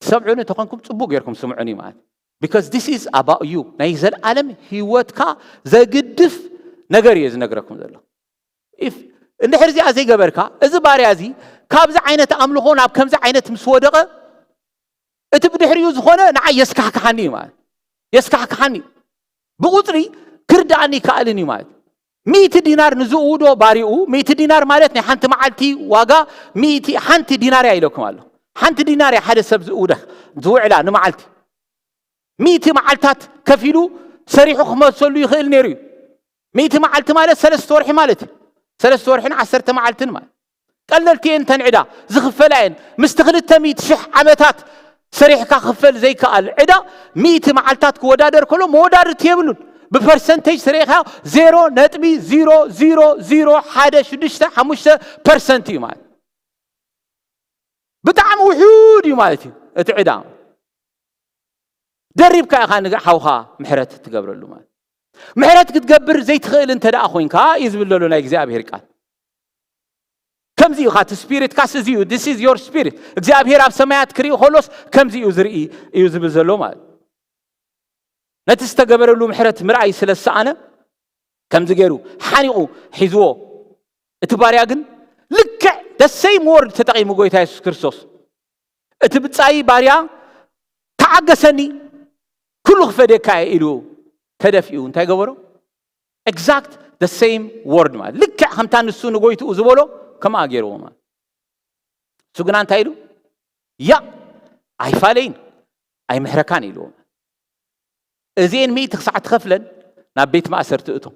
ትሰምዑኒ ተኾንኩም ጽቡቅ ጌርኩም ስምዑኒ ማለት because this is about you ናይ ዘለዓለም ህይወትካ ዘግድፍ ነገር እየ ዝነግረኩም ዘሎ if እንድሕር እዚኣ ዘይገበርካ እዚ ባርያ እዚ ካብዚ ዓይነት ኣምልኾ ናብ ከምዚ ዓይነት ምስ ወደቐ እቲ ብድሕሪኡ ዝኾነ ንዓይ የስካሕክሓኒ እዩ ማለት የስካሕክሓኒ ብቁፅሪ ክርዳኣኒ ይከኣልን እዩ ማለት ሚእቲ ዲናር ንዝእውዶ ባሪኡ ሚእቲ ዲናር ማለት ናይ ሓንቲ መዓልቲ ዋጋ ሚእቲ ሓንቲ ዲናር እያ ኢለኩም ኣሎ ሓንቲ ዲናር እያ ሓደ ሰብ ዝእውደ ዝውዕላ ንመዓልቲ ሚእቲ መዓልታት ከፊሉ ሰሪሑ ክመልሰሉ ይኽእል ነይሩ እዩ ሚእቲ መዓልቲ ማለት ሰለስተ ወርሒ ማለት እዩ ሰለስተ ወርሕን ዓሰርተ መዓልትን ማለት ቀለልቲ እየን እተን ዕዳ ዝኽፈላ እየን ምስቲ ክልተ ሚእቲ ሽሕ ዓመታት ሰሪሕካ ክፈል ዘይከኣል ዕዳ ሚእቲ መዓልታት ክወዳደር ከሎ መወዳድርቲ የብሉን ብፐርሰንቴጅ ተሪኢኻዮ ዜሮ ነጥቢ ዚሮ ዚሮ ዚሮ ሓደ ሽዱሽተ ሓሙሽተ ፐርሰንት እዩ ማለት ብጣዕሚ ውሑድ እዩ ማለት እዩ እቲ ዕዳ ደሪብካ ኢኻ ንሓውኻ ምሕረት ትገብረሉ ማለት ምሕረት ክትገብር ዘይትኽእል እንተ ደኣ ኮይንካ እዩ ዝብል ዘሎ ናይ እግዚኣብሔር ቃል ከምዚ እዩ እቲ ስፒሪትካስ እዚ እዩ። This is your spirit። እግዚኣብሔር ኣብ ሰማያት ክርኢ ከሎስ ከምዚ እዩ ዝርኢ እዩ ዝብል ዘሎ ማለት። ነቲ ዝተገበረሉ ምሕረት ምርኣይ ስለ ዝሰኣነ ከምዚ ገይሩ ሓኒቑ ሒዝዎ። እቲ ባርያ ግን ልክዕ the same word ተጠቒሙ ጎይታ የሱስ ክርስቶስ። እቲ ብጻይ ባርያ ተዓገሰኒ፣ ኩሉ ክፈደካ እየ ኢሉ ተደፊኡ እንታይ ገበሮ? Exact the same word ማለት ልክዕ ከምታ ንሱ ንጎይትኡ ዝበሎ ከምኣ ገይርዎ ማለት። እሱ ግና እንታይ ኢሉ? ያ ኣይፋለይን ኣይምሕረካን ኢልዎ። እዚኤን ሚእቲ ክሳዕ ትኸፍለን ናብ ቤት ማእሰርቲ እቶ፣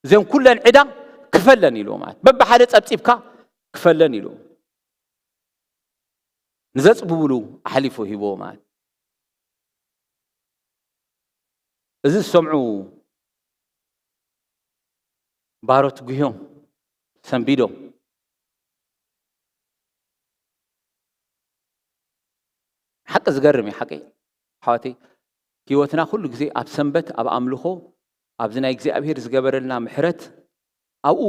እዚን ኩለን ዕዳ ክፈለን ኢልዎ ማለት በብሓደ ጸብጺብካ ክፈለን ኢልዎ። ንዘጽብብሉ ኣሕሊፉ ሂብዎ ማለት። እዚ ዝሰምዑ ባሮት ጉህዮም ሰንቢዶም። ሓቂ ዝገርም እዩ ሓቂ። ሓወተይ፣ ህይወትና ኩሉ ግዜ ኣብ ሰንበት ኣብ ኣምልኾ ኣብዚ ናይ እግዚኣብሔር ዝገበረልና ምሕረት ኣብኡ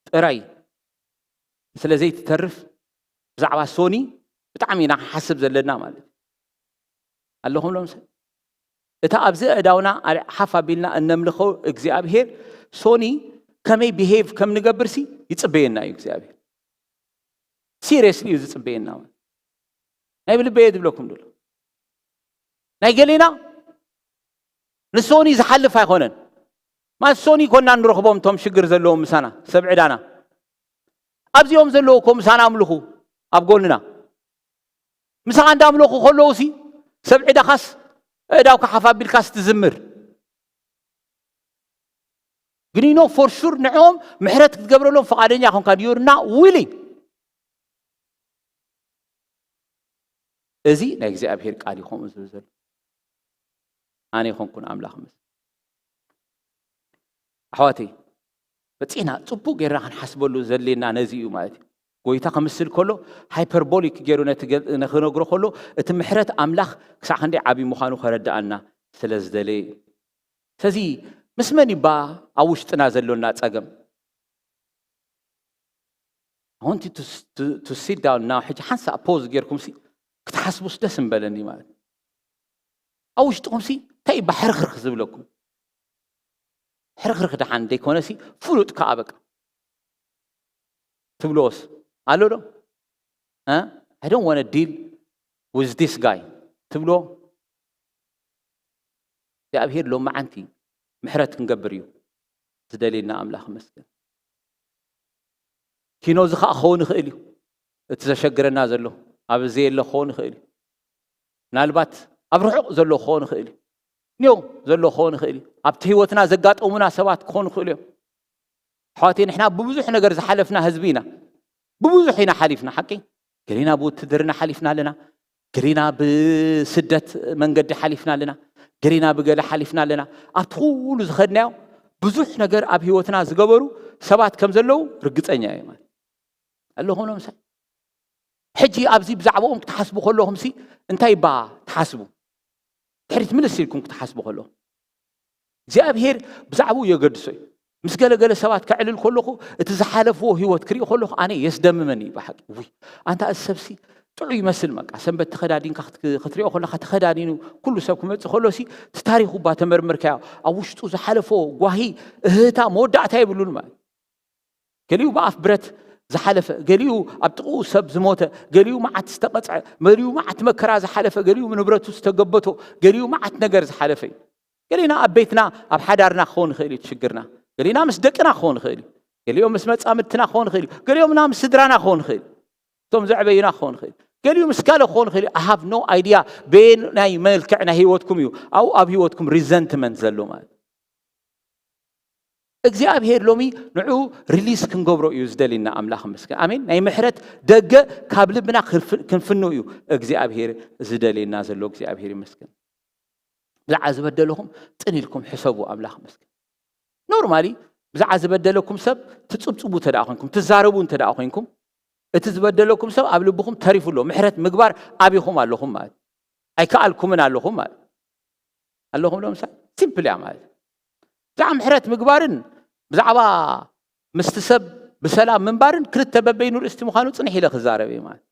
ጥራይ ስለ ዘይትተርፍ ብዛዕባ ሶኒ ብጣዕሚ ኢና ሓስብ ዘለና ማለት እዩ። ኣለኹም ሎምሰ እታ ኣብዚ ኣእዳውና ሓፍ ኣቢልና እነምልኾ እግዚኣብሔር ሶኒ ከመይ ቢሄቭ ከም ንገብርሲ ይጽበየና እዩ እግዚኣብሔር። ሲሪየስሊ እዩ ዝጽበየና። ናይ ብልበየ ዝብለኩም ድሎ ናይ ገሌና ንሶኒ ዝሓልፍ ኣይኮነን። ማለት ሶኒ ኮና ንረኽቦም እቶም ሽግር ዘለዎም ምሳና ሰብ ዕዳና ኣብዚኦም ዘለዉ እኮ ምሳና ኣምልኹ ኣብ ጎንና ምሳኻ እንዳምለኹ ከለዉ ሲ ሰብ ዕዳኻስ ዕዳውካ ሓፍ ኣቢልካስ ትዝምር። ግን you know for sure ንዕኦም ምሕረት ክትገብረሎም ፈቓደኛ ኮንካ you're not willing። እዚ ናይ እግዚኣብሔር ቃል እዩ ከምኡ ዝብል ዘሎ። ኣነ ይኾንኩን ኣምላኽ ምስ ኣሕዋተይ በፂሕና ፅቡቅ ጌርና ክንሓስበሉ ዘድልየና ነዚ እዩ ማለት እዩ። ጎይታ ከምስል ከሎ ሃይፐርቦሊክ ገይሩ ነቲ ገ- ንክነግሮ ከሎ እቲ ምሕረት ኣምላኽ ክሳዕ ክንደይ ዓብዪ ምዃኑ ከረድኣና ስለ ዝደለየ እዩ። ስለዚ ምስ መን ይባ ኣብ ውሽጥና ዘሎና ጸገም? I want you to, to, to sit down now. ሕጂ ሓንሳእ ፖዝ ጌርኩም ሲ ክትሓስቡስ ደስ ምበለኒ ማለት እዩ። ኣብ ውሽጥኹም ሲ እንታይ ይባ ሕርኽርኽ ዝብለኩም? ሕርኽርኽ ደሓን ደይኮነ ሲ ፍሉጥ ከዓ በቃ ትብልዎስ ኣሎ ዶ? I don't want to deal with this guy ትብልዎ? እግዚኣብሔር ሎማዓንቲ ምሕረት ክንገብር እዩ ዝደልየና። ኣምላኽ ይመስገን። ኪኖ እዚ ከዓ ክኸውን ይኽእል እዩ። እቲ ዘሸግረና ዘሎ ኣብ ዘየለ ክኸውን ይኽእል እዩ። ምናልባት ኣብ ርሑቕ ዘሎ ክኸውን ይኽእል እዩ። ኒዮ ዘሎ ክኸውን ይኽእል እዩ። ኣብቲ ህይወትና ዘጋጠሙና ሰባት ክኾኑ ይኽእሉ እዮም። ኣሕዋተይ ንሕና ብብዙሕ ነገር ዝሓለፍና ህዝቢ ኢና። ብብዙሕ ኢና ሓሊፍና ሓቂ። ገሊና ብውትድርና ሓሊፍና ኣለና። ገሊና ብስደት መንገዲ ሓሊፍና ኣለና። ገሊና ብገለ ሓሊፍና ኣለና። ኣብቲ ኩሉ ዝኸድናዮ ብዙሕ ነገር ኣብ ህይወትና ዝገበሩ ሰባት ከም ዘለዉ ርግጸኛ እየ ማለት ኣለኹም። ምሳይ ሕጂ ኣብዚ ብዛዕባኦም ክትሓስቡ ከለኹም ሲ እንታይ ባ ትሓስቡ? ድሕሪት ምልስ ኢልኩም ክትሓስቡ ከለኹም እግዚኣብሔር ብዛዕባኡ የገድሶ እዩ። ምስ ገለገለ ሰባት ከዕልል ከለኹ እቲ ዝሓለፍዎ ህይወት ክርኢ ከለኹ ኣነ የስደምመኒ እዩ ብሓቂ። ውይ ኣንታ እዚ ሰብሲ ጥዑይ ይመስል። በቃ ሰንበት ተኸዳዲንካ ክትክ- ክትሪኦ ከለካ ተኸዳዲኑ ኩሉ ሰብ ክመፅእ ከሎ ሲ እቲ ታሪኹ እባ ተመርምርካዮ ኣብ ውሽጡ ዝሓለፎ ጓሂ እህታ መወዳእታ የብሉን ማለት። ገሊኡ ብኣፍ ብረት ዝሓለፈ፣ ገሊኡ ኣብ ጥቕኡ ሰብ ዝሞተ፣ ገሊኡ መዓት ዝተቐፅዐ፣ ገሊኡ መዓት መከራ ዝሓለፈ፣ ገሊኡ ንብረቱ ዝተገበቶ፣ ገሊኡ መዓት ነገር ዝሓለፈ እዩ። ገሊና ኣብ ቤትና ኣብ ሓዳርና ክኸውን ይኽእል እዩ እቲ ሽግርና። ገሊና ምስ ደቅና ክኸውን ይኽእል እዩ። ገሊኦም ምስ መጻምድትና ክኸውን ይኽእል እዩ። ገሊኦምና ምስ ስድራና ክኸውን ይኽእል እዩ። እቶም ዘዕበዩና ክኸውን ይኽእል እዩ። ገሊኡ ምስ ካልእ ክኸውን ይኽእል እዩ። I have no idea በየናይ መልክዕ ናይ ህይወትኩም እዩ ኣብኡ ኣብ ህይወትኩም ሪዘንትመንት ዘሎ ማለት እግዚኣብሔር ሎሚ ንዑ ሪሊስ ክንገብሮ እዩ ዝደልየና ኣምላኽ መስገን ኣሜን። ናይ ምሕረት ደገ ካብ ልብና ክንፍ- ክንፍኑ እዩ እግዚኣብሔር ዝደልየና ዘሎ እግዚኣብሔር ይመስገን። ብዛዕባ ዝበደለኹም ጥን ኢልኩም ሕሰቡ ኣምላኽ መስገን። ኖርማሊ ብዛዕባ ዝበደለኩም ሰብ ትጽብጽቡ እንተ ደኣ ኮንኩም ትዛረቡ እንተ ደኣ ኮንኩም እቲ ዝበደለኩም ሰብ ኣብ ልብኹም ተሪፉ ኣሎ ምሕረት ምግባር ኣቢኹም ኣለኹም ማለት ኣይከኣልኩምን ኣለኹም ማለት ኣለኹም ዶ ምሳሌ ሲምፕል እያ ማለት ብዛዕባ ምሕረት ምግባርን ብዛዕባ ምስቲ ሰብ ብሰላም ምንባርን ክልተ በበይኑ ርእስቲ ምዃኑ ጽንሕ ኢለ ክዛረብ እየ ማለት።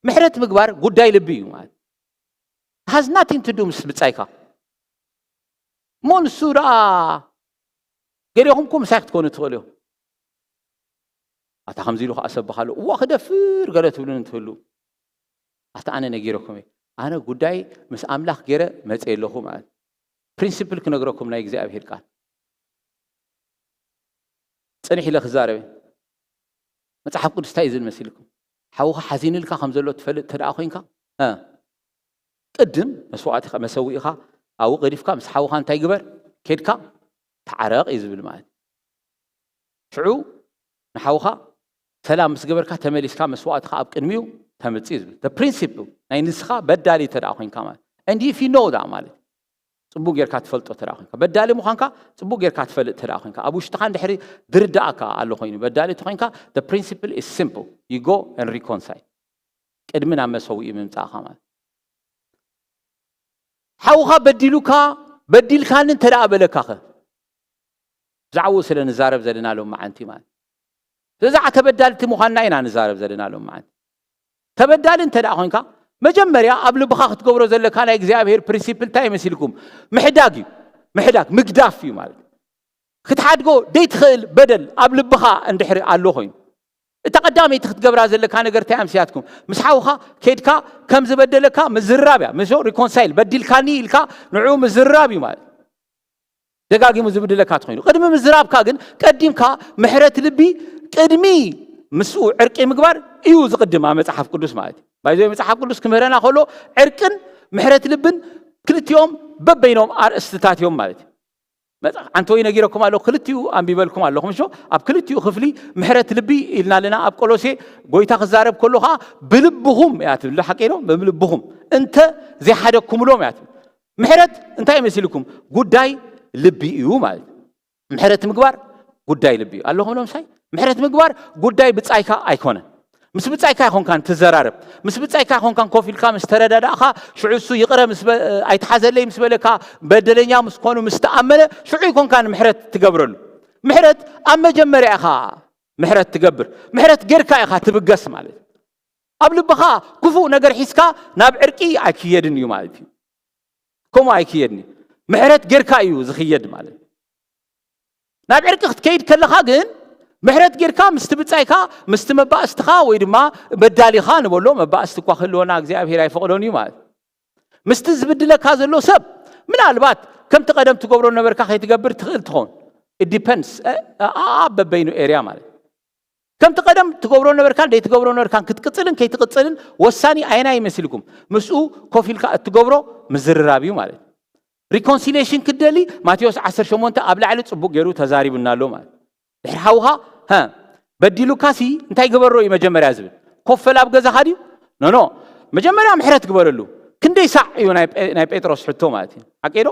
ምሕረት ምግባር ጉዳይ ልቢ እዩ ማለት። Has nothing to do ምስ ብጻይካ። እሞ ንሱ ደኣ ገሊኹም እኮ ምሳይ ክትኮኑ ትኽእሉ እዮም። ኣታ ከምዚ ኢሉ ከኣ ሰብኻ ኣሎ፣ እዋ ክደፍር ገለ ትብሉን እንትህሉ፣ ኣታ ኣነ ነጊረኩም እየ። ኣነ ጉዳይ ምስ ኣምላኽ ገይረ መጽእ ኣለኹ ማለት። ፕሪንሲፕል ክነግረኩም ናይ እግዚኣብሔር ቃል። ጽንሕ ኢለ ክዛረብ እየ። መጽሓፍ ቅዱስ እንታይ እዩ ዝብል መሲልኩም? ሓውኻ ሓዚንልካ ከም ዘሎ ትፈልጥ እንተ ደኣ ኮይንካ፣ እ፣ ቅድም መስዋዕትኻ፣ መሰዊእኻ ኣብኡ ገዲፍካ ምስ ሓውኻ እንታይ ግበር? ኬድካ ተዓረቕ እዩ ዝብል ማለት እዩ። ሽዑ ንሓውኻ ሰላም ምስ ገበርካ ተመሊስካ መስዋዕትኻ ኣብ ቅድሚኡ ተምጽእ እዩ ዝብል። The principle ናይ ንስኻ በዳሊ እንተ ደኣ ኮይንካ ማለት። And if you know that ማለት እዩ። ጽቡቕ ጌርካ ትፈልጦ እንተ ደኣ ኮይንካ። በዳሊ ምዃንካ ጽቡቕ ጌርካ ትፈልጥ እንተ ደኣ ኮይንካ። ኣብ ውሽጥኻ እንድሕሪ ዝርድኣካ ኣሎ ኮይኑ፣ በዳሊ እንተ ኮይንካ፣ the principle is simple. You go and reconcile. ቅድሚ ናብ መሰውኢ ምምጻእኻ ማለት። ሓውኻ በዲሉካ፣ በዲልካኒ እንተ ደኣ በለካኸ? ብዛዕባኡ ስለ ንዛረብ ዘለና ሎም መዓንቲ ማለት። ስለዚ ተበዳልቲ ምዃንና ኢና ንዛረብ ዘለና ሎም መዓንቲ። ተበዳሊ እንተ ደኣ ኮይንካ፣ መጀመርያ ኣብ ልብኻ ክትገብሮ ዘለካ ናይ እግዚኣብሔር ፕሪንሲፕል እንታይ መሲልኩም? ምሕዳግ እዩ። ምሕዳግ፣ ምግዳፍ እዩ ማለት። ክትሓድጎ ደይትኽእል በደል ኣብ ልብኻ እንድሕሪ ኣሎ ኮይኑ፣ እታ ቀዳመይቲ ክትገብራ ዘለካ ነገር እንታይ ኣምስያትኩም? ምስ ሓውኻ ኬድካ ከም ዝበደለካ ምዝራብ እያ። ምስ ሪኮንሳይል፣ በዲልካኒ ኢልካ ንዕኡ ምዝራብ እዩ ማለት። ደጋጊሙ ዝብድለካ ተኾይኑ፣ ቅድሚ ምዝራብካ ግን ቀዲምካ ምሕረት ልቢ፣ ቅድሚ ምስኡ ዕርቂ ምግባር እዩ ዝቕድም ኣብ መጽሓፍ ቅዱስ ማለት እዩ። ባይዞ መጽሓፍ ቅዱስ ክምህረና ከሎ ዕርቅን ምሕረት ልብን ክልቲኦም በበይኖም ኣርእስትታት እዮም ማለት እዩ። መጽ-፣ ዓንተወይ ነጊረኩም ኣለኹ፣ ክልቲኡ ኣንቢበልኩም ኣለኹም። እሾ ኣብ ክልቲኡ ክፍሊ ምሕረት ልቢ ኢልና ኣለና። ኣብ ቆሎሴ ጎይታ ክዛረብ ከሎ ኸዓ ብልብኹም እያ ትብል። ሓቂ ዶ? ብልብኹም እንተ ዘይሓደግኩምሎም እያ ትብል። ምሕረት እንታይ መሲልኩም? ጉዳይ ልቢ እዩ ማለት እዩ። ምሕረት ምግባር ጉዳይ ልቢ እዩ። ኣለኹም ዶ ምሳይ? ምሕረት ምግባር ጉዳይ ብጻይካ ኣይኮነን። ምስ ብጻይካ ኣይኮንካን ትዘራረብ። ምስ ብጻይካ ኣይኮንካን ኮፍ ኢልካ ምስ ተረዳዳእኻ፣ ሽዑ እሱ ይቕረ ምስ በ-፣ ኣይትሓዘለይ ምስ በለካ፣ በደለኛ ምስ ኮኑ ምስ ተኣመነ፣ ሽዑ ኣይኮንካን ምሕረት ትገብረሉ። ምሕረት ኣብ መጀመርያ ኢኻ ምሕረት ትገብር። ምሕረት ጌርካ ኢኻ ትብገስ ማለት እዩ። ኣብ ልብኻ ክፉእ ነገር ሒዝካ ናብ ዕርቂ ኣይክየድን እዩ ማለት እዩ። ከምኡ ኣይክየድን እዩ። ምሕረት ጌርካ እዩ ዝኽየድ ማለት እዩ። ናብ ዕርቂ ክትከይድ ከለኻ ግን ምሕረት ጌርካ ምስቲ ብጻይካ፣ ምስቲ መባእስትኻ ወይ ድማ በዳሊኻ ንበሎ፣ መባእስቲ እኳ ክህልወና እግዚኣብሔር ኣይፈቕዶን እዩ ማለት እዩ። ምስቲ ዝብድለካ ዘሎ ሰብ ምናልባት ከምቲ ቀደም ትገብሮ ነበርካ ከይትገብር ትኽእል ትኸውን። It depends። እ፣ እ፣ ኣብ በበይኑ ኤርያ ማለት እዩ። ከምቲ ቀደም ትገብሮ ነበርካን ደይትገብሮ ነበርካን ክትቅጽልን ከይትቅጽልን ወሳኒ ኣየናይ ይመስልኩም? ምስኡ ኮፍ ኢልካ እትገብሮ ምዝርራብ እዩ ማለት እዩ። ሪኮንሲሊየሽን ክትደሊ ማቴዎስ ዓሰርተ ሸሞንተ ኣብ ላዕሊ ጽቡቕ ገይሩ ተዛሪቡና ኣሎ ማለት እዩ። ድሕሪ ሓውኻ፣ ሀ፣ በዲሉካሲ እንታይ ግበሮ እዩ መጀመርያ ዝብል? ኮፍ በል ኣብ ገዛኻ ድዩ? ኖ፣ ኖ። መጀመርያ ምሕረት ግበረሉ። ክንደይ ሳዕ እዩ ናይ ጴ-፣ ናይ ጴጥሮስ ሕቶ ማለት እዩ። ሓቂ ዶ?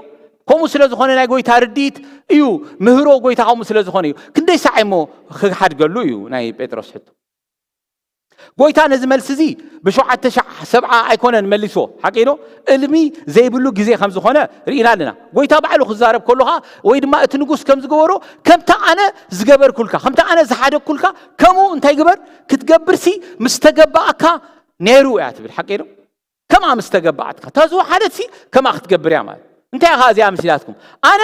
ከምኡ ስለ ዝኾነ ናይ ጎይታ ርድኢት እዩ፣ ምህሮ ጎይታ ከምኡ ስለ ዝኾነ እዩ። ክንደይ ሳዕ እሞ ክሓድገሉ እዩ ናይ ጴጥሮስ ሕቶ። ጎይታ ነዚ መልሲ እዚ ብሸውዓተ ሻዕ ሰብዓ ኣይኮነን መሊስዎ። ሓቂ ዶ? እልሚ ዘይብሉ ግዜ ከም ዝኾነ ርኢና ኣለና። ጎይታ ባዕሉ ክዛረብ ከሎ ኸዓ ወይ ድማ እቲ ንጉስ ከም ዝገበሮ፣ ከምቲ ኣነ ዝገበርኩልካ፣ ከምቲ ኣነ ዝሓደግኩልካ፣ ከምኡ እንታይ ግበር? ክትገብርሲ ምስ ተገባኣካ ነይሩ እያ ትብል። ሓቂ ዶ? ከምኣ ምስ ተገባኣትካ። እታ ዝወሓደትሲ ከምኣ ክትገብር እያ ማለት። እንታይ ኢኻ እዚኣ መሲላትኩም? ኣነ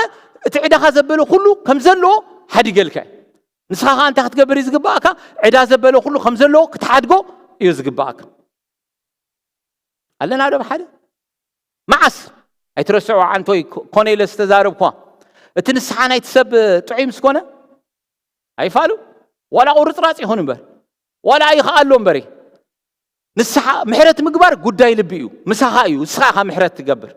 እቲ ዕዳኻ ዘበለ ኩሉ ከም ዘለዎ ሓዲገልካ እየ። ንስኻ ኸኣ እንታይ ክትገብር እዩ ዝግባኣካ? ዕዳ ዘበለ ኩሉ ከም ዘለዎ ክትሓድጎ እዩ ዝግባኣካ። ኣለና ዶ ብሓደ? መዓስ? ኣይትረስዕዋ ዓንቶይ፣ ኮ-፣ ኮነ ኢለ ዝተዛረብኳ። እቲ ንስሓ ናይቲ ሰብ ጥዑይ ምስ ኮነ፣ ኣይፋሉ። ዋላ ቁርጽራጽ ይኹን እምበር። ዋላ ኣይኸኣሎ እምበሪ። ንስሓ፣ ምሕረት ምግባር ጉዳይ ልቢ እዩ። ምሳኻ እዩ። ንስኻ ኢኻ ምሕረት ትገብር።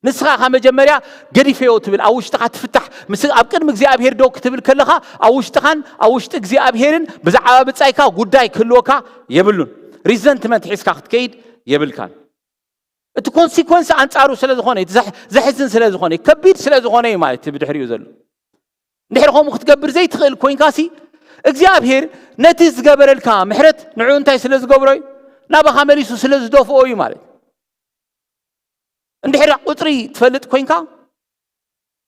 ንስኻ ኢኻ መጀመርያ ገዲፈዮ ትብል፣ ኣብ ውሽጥኻ ትፍታሕ። ምስ፣ ኣብ ቅድሚ እግዚኣብሔር ደው ክትብል ከለኻ፣ ኣብ ውሽጥኻን ኣብ ውሽጢ እግዚኣብሔርን ብዛዕባ ብጻይካ ጉዳይ ክህልወካ የብሉን። ሪዘንትመንት ሒዝካ ክትከይድ የብልካን። እቲ ኮንሲኮንስ ኣንጻሩ ስለ ዝኾነ፣ እቲ ዘሕ-፣ ዘሕዝን ስለ ዝኾነ፣ ከቢድ ስለ ዝኾነ እዩ ማለት እዩ ብድሕሪኡ ዘሎ። እንድሕር ከምኡ ክትገብር ዘይትኽእል ኮይንካሲ፣ እግዚኣብሔር ነቲ ዝገበረልካ ምሕረት ንዕኡ እንታይ ስለ ዝገብሮ እዩ? ናባኻ መሊሱ ስለ ዝደፍኦ እዩ ማለት እዩ። እንድሕር ቁጽሪ ትፈልጥ ኮይንካ፣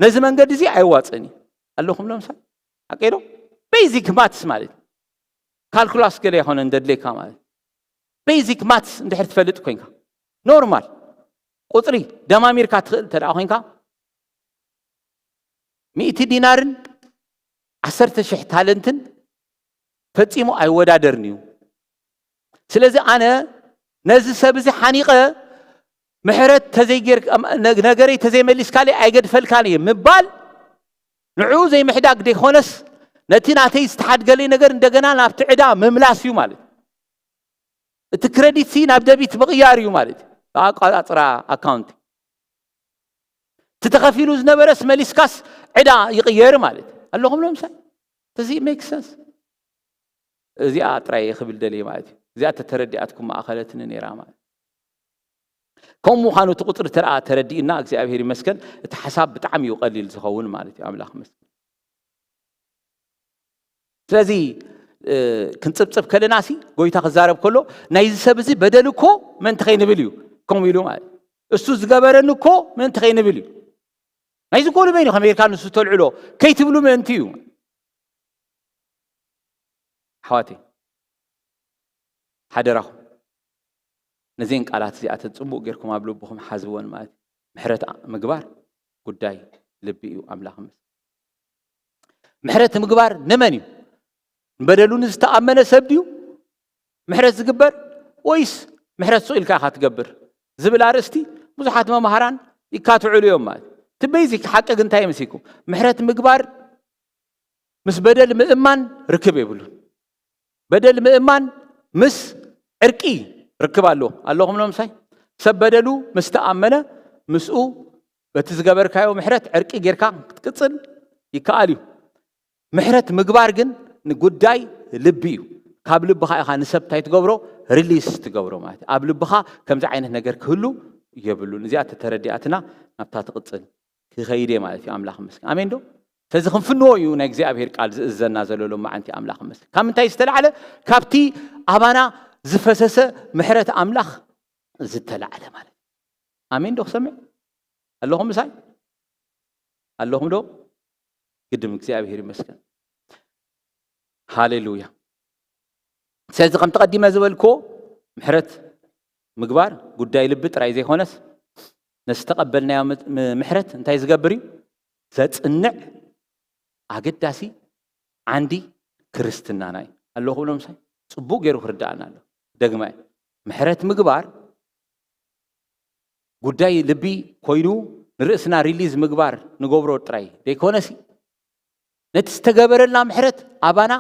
ነዚ መንገዲ እዚ ኣየዋጽእን እዩ። ኣለኹም ዶ ምሳይ? ሓቂ ዶ? ቤዚክ ማትስ ማለት እዩ። ካልኩላስ ገለ ኣይኮነን ዘድልየካ ማለት። ቤዚክ ማትስ እንድሕር ትፈልጥ ኮይንካ፣ ኖርማል ቁፅሪ ደማሚርካ ትኽእል እንተ ደኣ ኮይንካ፣ ሚእቲ ዲናርን ዓሰርተ ሽሕ ታለንትን ፈጺሙ ኣይወዳደርን እዩ። ስለዚ ኣነ ነዚ ሰብ እዚ ሓኒቐ ምሕረት ተዘይጌር-፣ ነገረይ ተዘይመሊስካለይ ኣይገድፈልካን እየ ምባል፣ ንዕኡ ዘይምሕዳግ ደይኮነስ፣ ነቲ ናተይ ዝተሓድገለይ ነገር እንደገና ናብቲ ዕዳ ምምላስ እዩ ማለት እዩ። እቲ ክረዲት ሲ ናብ ደቢት ምቕያር እዩ ማለት እዩ። ኣቋጻጽራ ኣካውንት፣ እቲ ተኸፊሉ ዝነበረስ መሊስካስ ዕዳ ይቕየር ማለት እዩ። ኣለኹም ዶ ምሳይ? እዚ ሜክ ሰንስ? እዚኣ ጥራይ እየ ክብል ደልየ ማለት እዩ። እዚኣ ተተረዲኣትኩም ማእኸለትኒ ነይራ ማለት እዩ። ከምኡ ምዃኑ እቲ ቁፅሪ ተረኣ ተረዲእና፣ እግዚኣብሔር ይመስገን፣ እቲ ሓሳብ ብጣዕሚ እዩ ቀሊል ዝኸውን ማለት እዩ። ኣምላኽ ይመስገን። ስለዚ ክንፅብፅብ ከለና ሲ ጎይታ ክዛረብ ከሎ፣ ናይዚ ሰብ እዚ በደል እኮ ምእንቲ ከይንብል እዩ ከምኡ ኢሉ ማለት እዩ። እሱ ዝገበረኒ እኮ ምእንቲ ከይንብል እዩ። ናይዚ እኮ ንበይኑ ከመይ ጌርካ ንሱ ተልዕሎ ከይትብሉ ምእንቲ እዩ። ኣሕዋተይ፣ ሓደራኹም፣ ነዘን ቃላት እዚኣተን ጽቡቕ ጌርኩም ኣብ ልብኹም ሓዝወን ማለት እዩ። ምሕረት ምግባር ጉዳይ ልቢ እዩ። ኣምላኽ ይመስገን። ምሕረት ምግባር ንመን እዩ? ንበደሉ ንዝተኣመነ ሰብ ድዩ ምሕረት ዝግበር፣ ወይስ ምሕረት ስቕ ኢልካ ኢኻ ትገብር ዝብል ኣርእስቲ ብዙሓት መምሃራን ይካትዕሉ እዮም ማለት እዩ። እቲ ቤዚክ ሓቂ ግን እንታይ ይመስለኩም? ምሕረት ምግባር ምስ በደል ምእማን ርክብ የብሉን። በደል ምእማን ምስ ዕርቂ ርክብ ኣለዎ። ኣለኹም ዶ ምሳይ? ሰብ በደሉ ምስ ተኣመነ፣ ምስኡ በቲ ዝገበርካዮ ምሕረት ዕርቂ ጌርካ ክትቅጽል ይከኣል እዩ። ምሕረት ምግባር ግን ንጉዳይ ልቢ እዩ። ካብ ልብኻ ኢኻ ንሰብ እንታይ ትገብሮ? ሪሊስ ትገብሮ ማለት እዩ። ኣብ ልብኻ ከምዚ ዓይነት ነገር ክህሉ የብሉን። እዚኣ ተተረዲኣትና ናብታ ትቕጽል ክኸይድ እየ ማለት እዩ። ኣምላኽ ይመስገን። ኣሜን ዶ? ስለዚ ክንፍንዎ እዩ ናይ እግዚኣብሔር ቃል ዝእዘና ዘሎ ሎማዓንቲ። ኣምላኽ ይመስገን። ካብ ምንታይ ዝተላዕለ? ካብቲ ኣባና ዝፈሰሰ ምሕረት ኣምላኽ ዝተላዕለ ማለት እዩ። ኣሜን ዶ? ክሰምዕ ኣለኹም ምሳይ? ኣለኹም ዶ? ግድም እግዚኣብሔር ይመስገን። ሃሌሉያ። ስለዚ ከምቲ ቀዲመ ዝበልክዎ፣ ምሕረት ምግባር ጉዳይ ልቢ ጥራይ ዘይኮነስ፣ ነቲ ዝተቐበልናዮ ም-፣ ም-፣ ምሕረት እንታይ ዝገብር እዩ? ዘጽንዕ ኣገዳሲ ዓንዲ ክርስትናና እዩ። ኣለኹም ዶ ምሳይ? ጽቡቕ ገይሩ ክርድኣና ኣሎ። ደግማ እየ። ምሕረት ምግባር ጉዳይ ልቢ ኮይኑ፣ ንርእስና ሪሊዝ ምግባር ንገብሮ ጥራይ ዘይኮነሲ፣ ነቲ ዝተገበረልና ምሕረት ኣባና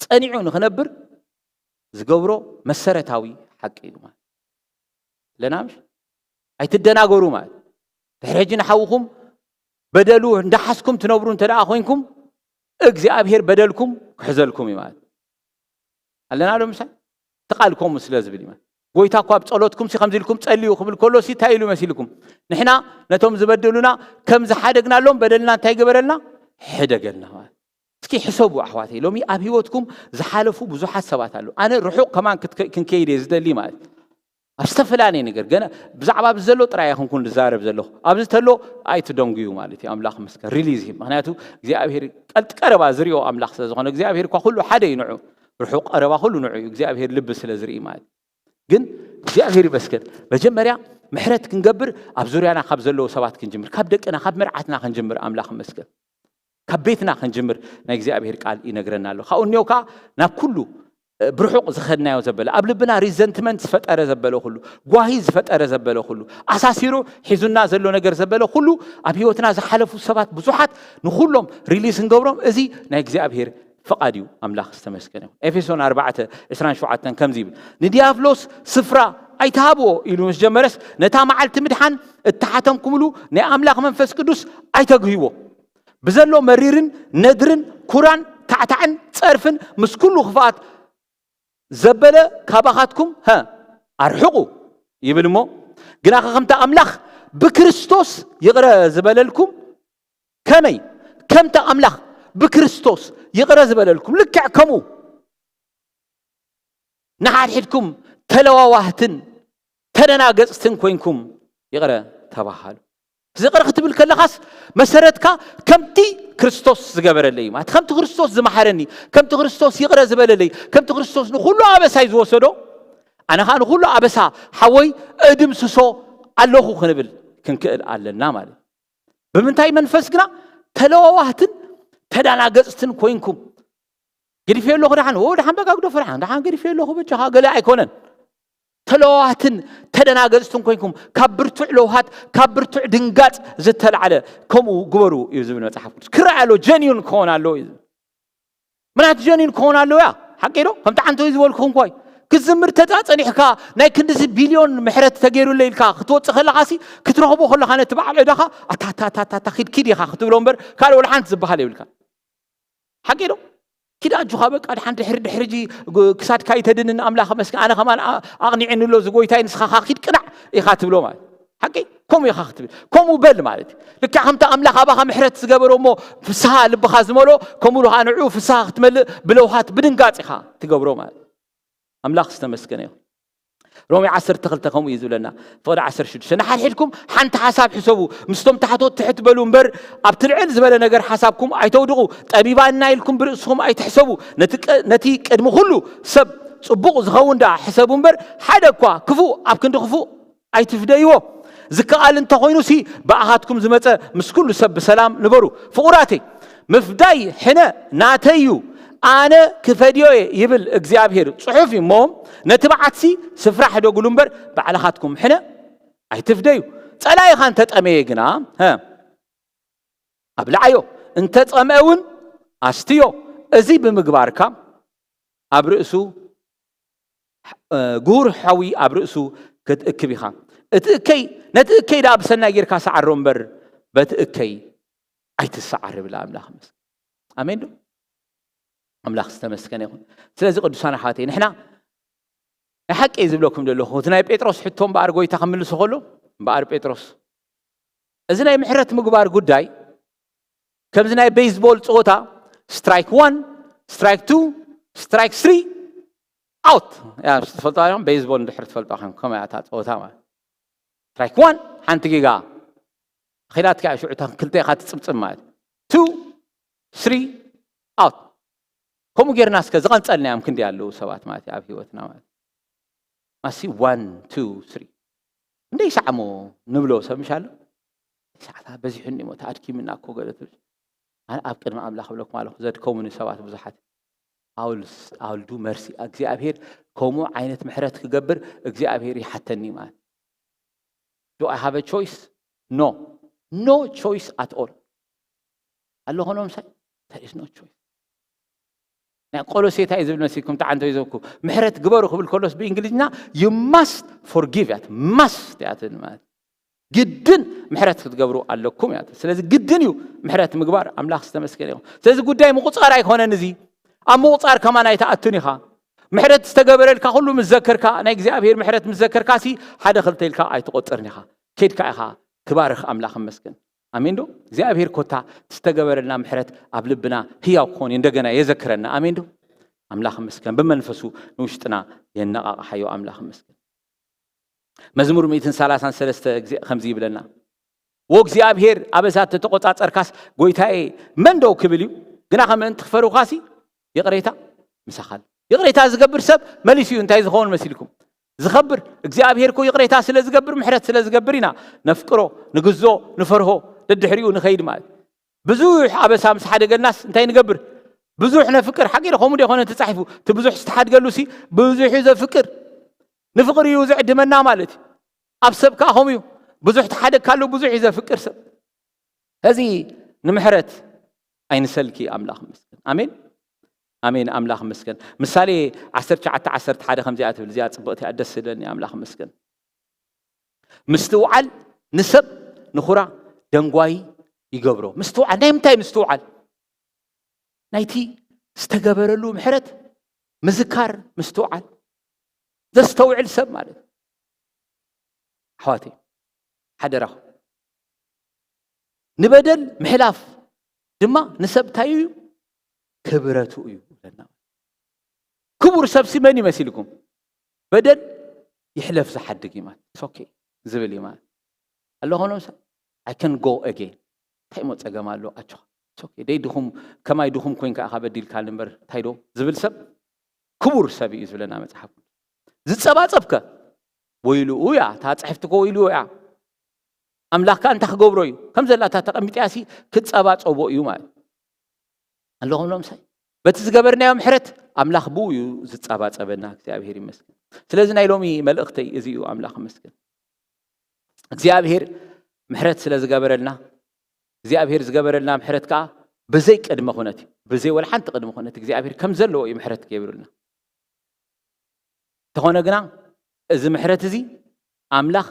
ጸኒዑ ንኽነብር ዝገብሮ መሰረታዊ ሓቂ እዩ ማለት ኣለና። ምሽ ኣይትደናገሩ ማለት። ድሕሪ ሕጂ ንሓውኹም በደሉ እንዳሓዝኩም ትነብሩ እንተ ደኣ ኮይንኩም፣ እግዚኣብሔር በደልኩም ክሕዘልኩም እዩ ማለት ኣለና ዶ ምሳይ? እቲ ቃል ከምኡ ስለ ዝብል እዩ ማለት። ጎይታ እኳ ኣብ ጸሎትኩም ሲ ከምዚ ኢልኩም ጸልዩ ክብል ከሎ ሲ እንታይ ኢሉ መሲልኩም? ንሕና ነቶም ዝበደሉና ከም ዝሓደግናሎም በደልና እንታይ ገበረልና? ሕደገልና ማለት። እስኪ ሕሰቡ ኣሕዋተይ፣ ሎሚ ኣብ ህይወትኩም ዝሓለፉ ብዙሓት ሰባት ኣለዉ። ኣነ ርሑቕ ከማን ክትከ-፣ ክንከይድ እየ ዝደሊ ማለት። ኣብ ዝተፈላለየ ነገር፣ ገና ብዛዕባ ኣብዚ ዘሎ ጥራይ ኣይኮንኩን ዝዛረብ ዘለኹ። ኣብዚ ተሎ ኣይትደንጉዩ ማለት እዩ። ኣምላኽ ይመስገን። ሪሊዝ እዩ። ምኽንያቱ እግዚኣብሔር ቀልጥ ቀረባ ዝሪኦ ኣምላኽ ስለ ዝኾነ፣ እግዚኣብሔር እኳ ኩሉ ሓደ እዩ ንዑ። ርሑቕ ቀረባ ኩሉ ንዑ እዩ። እግዚኣብሔር ልቢ ስለ ዝርኢ ማለት እዩ። ግን እግዚኣብሔር ይመስገን። መጀመርያ ምሕረት ክንገብር ኣብ ዙርያና ካብ ዘለዉ ሰባት ክንጅምር። ካብ ደቅና፣ ካብ መርዓትና ክንጅምር። ኣምላኽ ይመስገን። ካብ ቤትና ክንጅምር ናይ እግዚኣብሔር ቃል ይነግረና ኣሎ። ካብኡ እኒኦ ከዓ ናብ ኩሉ፣ እ፣ ብርሑቕ ዝኸድናዮ ዘበለ፣ ኣብ ልብና ሪዘንትመንት ዝፈጠረ ዘበለ ኩሉ፣ ጓሂ ዝፈጠረ ዘበለ ኩሉ፣ ኣሳሲሩ ሒዙና ዘሎ ነገር ዘበለ ኩሉ፣ ኣብ ህይወትና ዝሓለፉ ሰባት ብዙሓት፣ ንኩሎም ሪሊስ እንገብሮም፣ እዚ ናይ እግዚኣብሔር ፍቓድ እዩ። ኣምላኽ ዝተመስገነ ይሁን። ኤፌሶን ኣርባዕተ ዕስራን ሸውዓተን ከምዚ ይብል፣ "ንዲያብሎስ ስፍራ ኣይትሃብዎ" ኢሉ ምስ ጀመረስ፣ ነታ መዓልቲ ምድሓን እተሓተምኩምሉ ናይ ኣምላኽ መንፈስ ቅዱስ ኣይተግህይዎ። ብዘሎ መሪርን ነድርን ኩራን ታዕታዕን ጸርፍን ምስ ኩሉ ክፍኣት ዘበለ ካባኻትኩም፣ ሀ፣ ኣርሕቑ ይብል እሞ፣ ግናኸ ከምቲ ኣምላኽ ብክርስቶስ ይቕረ ዝበለልኩም፣ ከመይ? ከምቲ ኣምላኽ ብክርስቶስ ይቕረ ዝበለልኩም፣ ልክዕ ከምኡ ንሓድሕድኩም ተለዋዋህትን ተደናገጽትን ኮይንኩም ይቕረ ተባሃሉ። እዚ ይቕረ ክትብል ከለኻስ መሰረትካ ከምቲ ክርስቶስ ዝገበረለይ እዩ ማለት፣ ከምቲ ክርስቶስ ዝመሓረኒ፣ ከምቲ ክርስቶስ ይቕረ ዝበለለይ፣ ከምቲ ክርስቶስ ንኹሉ ኣበሳይ ዝወሰዶ፣ ኣነ ኸዓ ንኹሉ ኣበሳ ሓወይ እድምስሶ ኣለኹ ክንብል ክንክእል ኣለና ማለት እዩ። ብምንታይ መንፈስ ግና? ተለዋዋህትን ተዳናገጽትን ኮይንኩም። ገዲፈዮ ኣለኹ ደሓን፣ ዎ ደሓን በቃ ግደፎ ደሓን፣ ደሓን ገዲፈዮ ኣለኹ በጃኻ ገለ ኣይኮነን። ተለዋዋህትን ተደናገጽትን ኮይንኩም፣ ካብ ብርቱዕ ለውሃት፣ ካብ ብርቱዕ ድንጋጽ ዝተላዕለ ከምኡ ግበሩ እዩ ዝብል መጽሓፍ ቅዱስ። ክረኣይ ኣሎ፣ ጀኒዩን ክኸውን ኣለዎ እዩ ዝብል። ምናት ጀኒን ክኾን ኣለዎ እያ። ሓቂ ዶ? ከምቲ ዓንተወይ ዝበልኩኹም እኳ እዩ። ክትዝምር ተጻ ጸኒሕካ ናይ ክንድዚ ቢልዮን ምሕረት ተገይሩለይ ኢልካ ክትወጽእ ከለኻሲ ክትረኽቦ ከለኻ ነቲ በዓል ዕዳኻ ኣታታታታታ ኪድ ኪድ ኢኻ ክትብሎ እምበር ካልእ ወላ ሓንቲ ዝበሃል የብልካ። ሓቂ ዶ? ኪድ ኣጆኻ በቃ ድሓን ድሕሪ ድሕሪ ጂ ግ- ክሳድካ ይተድንን ኣምላኽ መስገን ኣነ ከማን ኣ- ኣቕኒዕኒ ኣሎ እዚ ጎይታይ ንስኻ ኻ ኪድ ቅናዕ ኢኻ ትብሎ ማለት ሓቂ ከምኡ ኢኻ ክትብል ከምኡ በል ማለት እዩ። ልክዕ ከምቲ ኣምላኽ ኣባኻ ምሕረት ዝገበሮ እሞ ፍስሃ ልብኻ ዝመልኦ ከምኡ ኢኻ ንዕኡ ፍስሃ ክትመልእ ብለውሃት ብድንጋጽ ኢኻ ትገብሮ ማለት እዩ። ኣምላኽ ዝተመስገነ ይኹን። ሮሜ ዓሰርተ ክልተ ከምኡ እዩ ዝብለና። ፍቕዲ ዓሰርተ ሽዱሽተ ንሓድሕድኩም ሓንቲ ሓሳብ ሕሰቡ፣ ምስቶም ታሕቶት ትሕት በሉ እምበር ኣብቲ ልዕል ዝበለ ነገር ሓሳብኩም ኣይተውድቑ። ጠቢባንና ኢልኩም ብርእስኹም ኣይትሕሰቡ። ነቲ ቀ- ነቲ ቅድሚ ኩሉ ሰብ ጽቡቕ ዝኸውን ደኣ ሕሰቡ እምበር ሓደ እኳ ክፉእ ኣብ ክንዲ ክፉእ ኣይትፍደይዎ። ዝከኣል እንተኾይኑሲ ብኣኻትኩም ዝመጸ ምስ ኩሉ ሰብ ብሰላም ንበሩ። ፍቑራተይ ምፍዳይ ሕነ ናተይ እዩ፣ ኣነ ክፈድዮ እየ ይብል እግዚኣብሔር ጽሑፍ እዩ እሞ ነቲ በዓትሲ ስፍራ ሕደጉሉ እምበር ባዕልኻትኩም ሕነ ኣይትፍደዩ። ጸላኢኻ እንተጠመየ ግና ሀ ኣብልዓዮ፣ እንተጸምአ እውን ኣስትዮ። እዚ ብምግባርካ ኣብ ርእሱ ጉሁር ሓዊ ኣብ ርእሱ ክትእክብ ኢኻ። እቲ እከይ ነቲ እከይ ደኣ ብሰናይ ጌርካ ሰዓሮ እምበር በቲ እከይ ኣይትሰዓር ይብል ኣምላኽ። መስገን ኣሜን ዶ? ኣምላኽ ዝተመስገነ ይኹን። ስለዚ ቅዱሳን ኣሕዋተይ ንሕና ናይ ሓቂ ዝብለኩም ዘለኹ እቲ ናይ ጴጥሮስ ሕቶ እምበኣር ጎይታ ክምልሶ ከሎ እምበኣር ጴጥሮስ እዚ ናይ ምሕረት ምግባር ጉዳይ ከምዚ ናይ ቤዝቦል ፀወታ ስትራይክ ዋን ስትራይክ ቱ ስትራይክ ስሪ ኣውት ትፈልጦ ኢኹም። ቤዝቦል እንድሕር ትፈልጦ ኢኹም ከመይ እያ እታ ፀወታ ማለት ስትራይክ ዋን ሓንቲ ጌጋ ኣኺላትካ ሽዑ እታ ክልተ ኢኻ ትፅምፅም ማለት ቱ ስሪ ኣውት። ከምኡ ጌርና እስከ ዝቐንፀልናዮም ክንደይ ኣለዉ ሰባት ማለት እዩ ኣብ ህይወትና ማለት ማሲ ዋን ቱ ስሪ እንደ ይሰዓሞ ንብሎ ሰብ ምሽ ኣሎ። ሰዓታ በዚሑኒ እሞ ተኣድኪምና እኮ ገለ ትብል ኣነ ኣብ ቅድሚ ኣምላኽ ብለኩም ኣለኹ ዘድከሙኒ ሰባት ብዙሓት። ኣውልስ ኣውልዱ መርሲ እግዚኣብሔር ከምኡ ዓይነት ምሕረት ክገብር እግዚኣብሔር ይሓተኒ ማለት do I have a choice? No, no choice at all. ኣሎ ኾኖም ሳይ there is no choice ናይ ቆሎሴ እንታይ ዝብል መሲልኩም ተዓንቶ ይዘብኩ ምሕረት ግበሩ ክብል ከሎስ ብእንግሊዝኛ you must forgive ያት must ያትን ማለት ግድን ምሕረት ክትገብሩ ኣለኩም ያት ስለዚ ግድን እዩ ምሕረት ምግባር ኣምላኽ ዝተመስገነ ይኹን ስለዚ ጉዳይ ምቁፃር ኣይኮነን እዚ ኣብ ምቁፃር ከማን ኣይተኣቱን ኢኻ ምሕረት ዝተገበረልካ ኩሉ ምስ ዘከርካ ናይ እግዚኣብሔር ምሕረት ምስ ዘከርካ ሲ ሓደ ክልተ ኢልካ ኣይትቆፅርን ኢኻ ኬድካ ኢኻ ትባርኽ ኣምላኽ መስገን ኣሜን ዶ እግዚኣብሔር ኮታ ዝተገበረልና ምሕረት ኣብ ልብና ህያው ክኾን እንደገና የዘክረና ኣሜን ዶ ኣምላኽ መስገን ብመንፈሱ ንውሽጥና የነቓቕሓዮ ኣምላኽ መስገን መዝሙር ሚእትን ሰላሳን ሰለስተ ከምዚ ይብለና ወእግዚኣብሔር ኣበሳ ተተቆጻጸርካስ ጎይታዬ መን ደው ክብል እዩ ግና ከምእንቲ ክፈርውኻሲ ይቕሬታ ምሳኻል ይቕሬታ ዝገብር ሰብ መሊሱ እዩ እንታይ ዝኸውን መሲልኩም ዝኸብር እግዚኣብሔር ኮ ይቕሬታ ስለ ዝገብር ምሕረት ስለ ዝገብር ኢና ነፍቅሮ ንግዞ ንፈርሆ ደድሕሪኡ ንኸይድ ማለት ብዙሕ ኣበሳ ምስ ሓደገናስ እንታይ ንገብር ብዙሕ ነፍቅር ሓቂ ዶ ከምኡ ዶ ይኮነ ተጻሒፉ እቲ ብዙሕ ዝተሓድገሉ ሲ ብዙሕ እዩ ዘፍቅር ንፍቅሪ እዩ ዝዕድመና ማለት እዩ ኣብ ሰብ ከዓ ከምኡ እዩ ብዙሕ ተሓደግካሉ ብዙሕ እዩ ዘፍቅር ሰብ እዚ ንምሕረት ኣይንሰልኪ ኣምላኽ መስገን ኣሜን ኣሜን ኣምላኽ መስገን ምሳሌ ዓሰርተ ትሽዓተ ዓሰርተ ሓደ ከምዚኣ ትብል እዚኣ ፅብቕቲ እያ ደስ ዝብለኒ ኣምላኽ መስገን ምስትውዓል ንሰብ ንኹራ ደንጓይ ይገብሮ ምስትውዓል ናይ ምንታይ ምስትውዓል ናይቲ ዝተገበረሉ ምሕረት ምዝካር ምስትውዓል ዘስተውዕል ሰብ ማለት ኣሕዋተይ ሓደራኹም ንበደል ምሕላፍ ድማ ንሰብ እንታይ እዩ ክብረቱ እዩ ብለና ክቡር ሰብሲ መን ይመሲልኩም በደል ይሕለፍ ዝሓድግ እዩ ማለት ኦኬ ዝብል እዩ ማለት ኣለኾኖም ሰብ I can go again። እንታይ ሞ ጸገም ኣሎ ኣጆኻ? It's okay። ደይ ድኹም፣ ከማይ ድኹም ኮይንካ ኢኻ በዲልካ እምበር እንታይ ዶ ዝብል ሰብ ክቡር ሰብ እዩ ዝብለና መጽሓፍ። ዝጸባጸብከ ወይልኡ እያ፣ እታ ጽሕፍቲ ከ ወይልኡ እያ። ኣምላኽካ እንታይ ክገብሮ እዩ? ከም ዘላታ ተቐሚጥያ ሲ ክጸባጸቦ እዩ ማለት። ኣለኹም ሎምሳይ በቲ ዝገበርናዮ ምሕረት ኣምላኽ ብኡ እዩ ዝጸባጸበና። እግዚኣብሔር ይመስገን። ስለዚ ናይ ሎሚ መልእኽተይ እዚ እዩ። ኣምላኽ ይመስገን። እግዚኣብሔር ምሕረት ስለ ዝገበረልና፣ እግዚኣብሔር ዝገበረልና ምሕረት ከኣ ብዘይ ቅድመ ኩነት እዩ። ብዘይ ወላ ሓንቲ ቅድመ ኩነት እግዚኣብሔር ከም ዘለዎ እዩ ምሕረት ገይሩልና። እንተኾነ ግና እዚ ምሕረት እዚ ኣምላኽ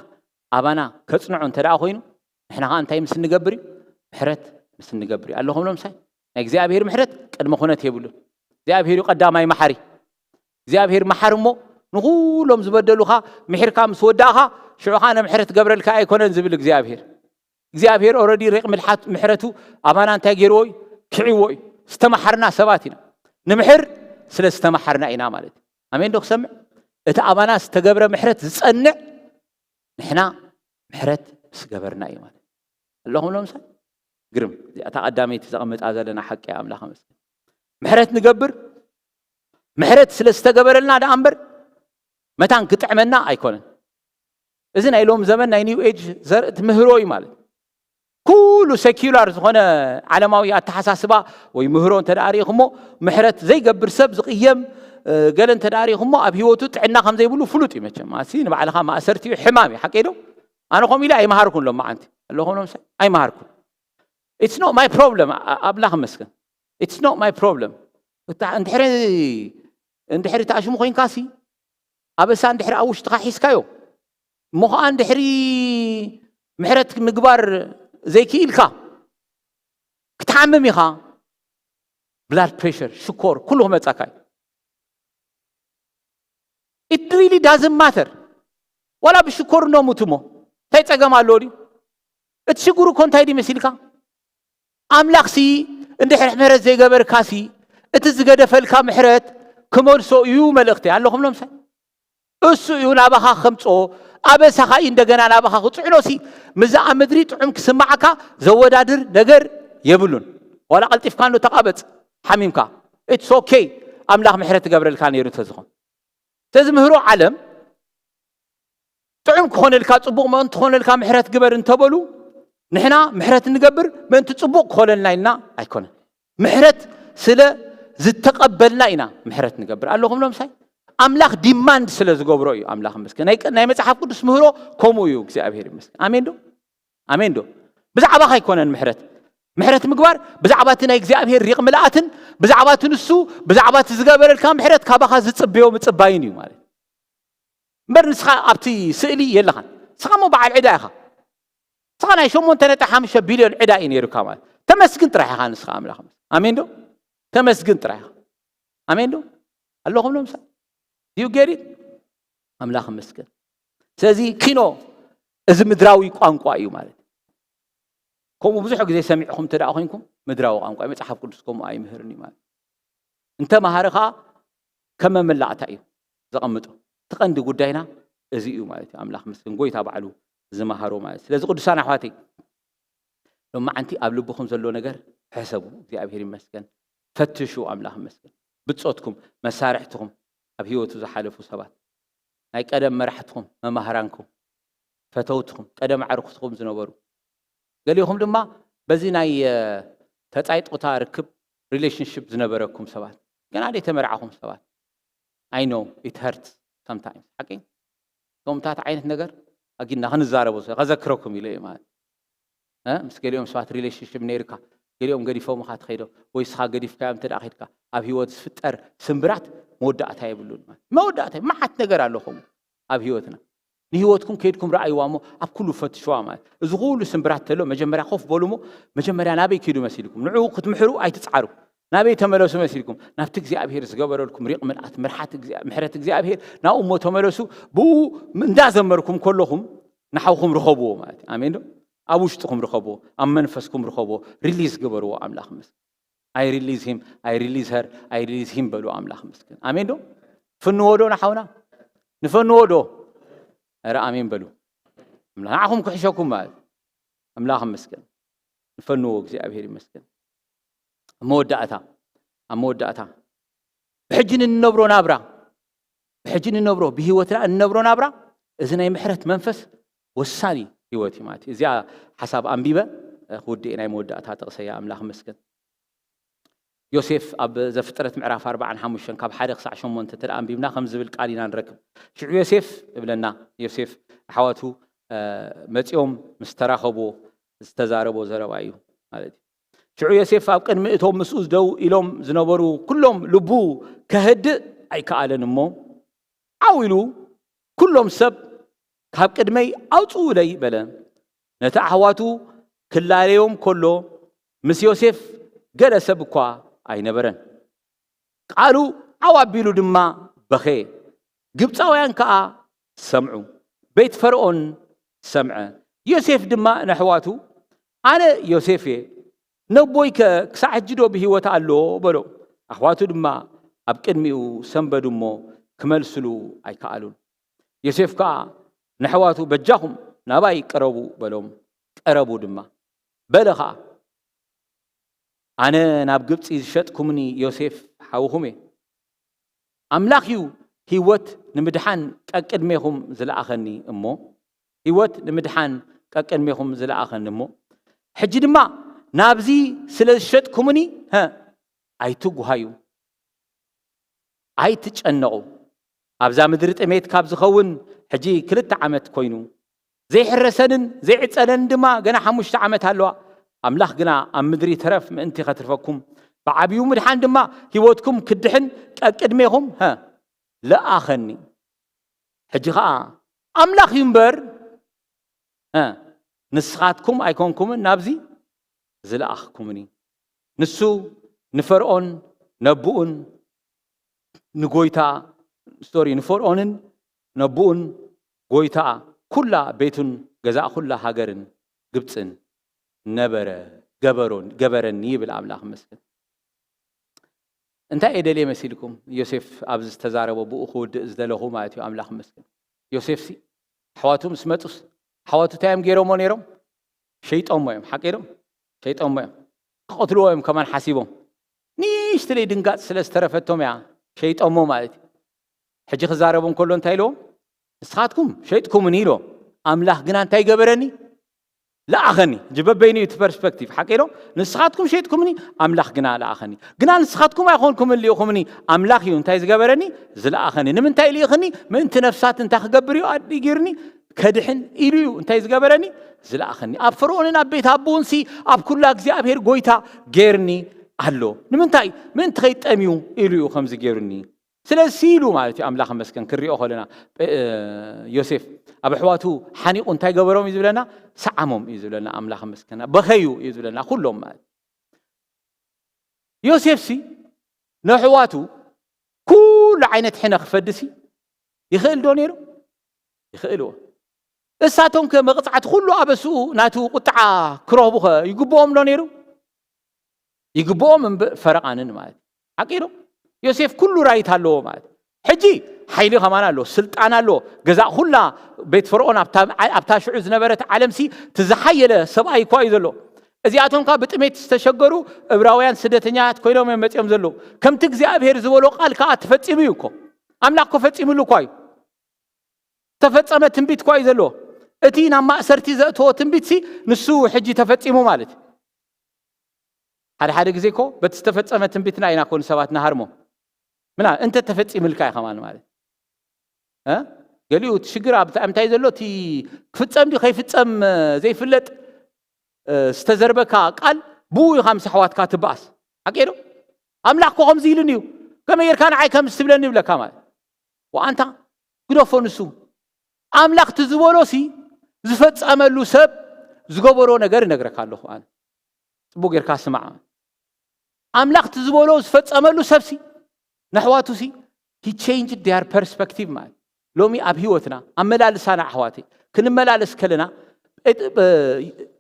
ኣባና ከጽንዖ እንተ ደኣ ኮይኑ፣ ንሕና ኸኣ እንታይ ምስ እንገብር እዩ? ምሕረት ምስ እንገብር እዩ። ኣለኹም ሎምሳይ ናይ እግዚኣብሔር ምሕረት ቅድመ ኩነት የብሉን። እግዚኣብሔር እዩ ቀዳማይ መሓሪ። እግዚኣብሔር መሓሪ እሞ ንኹሎም ዝበደሉኻ ምሒርካ ምስ ወዳእኻ ሽዑ ኸኣ ነምሕረት ገብረልካ ኣይኮነን ዝብል እግዚኣብሔር። እግዚኣብሔር ኦረዲ ሪቕ ምልሓት ምሕረቱ ኣባና እንታይ ገይርዎ እዩ? ክዕዎ እዩ። ዝተመሓርና ሰባት ኢና። ንምሕር ስለ ዝተመሓርና ኢና ማለት እዩ። ኣሜን ዶ ክሰምዕ? እቲ ኣባና ዝተገብረ ምሕረት ዝጸንዕ ንሕና ምሕረት ምስ ገበርና እዩ ማለት ኣለኹም። ሎምሳ ግርም እዚኣ እታ ቀዳመይቲ ዘቐምጣ ዘለና ሓቂ ኣምላኽ ኣመስግን። ምሕረት ንገብር ምሕረት ስለ ዝተገበረልና ደኣ እምበር መታን ክጥዕመና ኣይኮነን። እዚ ናይ ሎም ዘመን ናይ ኒው ኤጅ ዘርኢ ትምህሮ እዩ ማለት። ኩሉ ሴኪላር ዝኾነ ዓለማዊ ኣተሓሳስባ ወይ ምህሮ እንተ ደኣ ርኢኹሞ ምሕረት ዘይገብር ሰብ ዝቕየም ገለ እንተ ደኣ ርኢኹሞ ኣብ ህይወቱ ጥዕና ከም ዘይብሉ ፍሉጥ እዩ። መቸም ኣሲ ንባዕልኻ ማእሰርቲ እዩ፣ ሕማም እዩ። ሓቀይ ዶ? ኣነ ከምኡ ኢለ ኣይመሃርኩን ሎም መዓንቲ ኣለኹም ሎም ሰብ ኣይመሃርኩን። It's not my problem። ኣምላኽ ይመስገን። It's not my problem። እንድሕሪ እንድሕሪ ተኣሽሙ ኮይንካሲ ኣበሳ እንድሕሪ ኣብ ውሽጥኻ ሒዝካዮ እሞ ኸዓ እንድሕሪ ምሕረት ምግባር ዘይክኢልካ ክትሓምም ኢኻ። ብላድ ፕሬሽር ሽኮር ኩሉ ክመጻካ እዩ። It really doesn't matter። ዋላ ብሽኮር እኖ ሙት እሞ እንታይ ጸገም ኣለዎ ድዩ? እቲ ሽግሩ እኮ እንታይ ድዩ መሲልካ? ኣምላኽሲ እንድሕር ምሕረት ዘይገበርካሲ እቲ ዝገደፈልካ ምሕረት ክመልሶ እዩ መልእኽቲ ኣለኹም ሎምሳይ እሱ እዩ ናባኻ ከምጾ ኣበሳኻ እዩ እንደገና ናባኻ ክጽዕኖሲ ምዛ ኣብ ምድሪ ጥዑም ክስማዓካ ዘወዳድር ነገር የብሉን። ዋላ ቀልጢፍካ እንዶ ተቓበጽ ሓሚምካ it's okay። ኣምላኽ ምሕረት ትገብረልካ ነይሩ እንተዝኾን ስለዚ ምህሮ ዓለም ጥዑም ክኾነልካ ጽቡቕ ምእንቲ ክኾነልካ ምሕረት ግበር እንተበሉ ንሕና ምሕረት እንገብር ምእንቲ ጽቡቕ ክኾነልና ኢልና ኣይኮነን። ምሕረት ስለ ዝተቐበልና ኢና ምሕረት ንገብር ኣለኹም ሎምሳይ ኣምላኽ ዲማንድ ስለ ዝገብሮ እዩ። ኣምላኽ ይመስገን። ናይ መጽሓፍ ቅዱስ ምህሮ ከምኡ እዩ። እግዚኣብሔር ይመስገን። ኣሜን ዶ? ኣሜን ዶ? ብዛዕባኻ ኣይኮነን ምሕረት። ምሕረት ምግባር ብዛዕባ እቲ ናይ እግዚኣብሔር ሪቕ ምልኣትን ብዛዕባ እቲ ንሱ ብዛዕባ እቲ ዝገበረልካ ምሕረት ካባኻ ዝጽበዮ ምጽባይን እዩ ማለት። እምበር ንስኻ ኣብቲ ስእሊ የለኻን። ንስኻ እሞ በዓል ዕዳ ኢኻ። ንስኻ ናይ ሸሞንተ ነጥቢ ሓሙሽተ ቢልዮን ዕዳ እዩ ነይሩካ ማለት። ተመስግን ጥራሕ ኢኻ ንስኻ ኣምላኽ። ኣሜን ዶ? ተመስግን ጥራሕ ኢኻ። ኣሜን ዶ? ኣለኹም ዶ ምሳሌ? Do you get it? ኣምላኽ ይመስገን። ስለዚ ኪኖ እዚ ምድራዊ ቋንቋ እዩ ማለት። ከምኡ ብዙሕ ግዜ ሰሚዕኹም እንተ ደኣ ኮይንኩም ምድራዊ ቋንቋ እዩ። መጽሓፍ ቅዱስ ከምኡ ኣይምህርን እዩ ማለት። እንተ መሃሪ ኸኣ ከም መመላእታ እዩ ዘቐምጦ። እቲ ቀንዲ ጉዳይና እዚ እዩ ማለት እዩ። ኣምላኽ ይመስገን ጎይታ ባዕሉ ዝመሃሮ ማለት። ስለዚ ቅዱሳን ኣሕዋተይ ሎማዓንቲ ኣብ ልብኹም ዘሎ ነገር ሕሰቡ። እግዚኣብሔር ይመስገን። ፈትሹ ኣምላኽ ይመስገን። ብጾትኩም፣ መሳርሕትኹም፣ ኣብ ህይወቱ ዝሓለፉ ሰባት፣ ናይ ቀደም መራሕትኹም፣ መማህራንኩም፣ ፈተውትኹም፣ ቀደም ኣዕሩኽትኹም ዝነበሩ፣ ገሊኹም ድማ በዚ ናይ ተጻይ ጦታ ርክብ ሪሌሽንሽፕ ዝነበረኩም ሰባት፣ ገና ደይ ተመርዓኹም ሰባት I know it hurts sometimes። ሓቂ ከምታት ዓይነት ነገር ኣጊና ክንዛረቦ ከዘክረኩም ኢለ እዩ ማለት። ምስ ገሊኦም ሰባት ሪሌሽንሽፕ ነይርካ ገሊኦም ገዲፎምኻ ትኸይዶ ወይ ስኻ ገዲፍካዮም እንተ ኸድካ ኣብ ህይወት ዝፍጠር ስምብራት መወዳእታ የብሉን። መወዳእታ መዓት ነገር ኣሎ ከምኡ ኣብ ህይወትና። ንህይወትኩም ከይድኩም ረኣይዋ እሞ ኣብ ኩሉ ፈትሽዋ ማለት እዚ ኩሉ ስምብራት ተሎ መጀመርያ ኮፍ በሉ እሞ መጀመርያ ናበይ ኪዱ መሲልኩም ንዑ ክትምሕሩ ኣይትፅዓሩ። ናበይ ተመለሱ መሲልኩም ናብቲ እግዚኣብሔር ዝገበረልኩም ሪቕ ምልኣት ምርሓት ምሕረት እግዚኣብሔር ናብኡ እሞ ተመለሱ። ብኡ እንዳዘመርኩም ከለኹም ንሓውኹም ርኸብዎ ማለት እዩ። ኣሜን ዶ? ኣብ ውሽጥኹም ርኸብዎ፣ ኣብ መንፈስኩም ርኸብዎ፣ ሪሊዝ ግበርዎ። ኣምላኽ ምስ I release him, I release her, I release him በሉ። ኣምላኽ ምስክን። ኣሜን ዶ? ፍንዎ ዶ ንሓውና? ንፈንዎ ዶ? ኧረ ኣሜን በሉ። ኣምላኽ ንዓኹም ክሕሸኩም ማለት ኣምላኽ ይመስገን። ንፈንዎ እግዚኣብሔር ይመስገን። ኣብ መወዳእታ ኣብ መወዳእታ ብሕጂ ንነብሮ ናብራ ብሕጂ ንነብሮ ብህይወትና እንነብሮ ናብራ እዚ ናይ ምሕረት መንፈስ ወሳኒ ህይወት እዩ ማለት እዩ። እዚኣ ሓሳብ ኣንቢበ ክውድእ ናይ መወዳእታ ጥቕሰያ። ኣምላኽ ይመስገን። ዮሴፍ ኣብ ዘፍጥረት ምዕራፍ ኣርባዓን ሓሙሽተን ካብ ሓደ ክሳዕ ሸሞንተ እንተ ደኣ ኣንቢብና ከም ዝብል ቃል ኢና ንረክብ። ሽዑ ዮሴፍ እብለና፣ ዮሴፍ ኣሕዋቱ መጺኦም ምስ ተራኸብዎ ዝተዛረቦ ዘረባ እዩ ማለት እዩ። ሽዑ ዮሴፍ ኣብ ቅድሚ እቶም ምስኡ ደው ኢሎም ዝነበሩ ኩሎም ልቡ ከህድእ ኣይከኣለን እሞ ዓው ኢሉ፣ ኩሎም ሰብ ካብ ቅድመይ ኣውጽኡለይ በለ። ነቲ ኣሕዋቱ ክላለዮም ከሎ ምስ ዮሴፍ ገለ ሰብ እኳ ኣይነበረን። ቃሉ ዓው ኣቢሉ ድማ በኸየ። ግብጻውያን ከኣ ሰምዑ። ቤት ፈርኦን ሰምዐ። ዮሴፍ ድማ ነሕዋቱ፣ ኣነ ዮሴፍ እየ፣ ነቦይከ ክሳዕ ሕጂ ዶ ብህይወት ኣሎ? በሎ። ኣሕዋቱ ድማ ኣብ ቅድሚኡ ሰንበዱ እሞ ክመልስሉ ኣይከኣሉን። ዮሴፍ ከኣ ነሕዋቱ፣ በጃኹም ናባይ ቅረቡ በሎም። ቀረቡ ድማ። በለ ኸኣ፣ ኣነ ናብ ግብጺ ዝሸጥኩምኒ ዮሴፍ ሓውኹም እየ። ኣምላኽ እዩ ህይወት ንምድሓን ቀቅድሜኹም ዝለኣኸኒ እሞ፣ ህይወት ንምድሓን ቀቅድሜኹም ዝለኣኸኒ እሞ፣ ሕጂ ድማ ናብዚ ስለ ዝሸጥኩምኒ፣ ሀ፣ ኣይትጉሃዩ፣ ኣይትጨነቑ። ኣብዛ ምድሪ ጥሜት ካብ ዝኸውን ሕጂ ክልተ ዓመት ኮይኑ፣ ዘይሕረሰንን ዘይዕጸለንን ድማ ገና ሓሙሽተ ዓመት ኣለዋ። ኣምላኽ ግና ኣብ ምድሪ ተረፍ ምእንቲ ኸትርፈኩም፣ ብዓብዩ ምድሓን ድማ ህይወትኩም ክድሕን ቀቅድሜኹም፣ ሀ፣ ለኣኸኒ። ሕጂ ኸኣ ኣምላኽ እዩ እምበር፣ ሀ፣ ንስኻትኩም ኣይኮንኩምን ናብዚ ዝለኣኽኩምኒ። ንሱ ንፈርኦን ነብኡን ንጎይታ፣ ሶሪ፣ ንፈርኦንን ነብኡን ጎይታ ኩላ ቤቱን ገዛእ ኩላ ሃገርን ግብጽን ነበረ፣ ገበሮን-፣ ገበረኒ ይብል ኣምላኽ ይመስገን። እንታይ እየ ደልየ መሲልኩም? ዮሴፍ ኣብዚ ዝተዛረቦ ብኡ ክውድእ ዝደለኹ ማለት እዩ። ኣምላኽ ይመስገን። ዮሴፍሲ ኣሕዋቱ ምስ መጹስ ኣሕዋቱ እንታይ እዮም ገይሮሞ ነይሮም? ሸይጦሞ እዮም። ሓቂ ዶ? ሸይጦሞ እዮም። ክቐትልዎ እዮም ከማን ሓሲቦም። ንእሽትለይ ድንጋጽ ስለ ዝተረፈቶም እያ ሸይጦሞ ማለት እዩ። ሕጂ ክዛረቦም ከሎ እንታይ ኢልዎም? ንስኻትኩም ሸይጥኩምኒ ኢልዎም። ኣምላኽ ግና እንታይ ገበረኒ? ለኣኸኒ። ሕጂ በበይኑ እዩ እቲ ፐርስፐክቲቭ። ሓቂ ኢሎም? ንስኻትኩም ሸይጥኩምኒ፣ ኣምላኽ ግና ለኣኸኒ። ግና ንስኻትኩም ኣይኮንኩምን ልኢኹምኒ፣ ኣምላኽ እዩ እንታይ ዝገበረኒ? ዝለኣኸኒ። ንምንታይ ልኢኽኒ? ምእንቲ ነፍሳት እንታይ ክገብር እዩ ኣድልዩ ገይሩኒ? ከድሕን ኢሉ እዩ እንታይ ዝገበረኒ? ዝለኣኸኒ። ኣብ ፈርኦንን ኣብ ቤት ኣቦኡንሲ ኣብ ኩላ እግዚኣብሔር ጎይታ ገይርኒ ኣሎ። ንምንታይ? ምእንቲ ከይጠምዩ ኢሉ እዩ ከምዚ ገይሩኒ። ስለዚ ኢሉ ማለት እዩ። ኣምላኽ ይመስገን፣ ክንሪኦ ከለና፣ ጴ-፣ እ፣ ዮሴፍ ኣብ ኣሕዋቱ ሓኒቑ እንታይ ገበሮም እዩ ዝብለና? ሰዓሞም እዩ ዝብለና። ኣምላኽ ይመስገን፣ በኸዩ እዩ ዝብለና ኩሎም ማለት። ዮሴፍሲ ነሕዋቱ ኩሉ ዓይነት ሕነ ክፈድሲ ይኽእል ዶ ነይሩ? ይኽእልዎ። እሳቶም ከ መቕጻዕቲ ኩሉ ኣበስኡ ናቱ ቁጥዓ ክረኽቡ ከ ይግብኦም ዶ ነይሩ? ይግብኦም እምበር ፈረቓንን ማለት እዩ። ሓቂ ዶ? ዮሴፍ ኩሉ ራይት ኣለዎ ማለት እዩ። ሕጂ ሓይሊ ከማን ኣለዎ፣ ስልጣን ኣለዎ። ገዛእ ኩላ ቤት ፈርኦን ኣብታ፣ ኣብታ ሽዑ ዝነበረት ዓለምሲ እቲ ዝሓየለ ሰብኣይ እኳ እዩ ዘሎ። እዚኣቶም ከ ብጥሜት ዝተሸገሩ እብራውያን ስደተኛታት ኮይኖም እዮም መጺኦም ዘለዉ። ከምቲ እግዚኣብሔር ዝበሎ ቃል ከኣ ተፈጺሙ እዩ እኮ። ኣምላኽ እኮ ፈጺምሉ እኳ እዩ። ተፈጸመ ትንቢት እኳ እዩ ዘለዎ። እቲ ናብ ማእሰርቲ ዘእተዎ ትንቢትሲ ንሱ ሕጂ ተፈጺሙ ማለት እዩ። ሓደ ሓደ ግዜ እኮ በቲ ዝተፈጸመ ትንቢትና ኢና እኮ ንሰባት ንሃርሞ። ምና እንተ ተፈጺምልካ እዩ ከማን ማለት። እ? ገሊኡ እቲ ሽግር ኣብ እንታይ፣ እንታይ ዘሎ እቲ ክፍጸም ድዩ ከይፍጸም ዘይፍለጥ፣ እ፣ ዝተዘርበካ ቃል ብኡ ኢኻ ምስ ኣሕዋትካ ትበኣስ። ሓቂ ዶ? ኣምላኽ እኮ ከምዚ ኢሉኒ እዩ። ከመይ ጌርካ ንዓይ ከምዚ ትብለኒ ይብለካ ማለት። ወኣንታ ግደፎ ንሱ። ኣምላኽ እቲ ዝበሎሲ ዝፈጸመሉ ሰብ ዝገበሮ ነገር እነግረካ ኣለኹ ኣነ። ጽቡቕ ጌርካ ስማዕ። ኣምላኽ እቲ ዝበሎ ዝፈጸመሉ ሰብሲ፣ ነሕዋቱሲ፣ he changed their perspective ማለት። ሎሚ ኣብ ህይወትና፣ ኣመላልሳና ኣሕዋተይ፣ ክንመላለስ ከለና፣ ጴጥ-፣ እ፣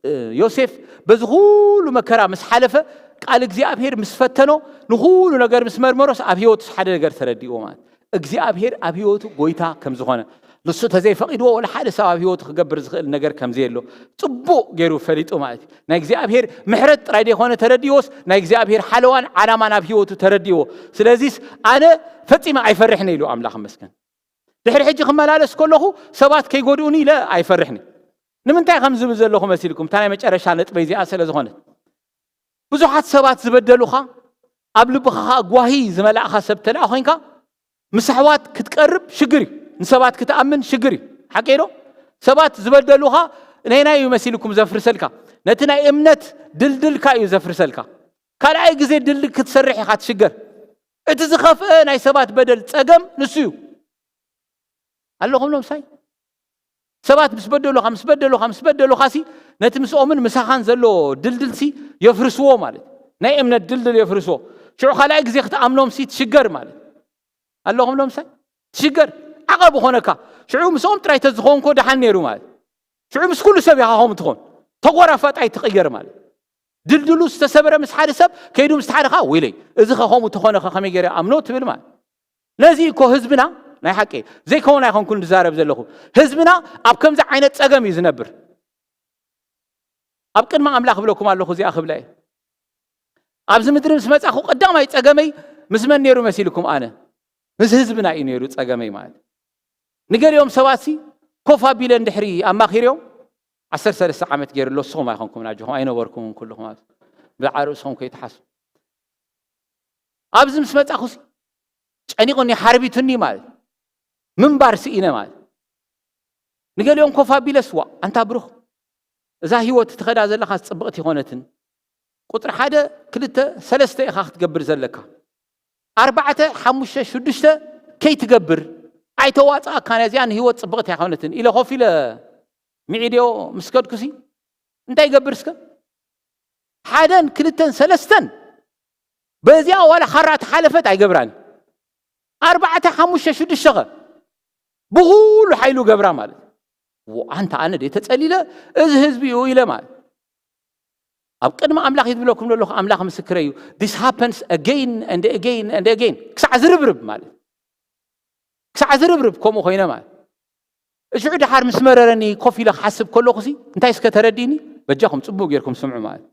እ፣ ዮሴፍ በዚ ኩሉ መከራ ምስ ሓለፈ፣ ቃል እግዚኣብሔር ምስ ፈተኖ፣ ንኹሉ ነገር ምስ መርመሮስ፣ ኣብ ህይወቱስ ሓደ ነገር ተረዲእዎ ማለት። እግዚኣብሔር ኣብ ህይወቱ ጎይታ ከም ዝኾነ፣ ንሱ ተዘይፈቒድዎ ወላ ሓደ ሰብ ኣብ ህይወቱ ክገብር ዝኽእል ነገር ከም ዘየሎ ጽቡቕ ገይሩ ፈሊጡ ማለት እዩ። ናይ እግዚኣብሔር ምሕረት ጥራይ ዘይኮነ ተረዲዎስ፣ ናይ እግዚኣብሔር ሓለዋን ዓላማን ኣብ ህይወቱ ተረዲዎ። ስለዚስ ኣነ ፈጺመ ኣይፈርሕን ኢሉ ኣምላኽ ይመስገን። ድሕሪ ሕጂ ክመላለስ ከለኹ ሰባት ከይጎድኡኒ ኢለ ኣይፈርሕን። ንምንታይ ከም ዝብል ዘለኹ መሲልኩም? እታ ናይ መጨረሻ ነጥበይ እዚኣ ስለ ዝኾነት። ብዙሓት ሰባት ዝበደሉኻ፣ ኣብ ልብኻ ጓሂ ዝመላእኻ ሰብ ተለኣ ኮይንካ፣ ምስ ኣሕዋት ክትቀርብ ሽግር እዩ። ንሰባት ክትኣምን ሽግር እዩ። ሓቀይ ዶ? ሰባት ዝበደሉኻ ነየናይ እዩ መሲልኩም ዘፍርሰልካ? ነቲ ናይ እምነት ድልድልካ እዩ ዘፍርሰልካ። ካልኣይ ግዜ ድልድል ክትሰርሕ ኢኻ ትሽገር። እቲ ዝኸፍአ ናይ ሰባት በደል ጸገም ንሱ እዩ። ኣለኹም ሎምሳይ? ሰባት ምስ በደሉኻ፣ ምስ በደሉኻ፣ ምስ በደሉኻሲ ነቲ ምስኦምን ምሳኻን ዘሎ ድልድልሲ የፍርስዎ ማለት እዩ። ናይ እምነት ድልድል የፍርስዎ። ሽዑ ካልኣይ ግዜ ክትኣምኖምሲ ትሽገር ማለት እዩ። ኣለኹም ሎምሳይ? ትሽገር። ዓቐብ ኾነካ። ሽዑ ምስኦም ጥራይ ተዝኾንኮ ደሓን ነይሩ ማለት እዩ። ሽዑ ምስ ኩሉ ሰብ ኢኻ ከምኡ ትኾን። ተጎራፋጣይ ትቕየር ማለት እዩ። ድልድሉ ዝተሰበረ ምስ ሓደ ሰብ ከይዱ ምስ ሓደ ኸዓ፣ "ወይለይ፣ እዚ ኸ ከምኡ ተኾነ ኸ ከመይ ገይረ ኣምኖ?" ትብል ማለት። ነዚ እኮ ህዝብና፣ ናይ ሓቂ ዘይከውን ኣይኮንኩን ዝዛረብ ዘለኹ። ህዝብና ኣብ ከምዚ ዓይነት ጸገም እዩ ዝነብር። ኣብ ቅድሚ ኣምላኽ እብለኩም ኣለኹ፣ እዚኣ ክብላ እየ። ኣብዚ ምድሪ ምስ መጻኹ ቀዳማይ ጸገመይ ምስ መን ነይሩ መሲልኩም? ኣነ ምስ ህዝብና እዩ ነይሩ ጸገመይ ማለት። ንገሊኦም ሰባትሲ ኮፍ ኣቢለ እንድሕሪ ኣማኺርዮም፣ ዓሰርተ ሰለስተ ዓመት ገይሩ ኣሎ፣ ንስኹም ኣይኮንኩምን ኣጆኹም፣ ኣይነበርኩምን ኩልኹም፣ ኣብ ብዛዕባ ርእስኹም ከይትሓስቡ። ኣብዚ ምስ መጻኹሲ ጨኒቑኒ፣ ሓርቢቱኒ ማለት፣ ምንባር ስኢነ ማለት። ንገሊኦም ኮፍ ኣቢለስ፣ "ዋ፣ ኣንታ ብሩኽ፣ እዛ ህይወት ትኸዳ ዘለኻስ ጽብቕቲ ኣይኮነትን። ቁጽሪ ሓደ፣ ክልተ፣ ሰለስተ ኢኻ ክትገብር ዘለካ። ኣርባዕተ፣ ሓሙሽተ፣ ሽዱሽተ ከይትገብር ኣይተዋጽኣካን፣ እዚኣ ንህይወት ጽብቕቲ ኣይኮነትን" ኢለ ኮፍ ኢለ ሚዒድዮ ምስ ከድኩሲ፣ እንታይ ይገብር እስከ? ሓደን ክልተን ሰለስተን በዚኣ ዋላ ካራ ተሓለፈት ኣይገብራን። ኣርባዕተ፣ ሓሙሽተ፣ ሽዱሽተ ኸ ብኹሉ ሓይሉ ገብራ ማለት። ዎ፣ ኣንታ ኣነ ደ ተጸሊለ፣ እዚ ህዝቢ እዩ ኢለ ማለት። ኣብ ቅድሚ ኣምላኽ እዩ ዝብለኩም ዘለኹ፣ ኣምላኽ ምስክረይ እዩ። This happens again and again and again። ክሳዕ ዝርብርብ ማለት። ክሳዕ ዝርብርብ ከምኡ ኮይነ ማለት። እሽዑ ደሓር ምስ መረረኒ ኮፍ ኢለ ክሓስብ ከለኹሲ፣ እንታይ እስከ ተረዲእኒ? በጃኹም ጽቡቕ ጌርኩም ስምዑ ማለት።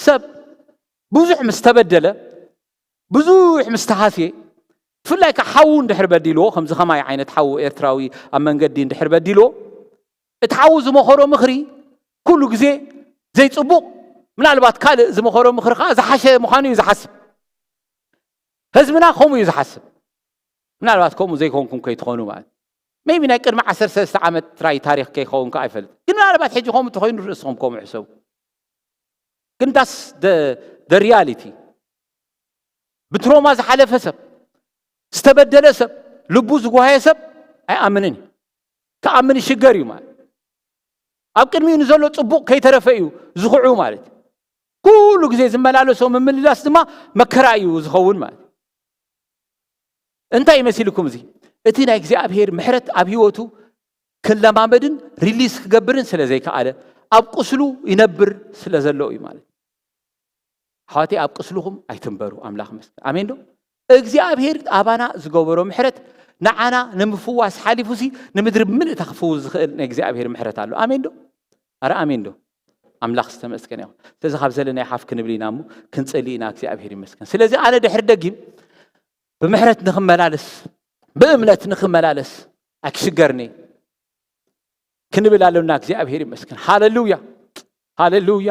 ሰብ ብዙሕ ምስ ተበደለ፣ ብዙሕ ምስ ተሃስየ፣ ብፍላይ ከኣ ሓዉ እንድሕር በዲልዎ፣ ከምዚ ከማይ ዓይነት ሓዉ ኤርትራዊ ኣብ መንገዲ እንድሕር በዲልዎ፣ እቲ ሓዉ ዝመኸሮ ምኽሪ ኩሉ ግዜ ዘይጽቡቕ፣ ምናልባት ካልእ ዝመኸሮ ምኽሪ ከኣ ዝሓሸ ምዃኑ እዩ ዝሓስብ። ህዝብና ከምኡ እዩ ዝሓስብ። ምናልባት ከምኡ ዘይኮንኩም ከይትኾኑ ማለት። ሜይቢ ናይ ቅድሚ ዓሰርተ ሰለስተ ዓመት ጥራይ ታሪኽ ከይኸውን ከኣ ኣይፈልጥ። ግን ምናልባት ሕጂ ከምኡ እንተኾይኑ ርእስኹም ከምኡ ሕሰቡ። ግን that's the, the reality። ብትሮማ ዝሓለፈ ሰብ፣ ዝተበደለ ሰብ፣ ልቡ ዝጓሃየ ሰብ ኣይኣምንን እዩ። ክኣምን ይሽገር እዩ ማለት። ኣብ ቅድሚኡ ንዘሎ ጽቡቕ ከይተረፈ እዩ ዝኽዑ ማለት እዩ። ኩሉ ግዜ ዝመላለሶ ምምልላስ ድማ መከራ እዩ ዝኸውን ማለት እዩ። እንታይ ይመሲልኩም እዚ? እቲ ናይ እግዚኣብሔር ምሕረት ኣብ ህይወቱ ክለማመድን ሪሊዝ ክገብርን ስለ ዘይከኣለ፣ ኣብ ቁስሉ ይነብር ስለ ዘሎ እዩ ማለት እዩ። ኣሕዋተይ፣ ኣብ ቁስልኹም ኣይትንበሩ። ኣምላኽ ይመስገን። ኣሜን ዶ? እግዚኣብሔር ኣባና ዝገበሮ ምሕረት ንዓና ንምፍዋስ ሓሊፉሲ ንምድሪ ምልእታ ክፍውስ ዝኽእል ናይ እግዚኣብሔር ምሕረት ኣሎ። ኣሜን ዶ? ኣረ ኣሜን ዶ? ኣምላኽ ዝተመስገነ ይኹን። ስለዚ ካብ ዘለናዮ ሓፍ ክንብል ኢና እሞ ክንጽሊ ኢና። እግዚኣብሔር ይመስገን። ስለዚ ኣነ ድሕሪ ደጊም ብምሕረት ንኽመላለስ፣ ብእምነት ንኽመላለስ ኣይክሽገርኒ ክንብል ኣለና። እግዚኣብሔር ይመስገን። ሃሌሉያ፣ ሃሌሉያ፣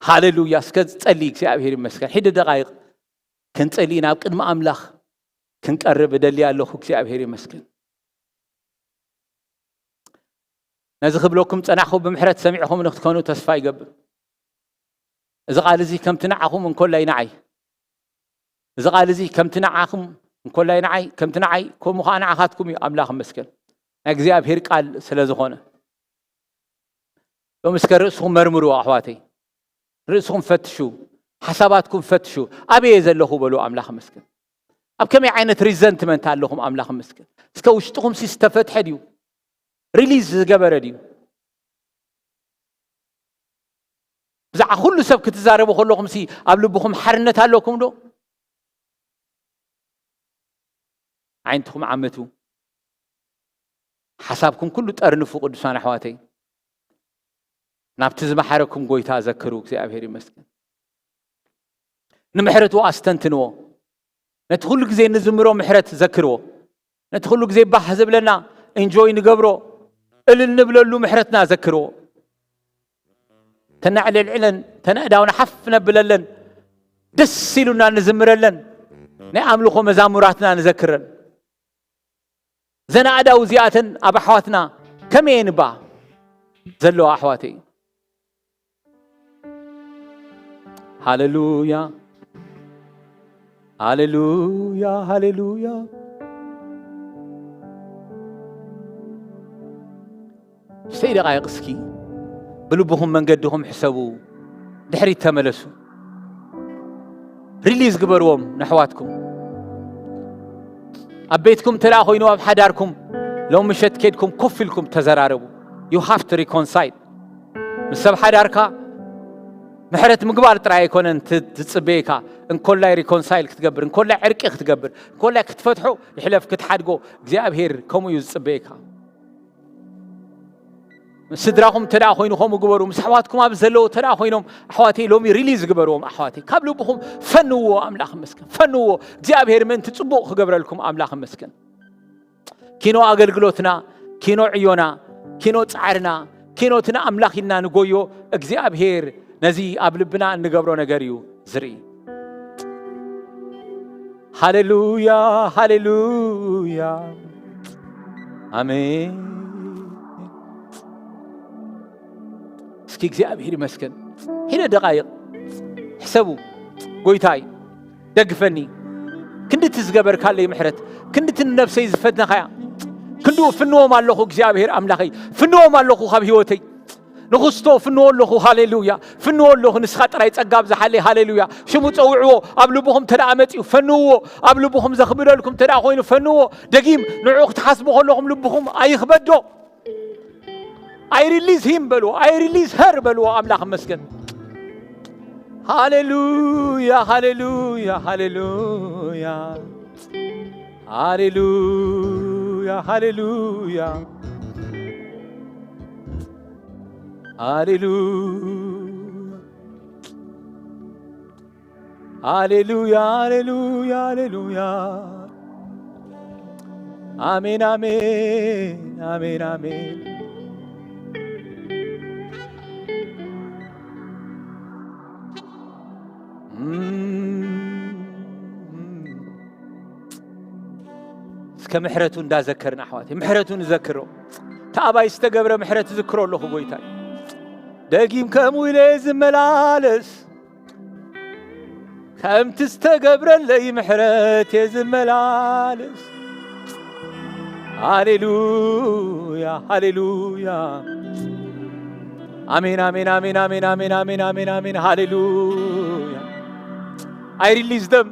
ሃሌሉያ። እስከ ጸሊ። እግዚኣብሔር ይመስገን። ሒደ ደቓይቕ ክንጸሊ ናብ ቅድሚ ኣምላኽ ክንቀርብ እደሊ ኣለኹ። እግዚኣብሔር ይመስገን። ነዚ ክብለኩም ጸናሕኩ፣ ብምሕረት ሰሚዕኹም ንክትኮኑ ተስፋ ይገብር። እዚ ቃል እዚ ከምቲ ንዓኹም እንኮላይ ንዓይ፣ እዚ ቃል እዚ ከምቲ ንዓኹም እንኮላይ ንዓይ፣ ከምቲ ንዓይ ከምኡ ኸኣ ንዓኻትኩም እዩ። ኣምላኽ ይመስገን፣ ናይ እግዚኣብሔር ቃል ስለ ዝኾነ። ሎሚ እስከ ርእስኹም መርምሩ ኣሕዋተይ፣ ርእስኹም ፈትሹ፣ ሓሳባትኩም ፈትሹ። ኣበየ ዘለኹ በሉ። ኣምላኽ ይመስገን። ኣብ ከመይ ዓይነት ሪዘንትመንት ኣለኹም? ኣምላኽ ይመስገን። እስከ ውሽጥኹም ሲ ዝተፈትሐ ድዩ? ሪሊዝ ዝገበረ ድዩ? ብዛዕባ ኩሉ ሰብ ክትዛረቡ ከለኹም ሲ ኣብ ልብኹም ሓርነት ኣለኩም ዶ? ዓይንትኹም ዓምቱ። ሓሳብኩም ኩሉ ጠርንፉ ቅዱሳን ኣሕዋተይ። ናብቲ ዝመሓረኩም ጎይታ ዘክሩ። እግዚኣብሔር ይመስገን። ንምሕረቱ ኣስተንትንዎ። ነቲ ኩሉ ግዜ ንዝምሮ ምሕረት ዘክርዎ። ነቲ ኩሉ ግዜ ባህ ዝብለና፣ ኢንጆይ ንገብሮ፣ እልል ንብለሉ ምሕረትና ዘክርዎ። ተናዕለልዕለን፣ ተናእዳውና ሓፍ ነብለለን፣ ደስ ኢሉና ንዝምረለን፣ ናይ ኣምልኾ መዛሙራትና ንዘክረን። ዘን ኣእዳው እዚኣተን ኣብ ኣሕዋትና ከመይ እየን እባ ዘለዋ ኣሕዋተይ? ሃሌሉያ፣ ሃሌሉያ፣ ሃሌሉያ። ሽተይ ደቓይቕ እስኪ ብልብኹም መንገድኹም ሕሰቡ፣ ድሕሪት ተመለሱ። ሪሊዝ ግበርዎም ነሕዋትኩም። ኣብ ቤትኩም እንተ ደኣ ኮይኑ ኣብ ሓዳርኩም ሎም ምሸት ኬድኩም ኮፍ ኢልኩም ተዘራረቡ። You have to reconcile። ምስ ሰብ ሓዳርካ ምሕረት ምግባር ጥራይ ኣይኮነን ት-፣ ዝጽበየካ። እንኮላይ ሪኮንሳይል ክትገብር፣ እንኮላይ ዕርቂ ክትገብር፣ እንኮላይ ክትፈትሖ፣ ይሕለፍ ክትሓድጎ፣ እግዚኣብሔር ከምኡ እዩ ዝጽበየካ። ምስ ስድራኹም እንተ ደኣ ኮይኑ ከምኡ ግበሩ። ምስ ኣሕዋትኩም ኣብ ዘለዉ እንተ ደኣ ኮይኖም፣ ኣሕዋተይ፣ ሎሚ ሪሊዝ ግበርዎም። ኣሕዋተይ፣ ካብ ልብኹም ፈንዎ። ኣምላኽ ይመስገን። ፈንዎ። እግዚኣብሔር ምእንቲ ጽቡቕ ክገብረልኩም ኣምላኽ ይመስገን። ኪኖ ኣገልግሎትና፣ ኪኖ ዕዮና፣ ኪኖ ጻዕርና፣ ኪኖ እቲ ንኣምላኽ ኢልና ንጎዮ፣ እግዚኣብሔር ነዚ ኣብ ልብና እንገብሮ ነገር እዩ ዝርኢ። ሃሌሉያ፣ ሃሌሉያ። ኣሜን። እስኪ እግዚኣብሔር ይመስገን። ሒደ ደቓይቕ ሕሰቡ። ጎይታይ፣ ደግፈኒ። ክንድቲ ዝገበርካለይ ምሕረት፣ ክንድቲ ንነብሰይ ዝፈትነኻያ፣ ክንድኡ ፍንዎም ኣለኹ እግዚኣብሔር ኣምላኸይ፣ ፍንዎም ኣለኹ ካብ ህይወተይ። ንኽስቶ ፍንዎ ኣለኹ፣ ሃሌሉያ። ፍንዎ ኣለኹ፣ ንስኻ ጥራይ ጸጋ ኣብዝሓለይ፣ ሃሌሉያ። ሽሙ ጸውዕዎ፣ ኣብ ልብኹም እንተ ደኣ መጺኡ፣ ፈንውዎ። ኣብ ልብኹም ዘኽብደልኩም እንተ ደኣ ኮይኑ፣ ፈንዎ። ደጊም ንዕኡ ክትሓስቡ ከለኹም ልብኹም ኣይኽበዶ። I release him በልዎ፣ I release her በልዎ። ኣምላኽ ይመስገን። ሃሌሉያ፣ ሃሌሉያ፣ ሃሌሉያ። ሃሌሉያ፣ ሃሌሉያ። ሃሌሉያ። ሃሌሉያ፣ ሃሌሉያ፣ ሃሌሉያ። ኣሜን፣ ኣሜን፣ ኣሜን፣ ኣሜን። እም፣ እስከ ምሕረቱ እንዳዘከርን ኣሕዋተይ፣ ምሕረቱ ንዘክሮ። እቲ ኣባይ ዝተገብረ ምሕረት ዝክሮ ኣለኹ ጎይታይ። ደጊም ከምኡ ኢለ ዝመላለስ ከምቲ ዝተገብረለይ ምሕረት እየ ዝመላለስ። ሃሌሉያ፣ ሃሌሉያ። ኣሜን፣ ኣሜን፣ ኣሜን፣ ኣሜን፣ ኣሜን፣ ኣሜን፣ ኣሜን፣ ኣሜን። ሃሌሉያ። I release them።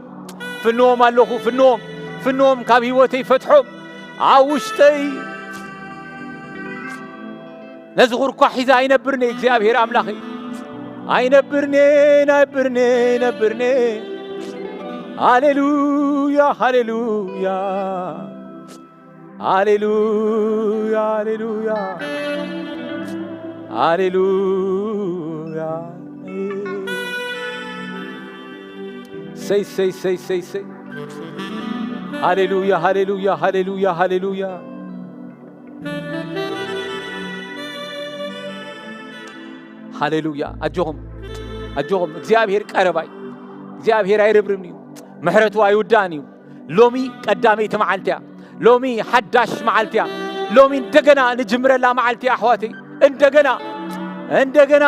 ፍንዎም ኣለኹ፣ ፍንዎም፣ ፍንዎም ካብ ህይወተይ ፈትሖም ኣብ ውሽጠይ። ነዚ ኹርኳ ሒዛ ኣይነብርኒ እግዚኣብሔር ኣምላኸይ። ኣይነብርኒ፣ ኣይነብርኒ፣ ኣይነብርኒ። ሃሌሉያ፣ ሃሌሉያ። ሃሌሉያ፣ ሃሌሉያ። ሃሌሉያ። ሰይ፣ ሰይ፣ ሰይ፣ ሰይ፣ ሰይ። ሃሌሉያ፣ ሃሌሉያ፣ ሃሌሉያ፣ ሃሌሉያ። ሃሌሉያ። ኣጆኹም፣ ኣጆኹም። እግዚኣብሔር ቀረባይ። እግዚኣብሔር ኣይርብርብን እዩ። ምሕረቱ ኣይውዳእን እዩ። ሎሚ ቀዳመይቲ መዓልቲ እያ። ሎሚ ሓዳሽ መዓልቲ እያ። ሎሚ እንደገና ንጅምረላ መዓልቲ እያ ኣሕዋተይ። እንደገና፣ እንደገና፣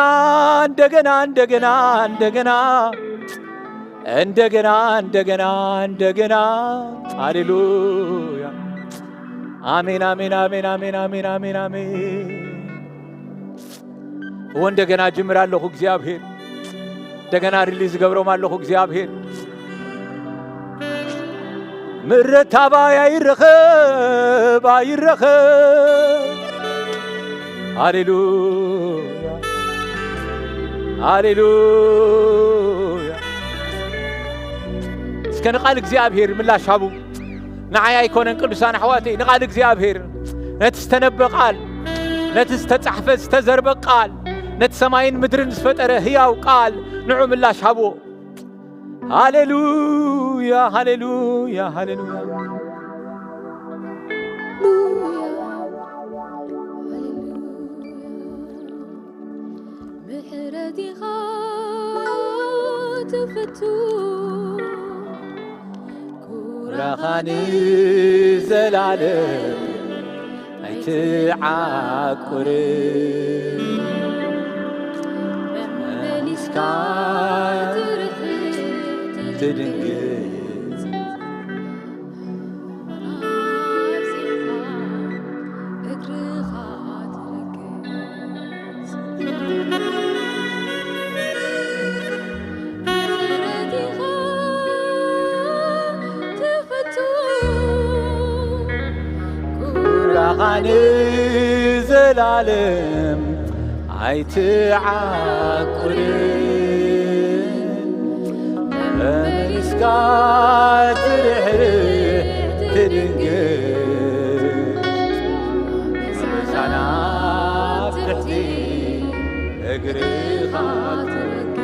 እንደገና፣ እንደገና፣ እንደገና፣ እንደገና፣ እንደገና፣ እንደገና። ሃሌሉያ። ኣሜን፣ ኣሜን፣ ኣሜን፣ ኣሜን፣ ኣሜን፣ ኣሜን፣ ኣሜን። እወ፣ እንደገና ጅምር ኣለኹ እግዚኣብሔር። እንደገና ሪሊዝ ገብሮም ኣለኹ እግዚኣብሔር። ምሕረት ኣባይ ኣይረኸብ፣ ኣይረኸብ። ሃሌሉያ፣ ሃሌሉያ። እስከ ንቓል እግዚኣብሔር ምላሽ ሃቡ። ንዓይ ኣይኮነን ቅዱሳን ኣሕዋተይ፣ ንቓል እግዚኣብሔር። ነቲ ዝተነበ ቃል፣ ነቲ ዝተጻሕፈ ዝተዘርበ ቃል፣ ነቲ ሰማይን ምድርን ዝፈጠረ ህያው ቃል ንዑ ምላሽ ሃብዎ። ሃሌሉያ፣ ሃሌሉያ፣ ሃሌሉያ። ምሕረትኻ ትፈቱ ኩራኻ ንዘላለም ኣይትዓቁር። መመሊስካ ትርሕት ትድንግጽ። እግርኻ ትረግጽ። ምሕረትኻ ትፈቱ ኩራኻ ንዘላለም ኣይትዓቁርን። መመሊስካ ትርሕርሕ ትድንግጽ። ምሳና ኣብ ትሕቲ እግርኻ ትረግጽ።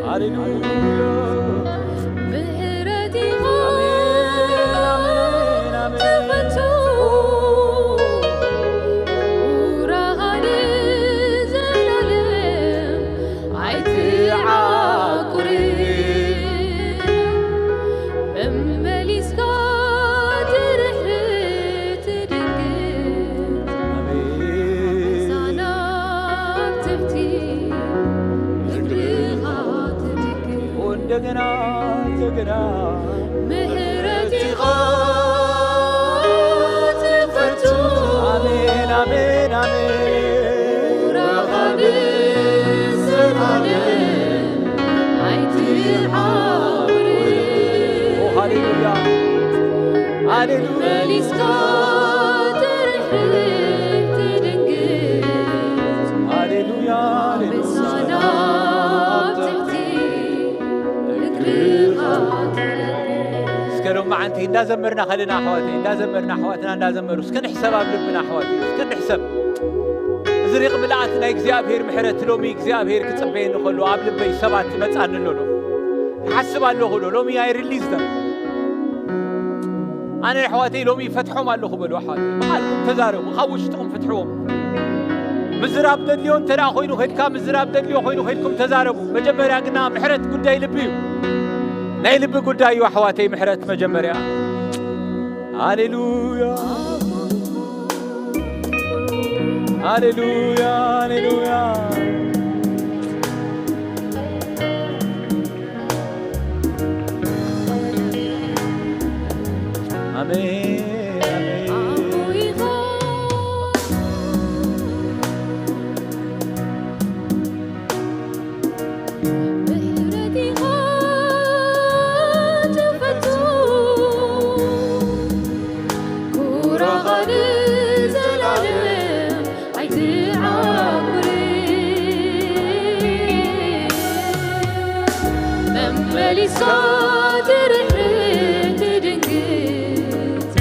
ሃሌሉያ። ምሕረትኻ ኣሜን፣ ኣሜን፣ ኣሜን። ትፈቱ ኩራኻ ንዘላለም ኣይትዓቁር። መመሊስካ ትርሕርሕ ትድንግጽ። ኣሜን። ምሳና ኣብ ትሕቲ እግርኻ ትድንግጽ። እንደገና፣ እንደገና። ምሕረትኻ ትፈቱ። ኣሜን፣ ኣሜን፣ ኣሜን። ኩራኻ ንዘላለም ኣይትዓውር። ኦ፣ ሃሌሉያ፣ ሃሌሉያ። መሊስካ ትርሕርሕ ትድንግጽ። ሃሌሉያ፣ ሃሌሉያ። ምሳና ኣብ ትሕቲ እግርኻ ትረግጽ። እስከ ሎማዓንቲ እንዳዘመርና ከለና ኣሕዋተይ፣ እንዳዘመርና ኣሕዋትና እንዳዘመሩ፣ እስከ ንሕሰብ ኣብ ልብና ኣሕዋተይ፣ እስከ ንሕሰብ። እዚ ሪቕ ምልኣት ናይ እግዚኣብሔር ምሕረት ሎሚ እግዚኣብሔር ክጽበየኒ ከሎ ኣብ ልበይ ሰባት ትመጻኒ ኣሎ ዶ? እሓስብ ኣለኹ ዶ? ሎሚ I release them። ኣነ ኣሕዋተይ ሎሚ ፈትሖም ኣለኹ በሉ ኣሕዋተይ። ብቓልኩም ተዛረቡ፣ ካብ ውሽጥኹም ፍትሕዎም። ምዝራብ ደድልዮ እንተ ደኣ ኮይኑ ከድካ፣ ምዝራብ ደድልዮ ኮይኑ ከድኩም ተዛረቡ። መጀመርያ ግና ምሕረት ጉዳይ ልቢ እዩ። ናይ ልቢ ጉዳይ እዩ ኣሕዋተይ ምሕረት መጀመርያ። ሃሌሉያ። ሃሌሉያ፣ ሃሌሉያ። ኣሜን፣ ኣሜን። ምሕረትኻ ትፈቱ ኩራኻ ንዘላለም ኣይትዓውር። መመሊስካ ትርሕርሕ ትድንግጽ።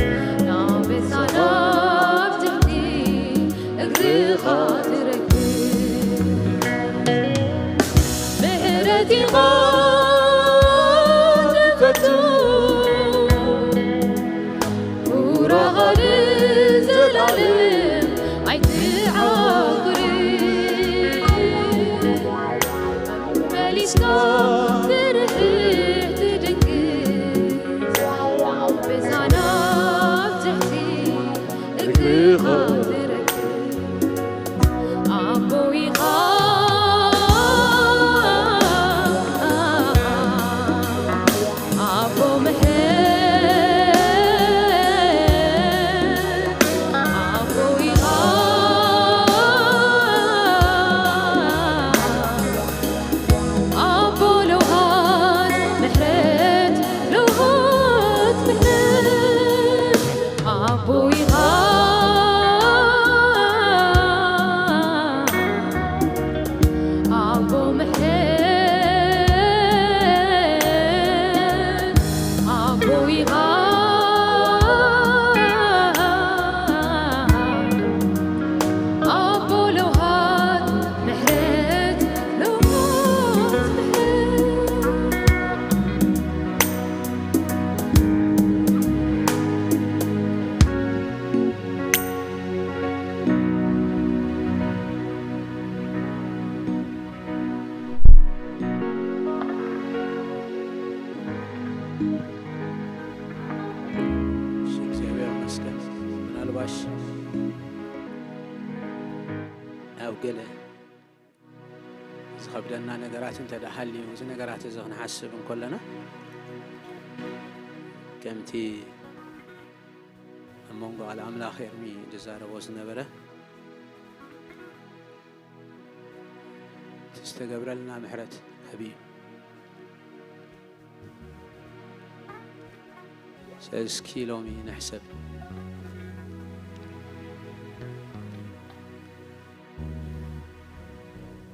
ዋሽ ኣብ ገለ ዝኸብደና ነገራት እንተ ደኣ ሃልዩ፣ እዚ ነገራት እዚ ክንሓስብ እንከለና፣ ከምቲ ኣብ መንጎ ቃል ኣምላኽ ኤርሚ ዝዛረቦ ዝነበረ፣ እቲ ዝተገብረልና ምሕረት ዓብዪ እዩ። ስለዚ እስኪ ሎሚ ንሕሰብ።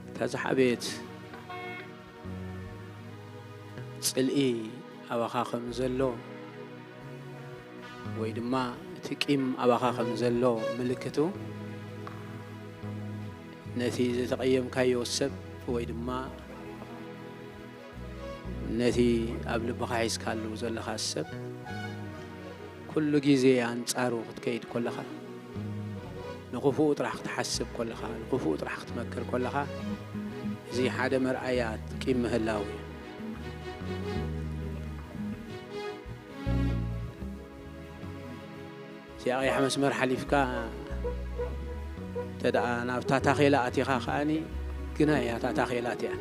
እታ ዝሓበየት ጽልኢ ኣባኻ ከም ዘሎ ወይ ድማ እቲ ቂም ኣባኻ ከም ዘሎ ምልክቱ፣ ነቲ ዝተቐየምካዮ ሰብ ወይ ድማ ነቲ ኣብ ልብኻ ሒዝካሉ ዘለኻ ሰብ ኩሉ ግዜ ኣንጻሩ ክትከይድ ከለኻ፣ ንኽፉኡ ጥራሕ ክትሓስብ ከለኻ፣ ንኽፉኡ ጥራሕ ክትመክር ከለኻ፣ እዚ ሓደ መርኣያ ቂም ምህላው እዩ። እቲኣ ቀያሕ መስመር ሓሊፍካ እንተ ደኣ ናብታ ታኼላ ኣቲኻ ከኣኒ፣ ግና እያ እታ ታኼላ እቲኣ።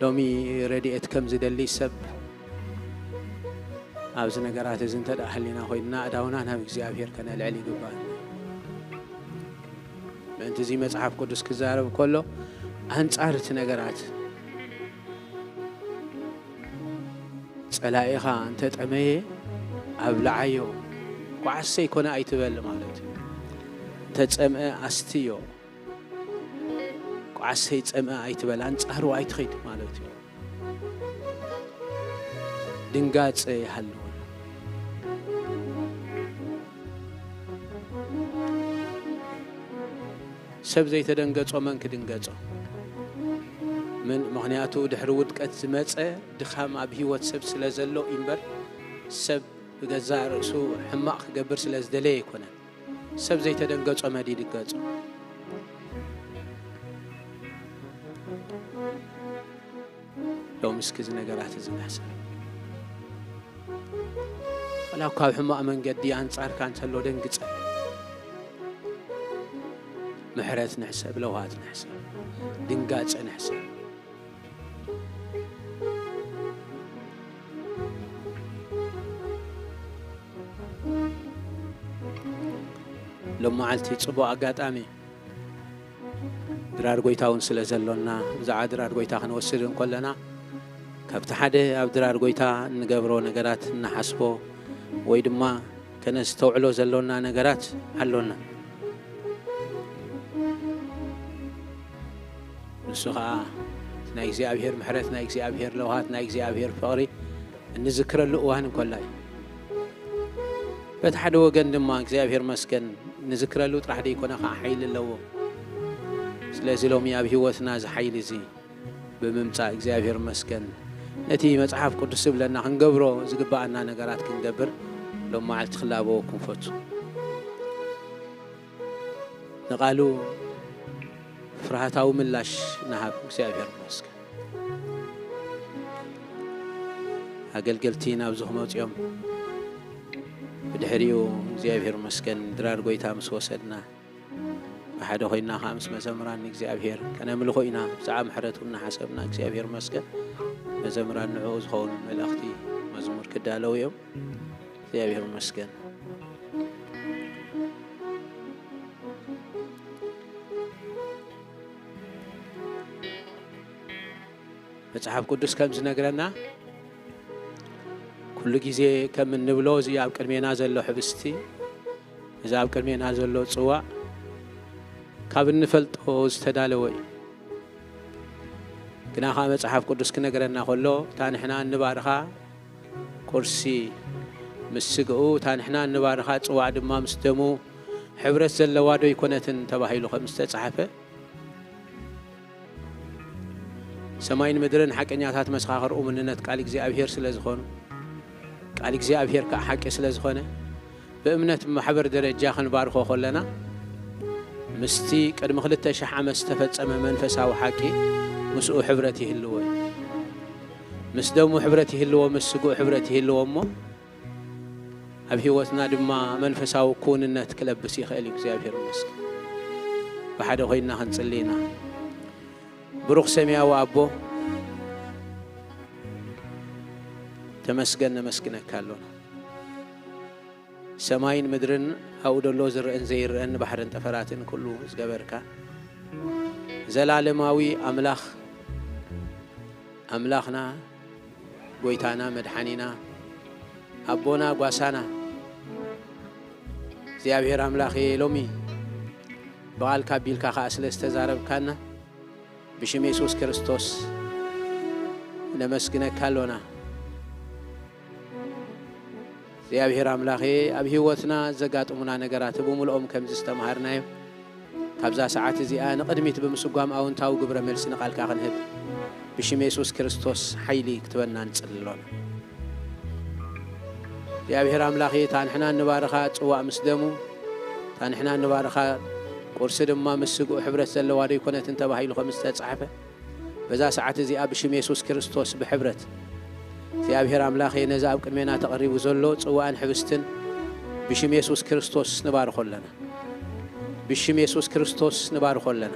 ሎሚ ረድኤት ከም ዝደሊ ሰብ ኣብዚ ነገራት እዚ እንተ ደኣ ህሊና ኮይንና፣ ኣእዳውና ናብ እግዚኣብሔር ከነልዕል ይግባእ። ምእንቲ እዚ መጽሓፍ ቅዱስ ክዛረብ ከሎ፣ ኣንጻር እቲ ነገራት ጸላኢኻ እንተ ጠመየ፣ ኣብልዓዮ። ኳዕሰ ይኮነ ኣይትበል ማለት እዩ። እንተ ጸምአ፣ ኣስትዮ። ኳዕሰ ይጸምአ ኣይትበል፣ ኣንጻሩ ኣይትኸይድ ማለት እዩ። ድንጋጸ ይሃልወና። ሰብ ዘይተደንገጾ መን ክድንገጾ? ምን-፣ ምኽንያቱ ድሕሪ ውድቀት ዝመጸ ድኻም ኣብ ህይወት ሰብ ስለ ዘሎ እምበር፣ ሰብ ብገዛእ ርእሱ ሕማቕ ክገብር ስለ ዝደለየ ኣይኮነን። ሰብ ዘይተደንገጾ መን ይድንገጾ? ሎሚ እስኪ እዚ ነገራት እዚ ንሕሰብ። ዋላ እኳ ኣብ ሕማቕ መንገዲ ኣንጻርካ እንተሎ ደንግጸ። ምሕረት ንሕሰብ፣ ለውሃት ንሕሰብ፣ ድንጋጸ ንሕሰብ። ሎም መዓልቲ ጽቡቕ ኣጋጣሚ ድራር ጎይታ እውን ስለ ዘሎና፣ ብዛዕባ ድራር ጎይታ ክንወስድ እንከለና፣ ካብቲ ሓደ ኣብ ድራር ጎይታ እንገብሮ ነገራት እናሓስቦ ወይ ድማ ከነስተውዕሎ ዘሎና ነገራት ኣሎና። ንሱ ኸኣ ናይ እግዚኣብሔር ምሕረት፣ ናይ እግዚኣብሔር ለውሃት፣ ናይ እግዚኣብሔር ፍቕሪ እንዝክረሉ እዋን እንከሎ እዩ። በቲ ሓደ ወገን ድማ እግዚኣብሔር መስገን ንዝክረሉ ጥራሕ ደይኮነ ኸዓ ሓይሊ ኣለዎ። ስለዚ ሎሚ ኣብ ህይወትና እዚ ሓይሊ እዚ ብምምጻእ እግዚኣብሔር መስገን ነቲ መጽሓፍ ቅዱስ ዝብለና ክንገብሮ ዝግብኣና ነገራት ክንገብር ሎም መዓልቲ ክላበወኩም ፈቱ። ንቓሉ ፍርሃታዊ ምላሽ ንሃብ። እግዚኣብሔር ይመስገን። ኣገልገልቲ ናብዚ ክመጹ እዮም። ብድሕሪኡ እግዚኣብሔር ይመስገን ድራር ጎይታ ምስ ወሰድና፣ ብሓደ ኮይንና ከኣ ምስ መዘምራን ንእግዚኣብሔር ከነምልኾ ኢና። ብዛዕባ ምሕረቱ እናሓሰብና እግዚኣብሔር ይመስገን። መዘምራን ንዕኡ ዝኸውን መልእኽቲ መዝሙር ክዳለዉ እዮም። እግዚኣብሔር ይመስገን። መጽሓፍ ቅዱስ ከም ዝነግረና፣ ኩሉ ግዜ ከም እንብሎ፣ እዚ ኣብ ቅድሜና ዘሎ ሕብስቲ፣ እዚ ኣብ ቅድሜና ዘሎ ጽዋእ ካብ እንፈልጦ ዝተዳለወ እዩ። ግና ኸኣ መጽሓፍ ቅዱስ ክነግረና ከሎ፣ እታ ንሕና እንባርኻ ቁርሲ ምስ ስግኡ፣ እታ ንሕና እንባርኻ ጽዋእ ድማ ምስ ደሙ ሕብረት ዘለዋ ዶ ኣይኮነትን ተባሂሉ ከም ዝተጻሕፈ፣ ሰማይን ምድርን ሓቀኛታት መሰኻኽር እሙንነት ቃል እግዚኣብሔር ስለ ዝኾኑ፣ ቃል እግዚኣብሔር ከኣ ሓቂ ስለ ዝኾነ፣ ብእምነት ብማሕበር ደረጃ ክንባርኾ ከለና፣ ምስቲ ቅድሚ ክልተ ሽሕ ዓመት ዝተፈጸመ መንፈሳዊ ሓቂ ምስኡ ሕብረት ይህልዎ እዩ። ምስ ደሙ ሕብረት ይህልዎ፣ ምስ ስግኡ ሕብረት ይህልዎ እሞ ኣብ ህይወትና ድማ መንፈሳዊ ክውንነት ክለብስ ይኽእል እዩ። እግዚኣብሔር ይመስገን። ብሓደ ኮይንና ክንጽሊ ኢና። ብሩኽ ሰማያዊ ኣቦ፣ ተመስገን፣ ነመስግነካ ኣሎና። ሰማይን ምድርን ኣብኡ ደሎ ዝረአን ዘይረአን ባሕርን ጠፈራትን ኩሉ ዝገበርካ ዘላለማዊ ኣምላኽ፣ ኣምላኽና፣ ጎይታና፣ መድሓኒና፣ ኣቦና፣ ጓሳና፣ እግዚኣብሔር ኣምላኸ፣ ሎሚ ብቓልካ ኣቢልካ ኸኣ ስለ ዝተዛረብካና ብሽም የሱስ ክርስቶስ ነመስግነካ ኣሎና። እግዚኣብሔር ኣምላኸ፣ ኣብ ህይወትና ዘጋጥሙና ነገራት ብምልኦም ከም ዝተምሃርናዮ፣ ካብዛ ሰዓት እዚኣ ንቕድሚት ብምስጓም ኣወንታዊ ግብረ መልሲ ንቓልካ ክንህብ ብሽም የሱስ ክርስቶስ ሓይሊ ክትበና ንጽሊ ኣሎና። እግዚኣብሔር ኣምላኸ፣ እታ ንሕና እንባርኻ ጽዋእ ምስ ደሙ፣ እታ ንሕና እንባርኻ ቁርሲ ድማ ምስ ስግኡ ሕብረት ዘለዋ ዶ ኣይኮነትን ተባሂሉ ከም ዝተጻሕፈ፣ በዛ ሰዓት እዚኣ ብሽም የሱስ ክርስቶስ ብሕብረት እግዚኣብሔር ኣምላኸ፣ ነዚ ኣብ ቅድሜና ተቐሪቡ ዘሎ ጽዋእን ሕብስትን ብሽም የሱስ ክርስቶስ ንባርኾ ኣለና። ብሽም የሱስ ክርስቶስ ንባርኾ ኣለና።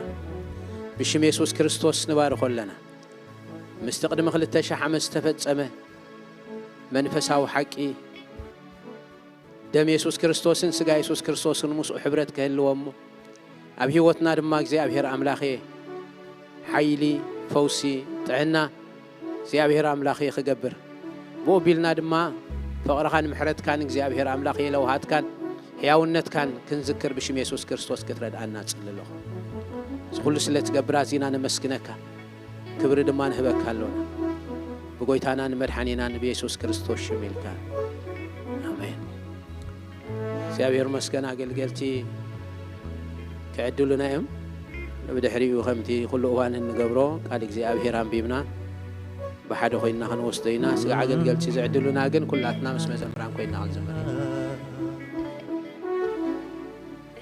ብሽም የሱስ ክርስቶስ ንባርኾ ኣለና። ምስቲ ቅድሚ ክልተ ሺሕ ዓመት ዝተፈጸመ መንፈሳዊ ሓቂ፣ ደም የሱስ ክርስቶስን ስጋ የሱስ ክርስቶስን ምስኡ ሕብረት ክህልዎ እሞ፣ ኣብ ህይወትና ድማ እግዚኣብሔር ኣምላኸ ሓይሊ፣ ፈውሲ፣ ጥዕና እግዚኣብሔር ኣምላኸ ክገብር፣ ብኡ ቢልና ድማ ፍቕርኻን ምሕረትካን እግዚኣብሔር ኣምላኸ ለውሃትካን ሕያውነትካን ክንዝክር ብሽም የሱስ ክርስቶስ ክትረድኣና እጽሊ ኣለኹ። እዚ ኩሉ ስለ ትገብር ኣዚና ነመስግነካ። ክብሪ ድማ ንህበካ ኣሎና። ብጎይታናን መድሓኒናን ብየሱስ ክርስቶስ ሽም ኢልካ። ኣሜን። እግዚኣብሔር መስገን ኣገልገልቲ ክዕድሉና እዮም። ብድሕሪኡ ከምቲ ኩሉ እዋን እንገብሮ ቃል እግዚኣብሔር ኣንቢብና ብሓደ ኮይንና ክንወስዶ ኢና። ስጋ ኣገልገልቲ ዝዕድሉና ግን ኩላትና ምስ መዘምራን ኮይንና ክንዝምር ኢና።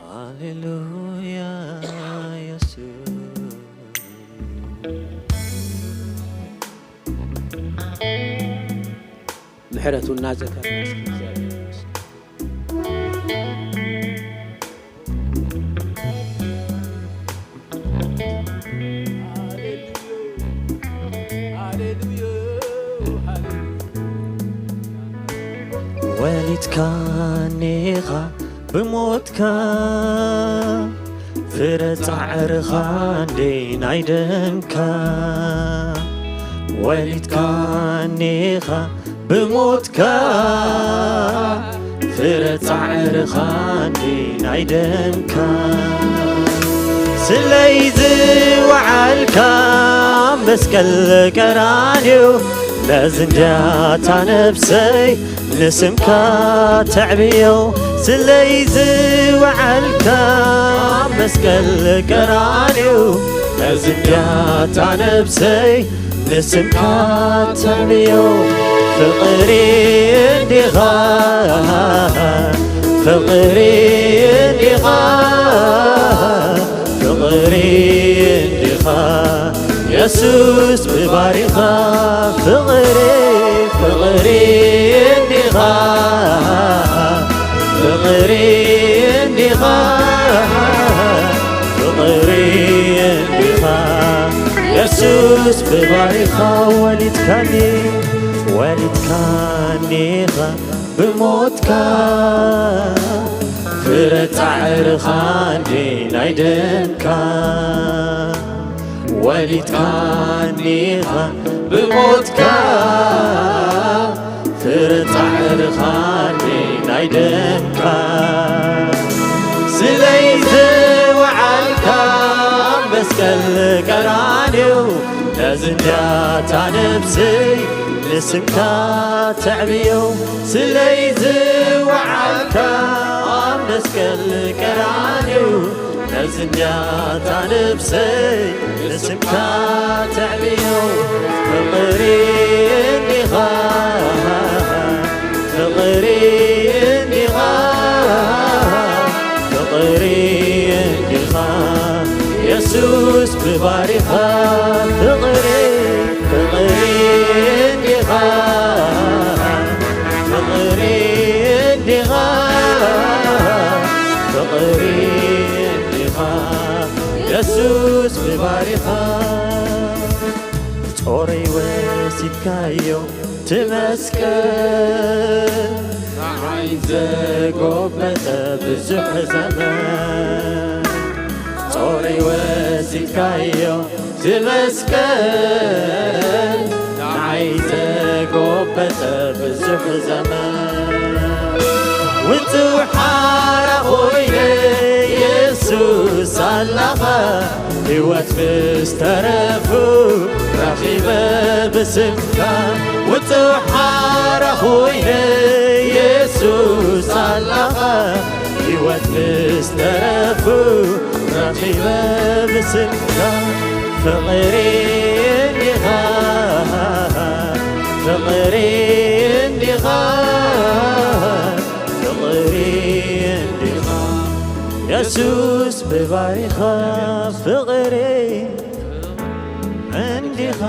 ሃሌሉያ የሱስ። ምሕረቱ እናዘከርና እስኪ እግዚኣብሔር ይመስገን። ወሊድካኒ ኢኻ ብሞትካ፣ ፍረ ጻዕርኻ እንዴ ናይ ደምካ። ወሊድካኒ ኢኻ ብሞትካ፣ ፍረ ጻዕርኻ እንዴ ናይ ደምካ። ስለይ ዝወዓልካ መስቀል ቀራንዮ፣ ነዚ እንድያታ ነብሰይ ንስምካ ተዕብዮ። ስለይ ዝወዓልካ መስቀል ቀራንዮ፣ ነዚ እንድያታ ነብሰይ ንስምካ ተዕብዮ። ፍቕሪ እንዲኻ፣ ፍቕሪ እንዲኻ፣ ፍቕሪ እንዲኻ የሱስ ብባሪኻ። ፍቕሪ፣ ፍቕሪ እንዲኻ፣ ፍቕሪ እንዲኻ፣ ፍቕሪ እንዲኻ የሱስ ብባሪኻ። ወሊድካኒ፣ ወሊድካኒ ኢኻ ብሞትካ፣ ፍረ ጻዕርኻ እንዴ ናይ ደምካ። ወሊድካኒ ኢኻ ብሞትካ፣ ፍረ ጻዕርኻ እንዴ ናይ ደምካ። ስለይ ዝወዓልካ መስቀል ቀራንዮ፣ ነዚ እንድያታ ነብሰይ ንስምካ ተዕብዮ። ስለይ ዝወዓልካ ኣብ መስቀል ቀራንዮ፣ ነዚ እንድያታ ነብሰይ ንስምካ ተዕብዮ። ፍቕሪ እንዲኻ፣ ፍቕሪ እንዲኻ፣ ፍቕሪ እንዲኻ የሱስ ብባሪኻ። ፍቕሪ፣ ፍቕሪ ባሪኻ ጾረይ ወሲድካዮ ትመስቀል ንዓይ ዘጎበጠ ብዙሕ ዘመን ጾረይ ወሲድካዮ ትመስቀል ንዓይ ዘጎበጠ ብዙሕ ዘመን ውጹእ ሓራ ኮይነ የሱስ ኣላኻ ህይወት ምስ ተረፉ ረኺበ ብስምካ ውጹእ ሓራ ኮይነ የሱስ ኣላኻ ህይወት ምስ ተረፉ ረኺበ ብስምካ ፍቕሪ እንዲኻ ፍቕሪ እንዲኻ ፍቕሪ እንዲኻ የሱስ ብባይኻ ፍቕሪ እንዲኻ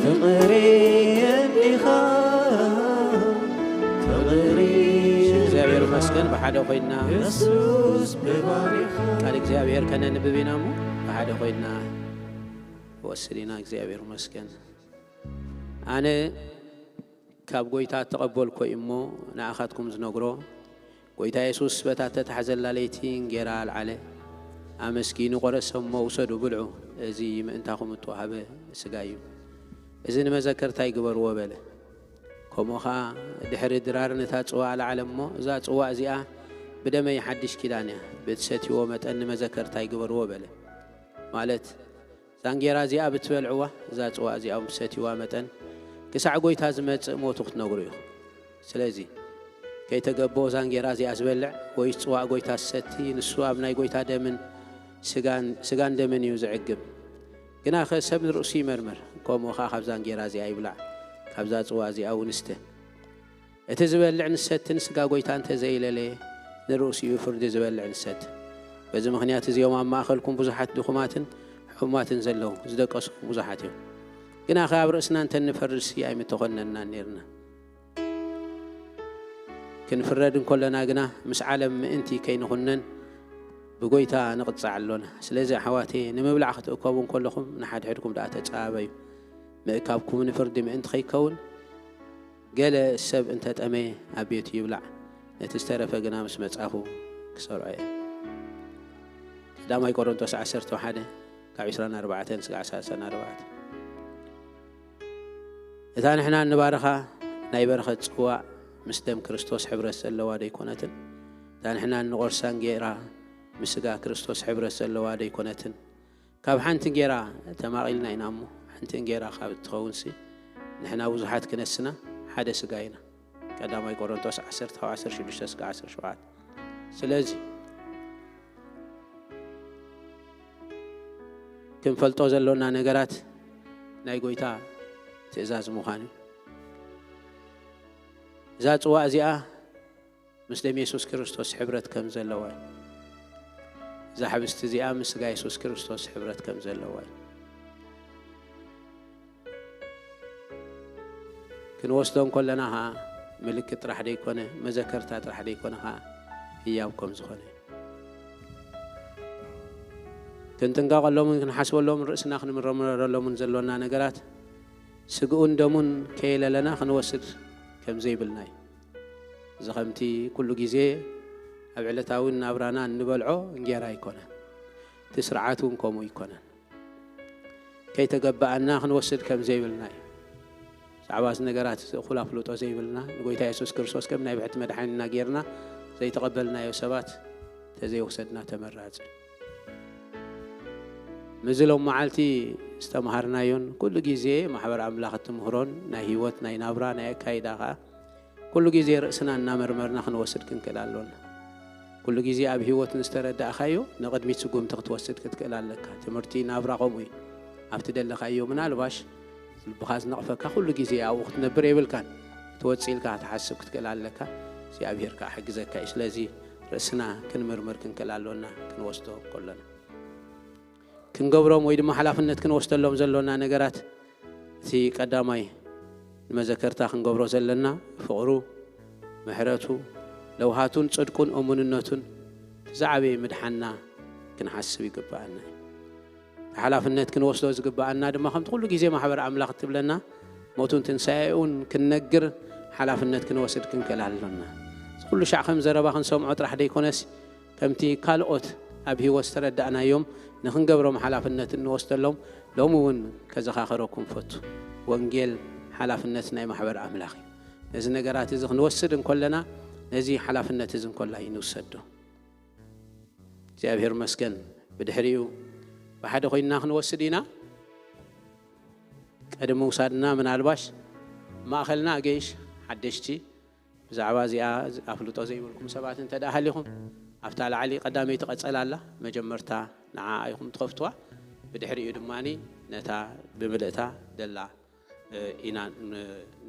ፍቕሪ እንዲኻ ፍቕሪ እግዚኣብሔር ይመስገን። ብሓደ ኮይንና የሱስ ብባይኻ ቃል እግዚኣብሔር ከነንብብ ኢና እሞ ብሓደ ኮይንና ወስድ ኢና። እግዚኣብሔር ይመስገን። ኣነ ካብ ጎይታ እተቐበልኮ እዩ እሞ ንኣኻትኩም ዝነግሮ፣ ጎይታ የሱስ በታ እተታሕዘላ ለይቲ እንጌራ ኣልዓለ፣ ኣመስጊኑ ቆረሰ እሞ፣ ውሰዱ ብልዑ፣ እዚ ምእንታኹም እተዋህበ ስጋይ እዩ፣ እዚ ንመዘከርታይ ግበርዎ በለ። ከምኡ ኸኣ ድሕሪ ድራር ነታ ጽዋእ ኣልዓለ እሞ፣ እዛ ጽዋእ እዚኣ ብደመይ ሓድሽ ኪዳን እያ፣ ብእትሰትይዎ መጠን ንመዘከርታይ ግበርዎ በለ። ማለት እዛ እንጌራ እዚኣ ብትበልዕዋ፣ እዛ ጽዋእ እዚኣ እውን ብትሰትይዋ መጠን፣ ክሳዕ ጐይታ ዝመጽእ ሞቱ ክትነግሩ ኢኹም። ስለዚ፣ ከይተገብኦ እዛ እንጌራ እዚኣ ዝበልዕ፣ ወይስ ጽዋእ ጐይታ ዝሰቲ፣ ንሱ ኣብ ናይ ጐይታ ደምን ስጋን፣ ስጋን ደምን እዩ ዝዕግብ። ግናኸ ሰብ ንርእሱ ይመርምር፣ ከምኡ ኸኣ ካብዛ እንጌራ እዚኣ ይብላዕ፣ ካብዛ ጽዋእ እዚኣ እውን ይስተ። እቲ ዝበልዕን ዝሰትን ስጋ ጐይታ እንተ ዘይለለየ፣ ንርእሱ እዩ ፍርዲ ዝበልዕን ዝሰትን። በዚ ምኽንያት እዚኦም ኣብ ማእከልኩም ብዙሓት ድኹማትን ሕሙማትን ዘለዉ፣ ዝደቀሱ እውን ብዙሓት እዮም። ግናኸ ኣብ ርእስና እንተ ንፈርድሲ ኣይምተኾነንናን ኔርና። ክንፍረድ እንከለና ግና ምስ ዓለም ምእንቲ ከይንኹነን ብጐይታ ንቕጻዕ ኣሎና። ስለዚ ኣሕዋተየ፣ ንምብላዕ ክትእከቡ እንከለኹም ንሓድሕድኩም ደኣ ተጸባበዩ። ምእካብኩም ንፍርዲ ምእንቲ ከይከውን፣ ገለ ሰብ እንተ ጠመየ ኣብ ቤቱ ይብላዕ፣ ነቲ ዝተረፈ ግና ምስ መጻኹ ክሰርዖ እየ። ቀዳማይ ቆሮንቶስ ዓሰርተ ሓደ ካብ ዕስራን ኣርባዕተን ስጋዕ ሰላሳን ኣርባዕተን። እታ ንሕና እንባርኻ ናይ በረኸት ጽዋእ ምስ ደም ክርስቶስ ሕብረት ዘለዋ ደይኮነትን? እታ ንሕና እንቖርሳ እንጌራ ምስ ስጋ ክርስቶስ ሕብረት ዘለዋ ደይኮነትን? ካብ ሓንቲ እንጌራ ተማቒልና ኢና እሞ፣ ሓንቲ እንጌራ ካብ እትኸውንሲ፣ ንሕና ብዙሓት ክነስና ሓደ ስጋ ኢና። ቀዳማይ ቆሮንቶስ ዓሰርተ ካብ ዓሰርተ ሽዱሽተ እስከ ዓሰርተ ሸውዓተ። ስለዚ፣ ክንፈልጦ ዘሎና ነገራት ናይ ጐይታ ትእዛዝ ምዃኑ እዩ። እዛ ጽዋእ እዚኣ ምስ ደም የሱስ ክርስቶስ ሕብረት ከም ዘለዋ እዩ። እዛ ሕብስቲ እዚኣ ምስ ስጋ የሱስ ክርስቶስ ሕብረት ከም ዘለዋ እዩ። ክንወስዶ እንከለና ኸዓ ምልክት ጥራሕ ደይኮነ፣ መዘከርታ ጥራሕ ደይኮነ ኸዓ ህያው ከም ዝኾነ እዩ። ክንጥንቀቐሎምን ክንሓስበሎምን ርእስና ክንምረምረሎምን ዘሎና ነገራት ስግኡን ደሙን ከየለለና ክንወስድ ከም ዘይብልና እዩ። እዚ ኸምቲ ኩሉ ግዜ ኣብ ዕለታዊ ናብራና እንበልዖ እንጌራ ኣይኮነን። እቲ ስርዓት እውን ከምኡ ኣይኮነን። ከይተገበኣና ክንወስድ ከም ዘይብልና እዩ። ብዛዕባ እዚ ነገራት እዚ እኹል ኣፍልጦ ዘይብልና፣ ንጎይታ የሱስ ክርስቶስ ከም ናይ ብሕቲ መድሓኒና ጌርና ዘይተቐበልናዮ ሰባት ተዘይወሰድና ተመራጺ። ምስዚ ሎም መዓልቲ ዝተምሃርናዮን ኩሉ ግዜ ማሕበር ኣምላኽ እትምህሮን ናይ ህይወት፣ ናይ ናብራ፣ ናይ ኣካይዳ ኸኣ ኩሉ ግዜ ርእስና እናመርመርና ክንወስድ ክንክእል ኣሎና። ኩሉ ግዜ ኣብ ህይወት ንዝተረዳእኻዮ ንቕድሚት ስጉምቲ ክትወስድ ክትክእል ኣለካ። ትምህርቲ ናብራ ከምኡ እዩ። ኣብቲ ደለኻዮ ምናልባሽ ልብኻ ዝነቕፈካ ኩሉ ግዜ ኣብኡ ክትነብር የብልካን። ክትወጽእ ኢልካ ክትሓስብ ክትክእል ኣለካ። እግዚኣብሄር ከኣ ሓግዘካ እዩ። ስለዚ ርእስና ክንምርምር ክንክእል ኣሎና ክንወስዶ ከሎና። ክንገብሮም ወይ ድማ ሓላፍነት ክንወስደሎም ዘሎና ነገራት፣ እቲ ቀዳማይ ንመዘከርታ ክንገብሮ ዘለና ፍቕሩ፣ ምሕረቱ፣ ለውሃቱን ጽድቁን እሙንነቱን እቲ ዝዓበየ ምድሓንና ክንሓስብ ይግብኣና እዩ። ሓላፍነት ክንወስዶ ዝግብኣና ድማ ከምቲ ኩሉ ግዜ ማሕበር ኣምላኽ እትብለና ሞቱን ትንሳኤኡን ክንነግር ሓላፍነት ክንወስድ ክንክእል ኣሎና። እዚ ኩሉ ሻዕ ከም ዘረባ ክንሰምዖ ጥራሕ ደይኮነስ ከምቲ ካልኦት ኣብ ህይወት ዝተረዳእናዮም ንክንገብሮም ሓላፍነት እንወስደሎም ሎሚ እውን ከዘኻኸረኩም ፈቱ። ወንጌል ሓላፍነት ናይ ማሕበር ኣምላኽ እዩ። ነዚ ነገራት እዚ ክንወስድ እንኮለና ነዚ ሓላፍነት እዚ እንኮላይ ንውሰዶ። እግዚኣብሔር መስገን። ብድሕሪኡ ብሓደ ኮይንና ክንወስድ ኢና። ቅድሚ ምውሳድና ምናልባሽ ማእኸልና ኣገይሽ ሓደሽቲ ብዛዕባ እዚኣ ኣፍልጦ ዘይብልኩም ሰባት እንተ ደኣ ሃሊኹም ኣብታ ላዕሊ ቀዳመይቲ ቀጸላ ኣላ መጀመርታ ንዓ ኢኹም ትኸፍትዋ። ብድሕሪኡ ድማ ነታ ብምልእታ ደላ ኢና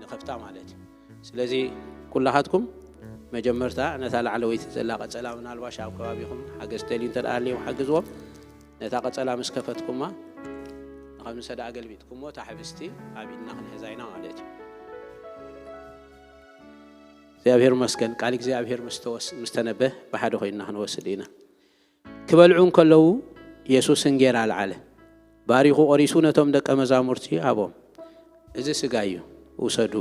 ንኸፍታ ማለት እዩ። ስለዚ ኩላኻትኩም መጀመርታ ነታ ላዕለወይቲ ዘላ ቀጸላ ምናልባሽ ኣብ ከባቢኹም ሓገዝ ተልዩ እንተ ደኣ ሃልዮም ሓግዝዎም። ነታ ቀጸላ ምስ ከፈትኩማ ንኸምሰ ደኣ ገልቢጥኩሞ እታ ሕብስቲ ኣብ ኢድና ክንሕዛ ኢና ማለት እዩ። እግዚኣብሔር መስገን ቃል እግዚኣብሔር ምስ ተነብህ ብሓደ ኮይንና ክንወስድ ኢና። ክበልዑ እንከለዉ የሱስ እንጌራ ኣልዓለ፣ ባሪኹ ቖሪሱ ነቶም ደቀ መዛሙርቲ ሃቦም። እዚ ስጋይ እዩ፣ ውሰዱ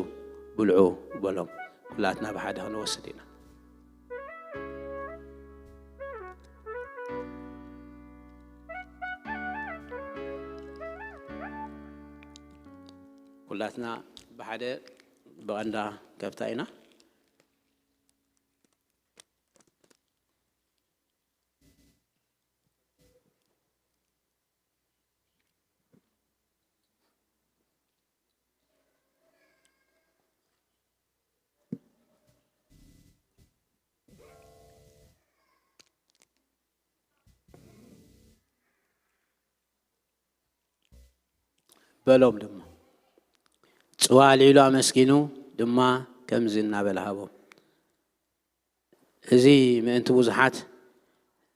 ብልዑ በሎም። ኩላትና ብሓደ ክንወስድ ኢና። ኩላትና ብሓደ ብቐንዳ ከብታ ኢና። በሎም ድማ። ጽዋ ኣልዒሉ ኣመስጊኑ ድማ ከምዚ እናበለ ሃቦም። እዚ ምእንቲ ብዙሓት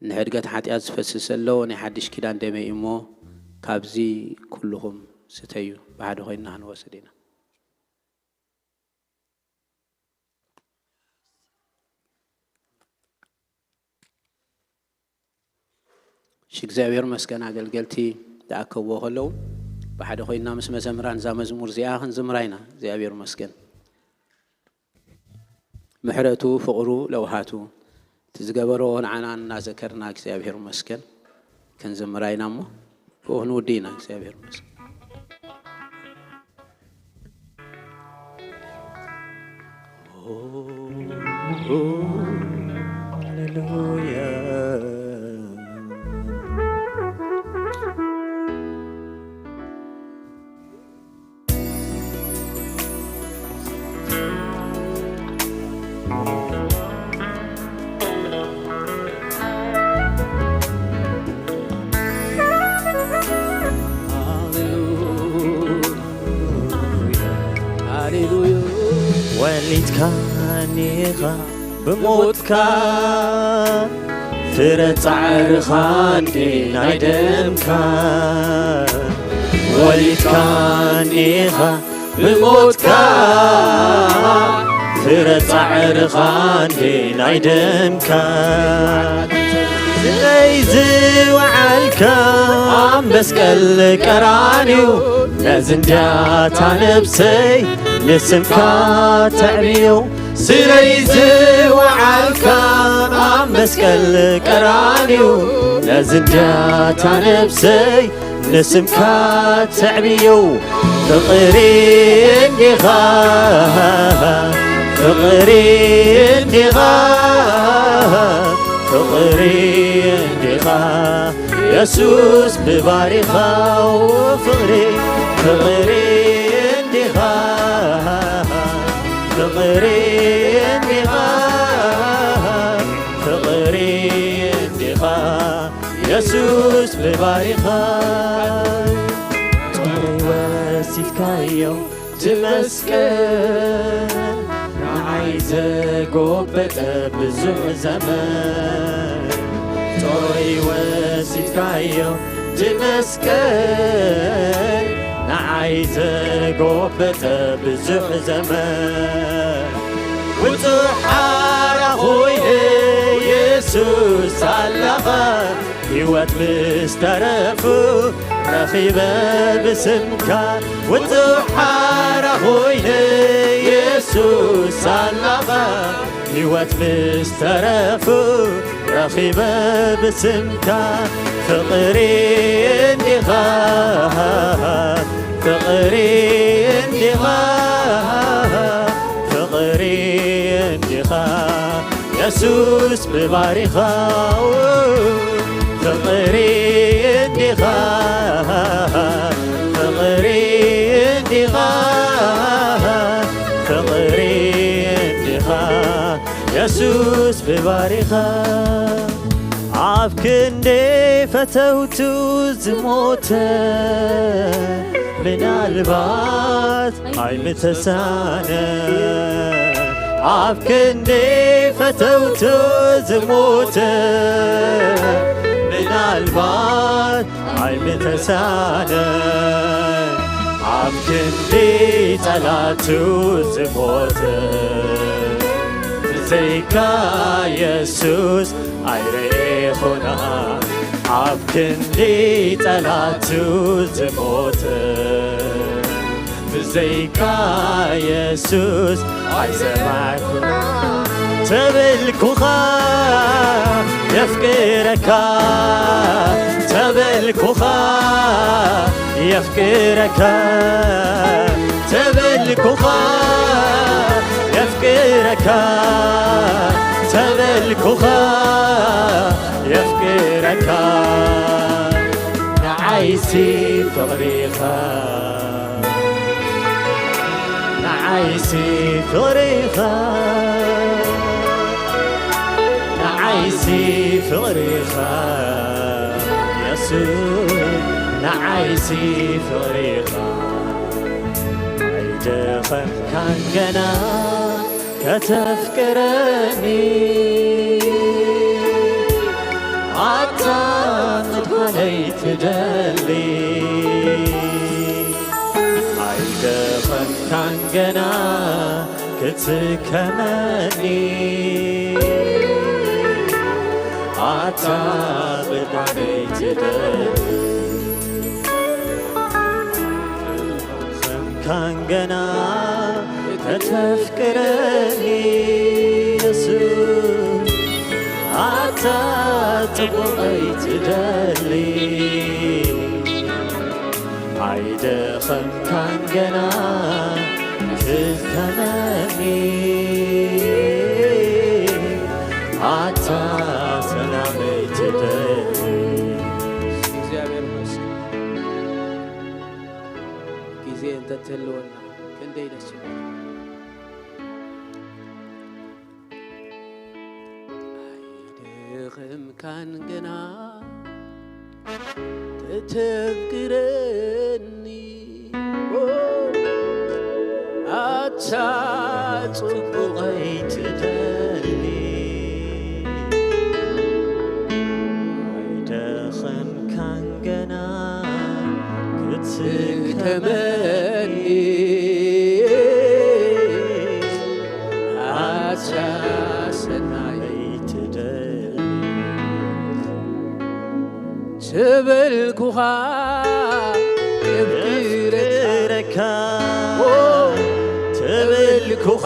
ንሕድገት ሓጢኣት ዝፈስስ ዘሎ ናይ ሓድሽ ኪዳን ደመይ እሞ ካብዚ ኩልኹም ስተዩ። ብሓደ ኮይንና ክንወስድ ኢና። እሺ እግዚኣብሔር መስገን ኣገልገልቲ ዝኣከብዎ ከለዉ ብሓደ ኮይንና ምስ መዘምራን እዛ መዝሙር እዚኣ ክንዝምራ ኢና እግዚኣብሔር መስገን ምሕረቱ ፍቕሩ ለውሃቱ እቲ ዝገበሮ ንዓና እናዘከርና እግዚኣብሔር መስገን ክንዝምራ ኢና እሞ ብኡ ክንውዲ ኢና እግዚኣብሔር መስገን ወሊድካኒ ኢኻ ብሞትካ ፍረ ጻዕርኻ እንዲ ናይ ደምካ ወሊድካኒ ኢኻ ብሞትካ ፍረ ጻዕርኻ እንዲ ናይ ደምካ ስለይ ዝወዓልካ ኣብ መስቀል ቀራንዮ ነዚ እንድያታ ነብሰይ ንስምካ ተዕብዮ ስለይ ዝወዓልካ ኣብ መስቀል ቀራንዮ ነዚ እንድያታ ነብሰይ ንስምካ ተዕብዮ ፍቕሪ እንዲኻ ፍቕሪ እንዲኻ ፍቕሪ እንዲኻ የሱስ ብባሪኻው ፍቕሪ ፍቕሪ እንዲኻ ፍቕሪ እንዲኻ ፍቕሪ እንዲኻ የሱስ ብባሪኻ ጾመይ ወሲድካዮ ትመስገን ንዓይ ዘጎበጠ ብዙሕ ዘመን ጾረይ ወሲድካዮ ትመስገን ንዓይ ዘጎበጠ ብዙሕ ዘመን ውጹእ ሓራ ኮይነ የሱስ ኣለኻ ህይወት ምስ ተረፉ ረኺበ ብስምካ ውጹእ ሓራ ኮይነ የሱስ ኣላኻ። ህይወት ምስ ተረፉ ረኺበ ብስምካ ፍቕሪ እንዲኻ፣ ፍቕሪ እንዲኻ፣ ፍቕሪ እንዲኻ የሱስ ብባሪኻ። ፍቕሪ እንዲኻ፣ ፍቕሪ እንዲኻ፣ ፍቕሪ እንዲኻ የሱስ ብባሪኻ። ኣብ ክንደይ ፈተውቱ ዝሞተ ምናልባት ኣይምተሳነ። ኣብ ክንደይ ፈተውቱ ዝሞተ ምናልባት ኣይምተሳነ። ኣብ ክንዲ ጸላቱ ዝሞተ ብዘይካ የሱስ ኣይረኤኹና። ኣብ ክንዲ ጸላቱ ዝሞተ ብዘይካ የሱስ ኣይሰማዕኩና። ተበልኩኻ የፍቅረካ፣ ተበልኩኻ የፍቅረካ፣ ተበልኩኻ የፍቅረካ፣ ተበልኩኻ የፍቅረካ። ንዓይሲ ፍቕሪኻ፣ ንዓይሲ ፍቕሪኻ፣ ንዓይሲ ፍቕሪኻ የሱስ፣ ንዓይሲ ፍቕሪኻ ኣይደኸምካን ገና ከተፍቅረኒ ኣታ ምድሓነይ ትደሊ። ኣይደኸምካን ገና ክትከመኒ ኣታ ምድሓነይ ትደሊ። ኣይደኸምካን ገና ከተፍቅረኒ የሱስ ኣታ ጽቡቐይ ትደሊ። ኣይደኸምካን ገና ትከመኒ ኣታ ሰላመይ ትደሊ። እግዚኣብሔር ይመስገን። ግዜ እንተትህልወና ክንደይ ደስ ይብል። ኣይደኸምካን ገና ተተፍቅረኒ ኣታ ጽቡቐይ ትደሊ። ኣይደኸምካን ገና ክትከመኒ ኣታ ሰናይ ትደሊ። ተበልኩኻ የፍቅረካ፣ ተበልኩኻ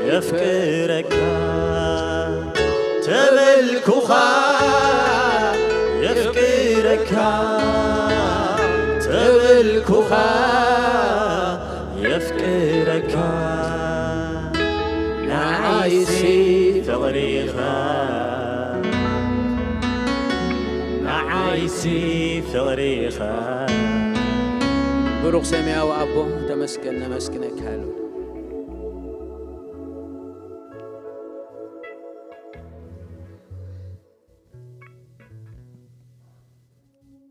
የፍቅረካ፣ ተበልኩኻ የፍቅረካ፣ ተበልኩኻ የፍቅረካ። ንዓይሲ ፍቕሪኻ፣ ንዓይሲ ፍቕሪኻ። ብሩኽ ሰማያዊ ኣቦ፣ ተመስገን፣ ነመስግነካ።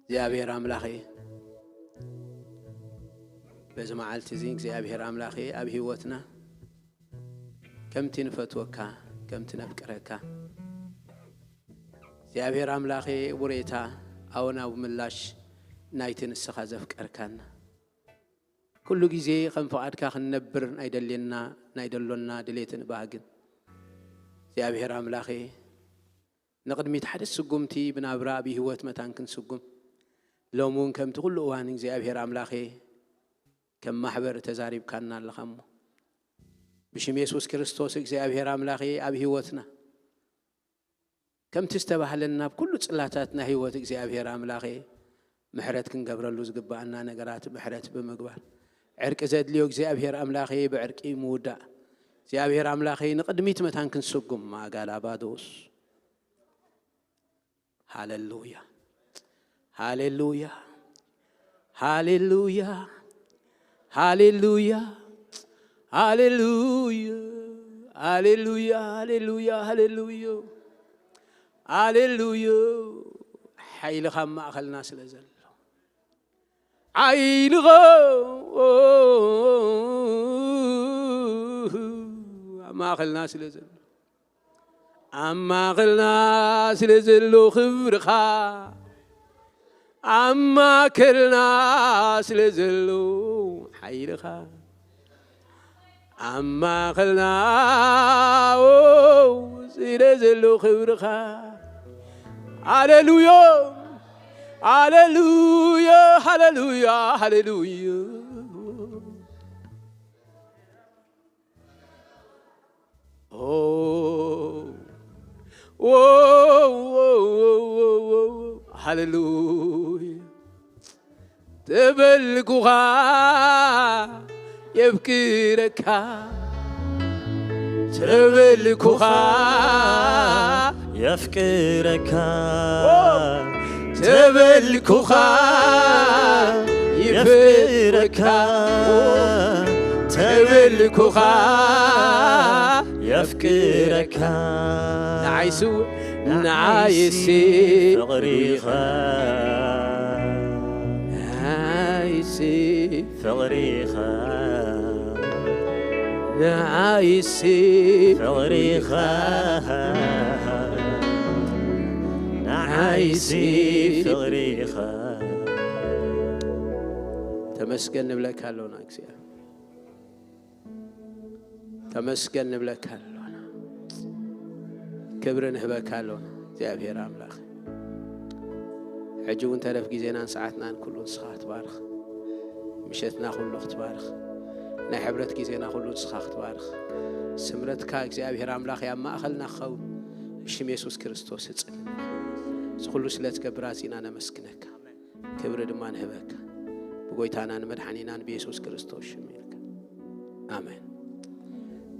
እግዚኣብሔር ኣምላኸ፣ በዚ መዓልቲ እዚ እግዚኣብሔር ኣምላኸ ኣብ ህይወትና ከምቲ ንፈትወካ፣ ከምቲ ነፍቅረካ፣ እግዚኣብሔር ኣምላኸ፣ ውሬታ ኣወናዊ ምላሽ ናይቲ ንስኻ ዘፍቀርካና፣ ኩሉ ግዜ ከም ፍቓድካ ክንነብር ናይ ደልየና፣ ናይ ደሎና ድሌትን ባህግን እግዚኣብሔር ኣምላኸ፣ ንቕድሚት ሓደ ስጉምቲ ብናብራ ብህይወት መታን ክንስጉም፣ ሎም እውን ከምቲ ኩሉ እዋን እግዚኣብሔር ኣምላኸ ከም ማሕበር ተዛሪብካና ኣለኻ እሞ፣ ብሽም የሱስ ክርስቶስ እግዚኣብሔር ኣምላኸ ኣብ ህይወትና ከምቲ ዝተባህለና ኣብ ኩሉ ጽላታት ናይ ህይወት እግዚኣብሔር ኣምላኸ ምሕረት ክንገብረሉ ዝግባኣና ነገራት ምሕረት ብምግባር፣ ዕርቂ ዘድልዮ እግዚኣብሔር ኣምላኸ ብዕርቂ ምውዳእ፣ እግዚኣብሔር ኣምላኸ ንቕድሚት መታን ክንስጉም ማጋላ ባዶስ። ሃሌሉያ፣ ሃሌሉያ፣ ሃሌሉያ፣ ሃሌሉያ፣ ሃሌሉያ፣ ሃሌሉያ፣ ሃሌሉያ፣ ሃሌሉያ፣ ሃሌሉያ። ሓይልኻ ኣብ ማእኸልና ስለ ዘሎ፣ ዓይንኻ ኣብ ማእኸልና ስለ ዘሎ፣ ኣብ ማእኸልና ስለ ዘሎ ክብርኻ፣ ኣብ ማእከልና ስለ ዘሎ ሓይልኻ፣ ኣብ ማእኸልና ስለ ዘሎ ክብርኻ። ሃሌሉያ፣ ሃሌሉያ፣ ሃሌሉያ፣ ሃሌሉያ። ኦ፣ ኦ፣ ሃሌሉያ። ተበልኩኻ የፍቅረካ፣ ተበልኩኻ የፍቅረካ፣ ተበልኩኻ የፍቅረካ፣ ተበልኩኻ የፍቅረካ። ንዓይሱ፣ ንዓይሲ ፍቕሪኻ፣ ንዓይሲ ፍቕሪኻ፣ ንዓይሲ ፍቕሪኻ፣ ንዓይሲ ፍቕሪኻ። ተመስገን ንብለካ ኣሎና እግዚኣብሔር። ተመስገን ንብለካ ኣሎና። ክብሪ ንህበካ ኣሎና እግዚኣብሔር ኣምላኽ። ሕጂ እውን ተረፍ ግዜናን ሰዓትናን ኩሉ ንስኻ ክትባርኽ፣ ምሸትና ኩሉ ክትባርኽ፣ ናይ ሕብረት ግዜና ኩሉ ንስኻ ክትባርኽ፣ ስምረትካ እግዚኣብሔር ኣምላኽ ኣብ ማእኸልና ክኸውን ብሽም የሱስ ክርስቶስ እጽሊ። እዚ ኩሉ ስለ ትገብር ኣዚና ነመስግነካ። ክብሪ ድማ ንህበካ ብጎይታና ንመድሓኒናን ብየሱስ ክርስቶስ ሽም ኢልካ። ኣሜን።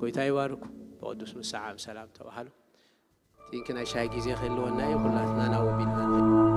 ጎይታ ይባርኩ። ብቅዱስ ምሳዓም ሰላም ተባሃሉ። ቲንክ ናይ ሻይ ግዜ ክህልወና እዩ። ኩላትና ናው ቢልና ንኸይድ።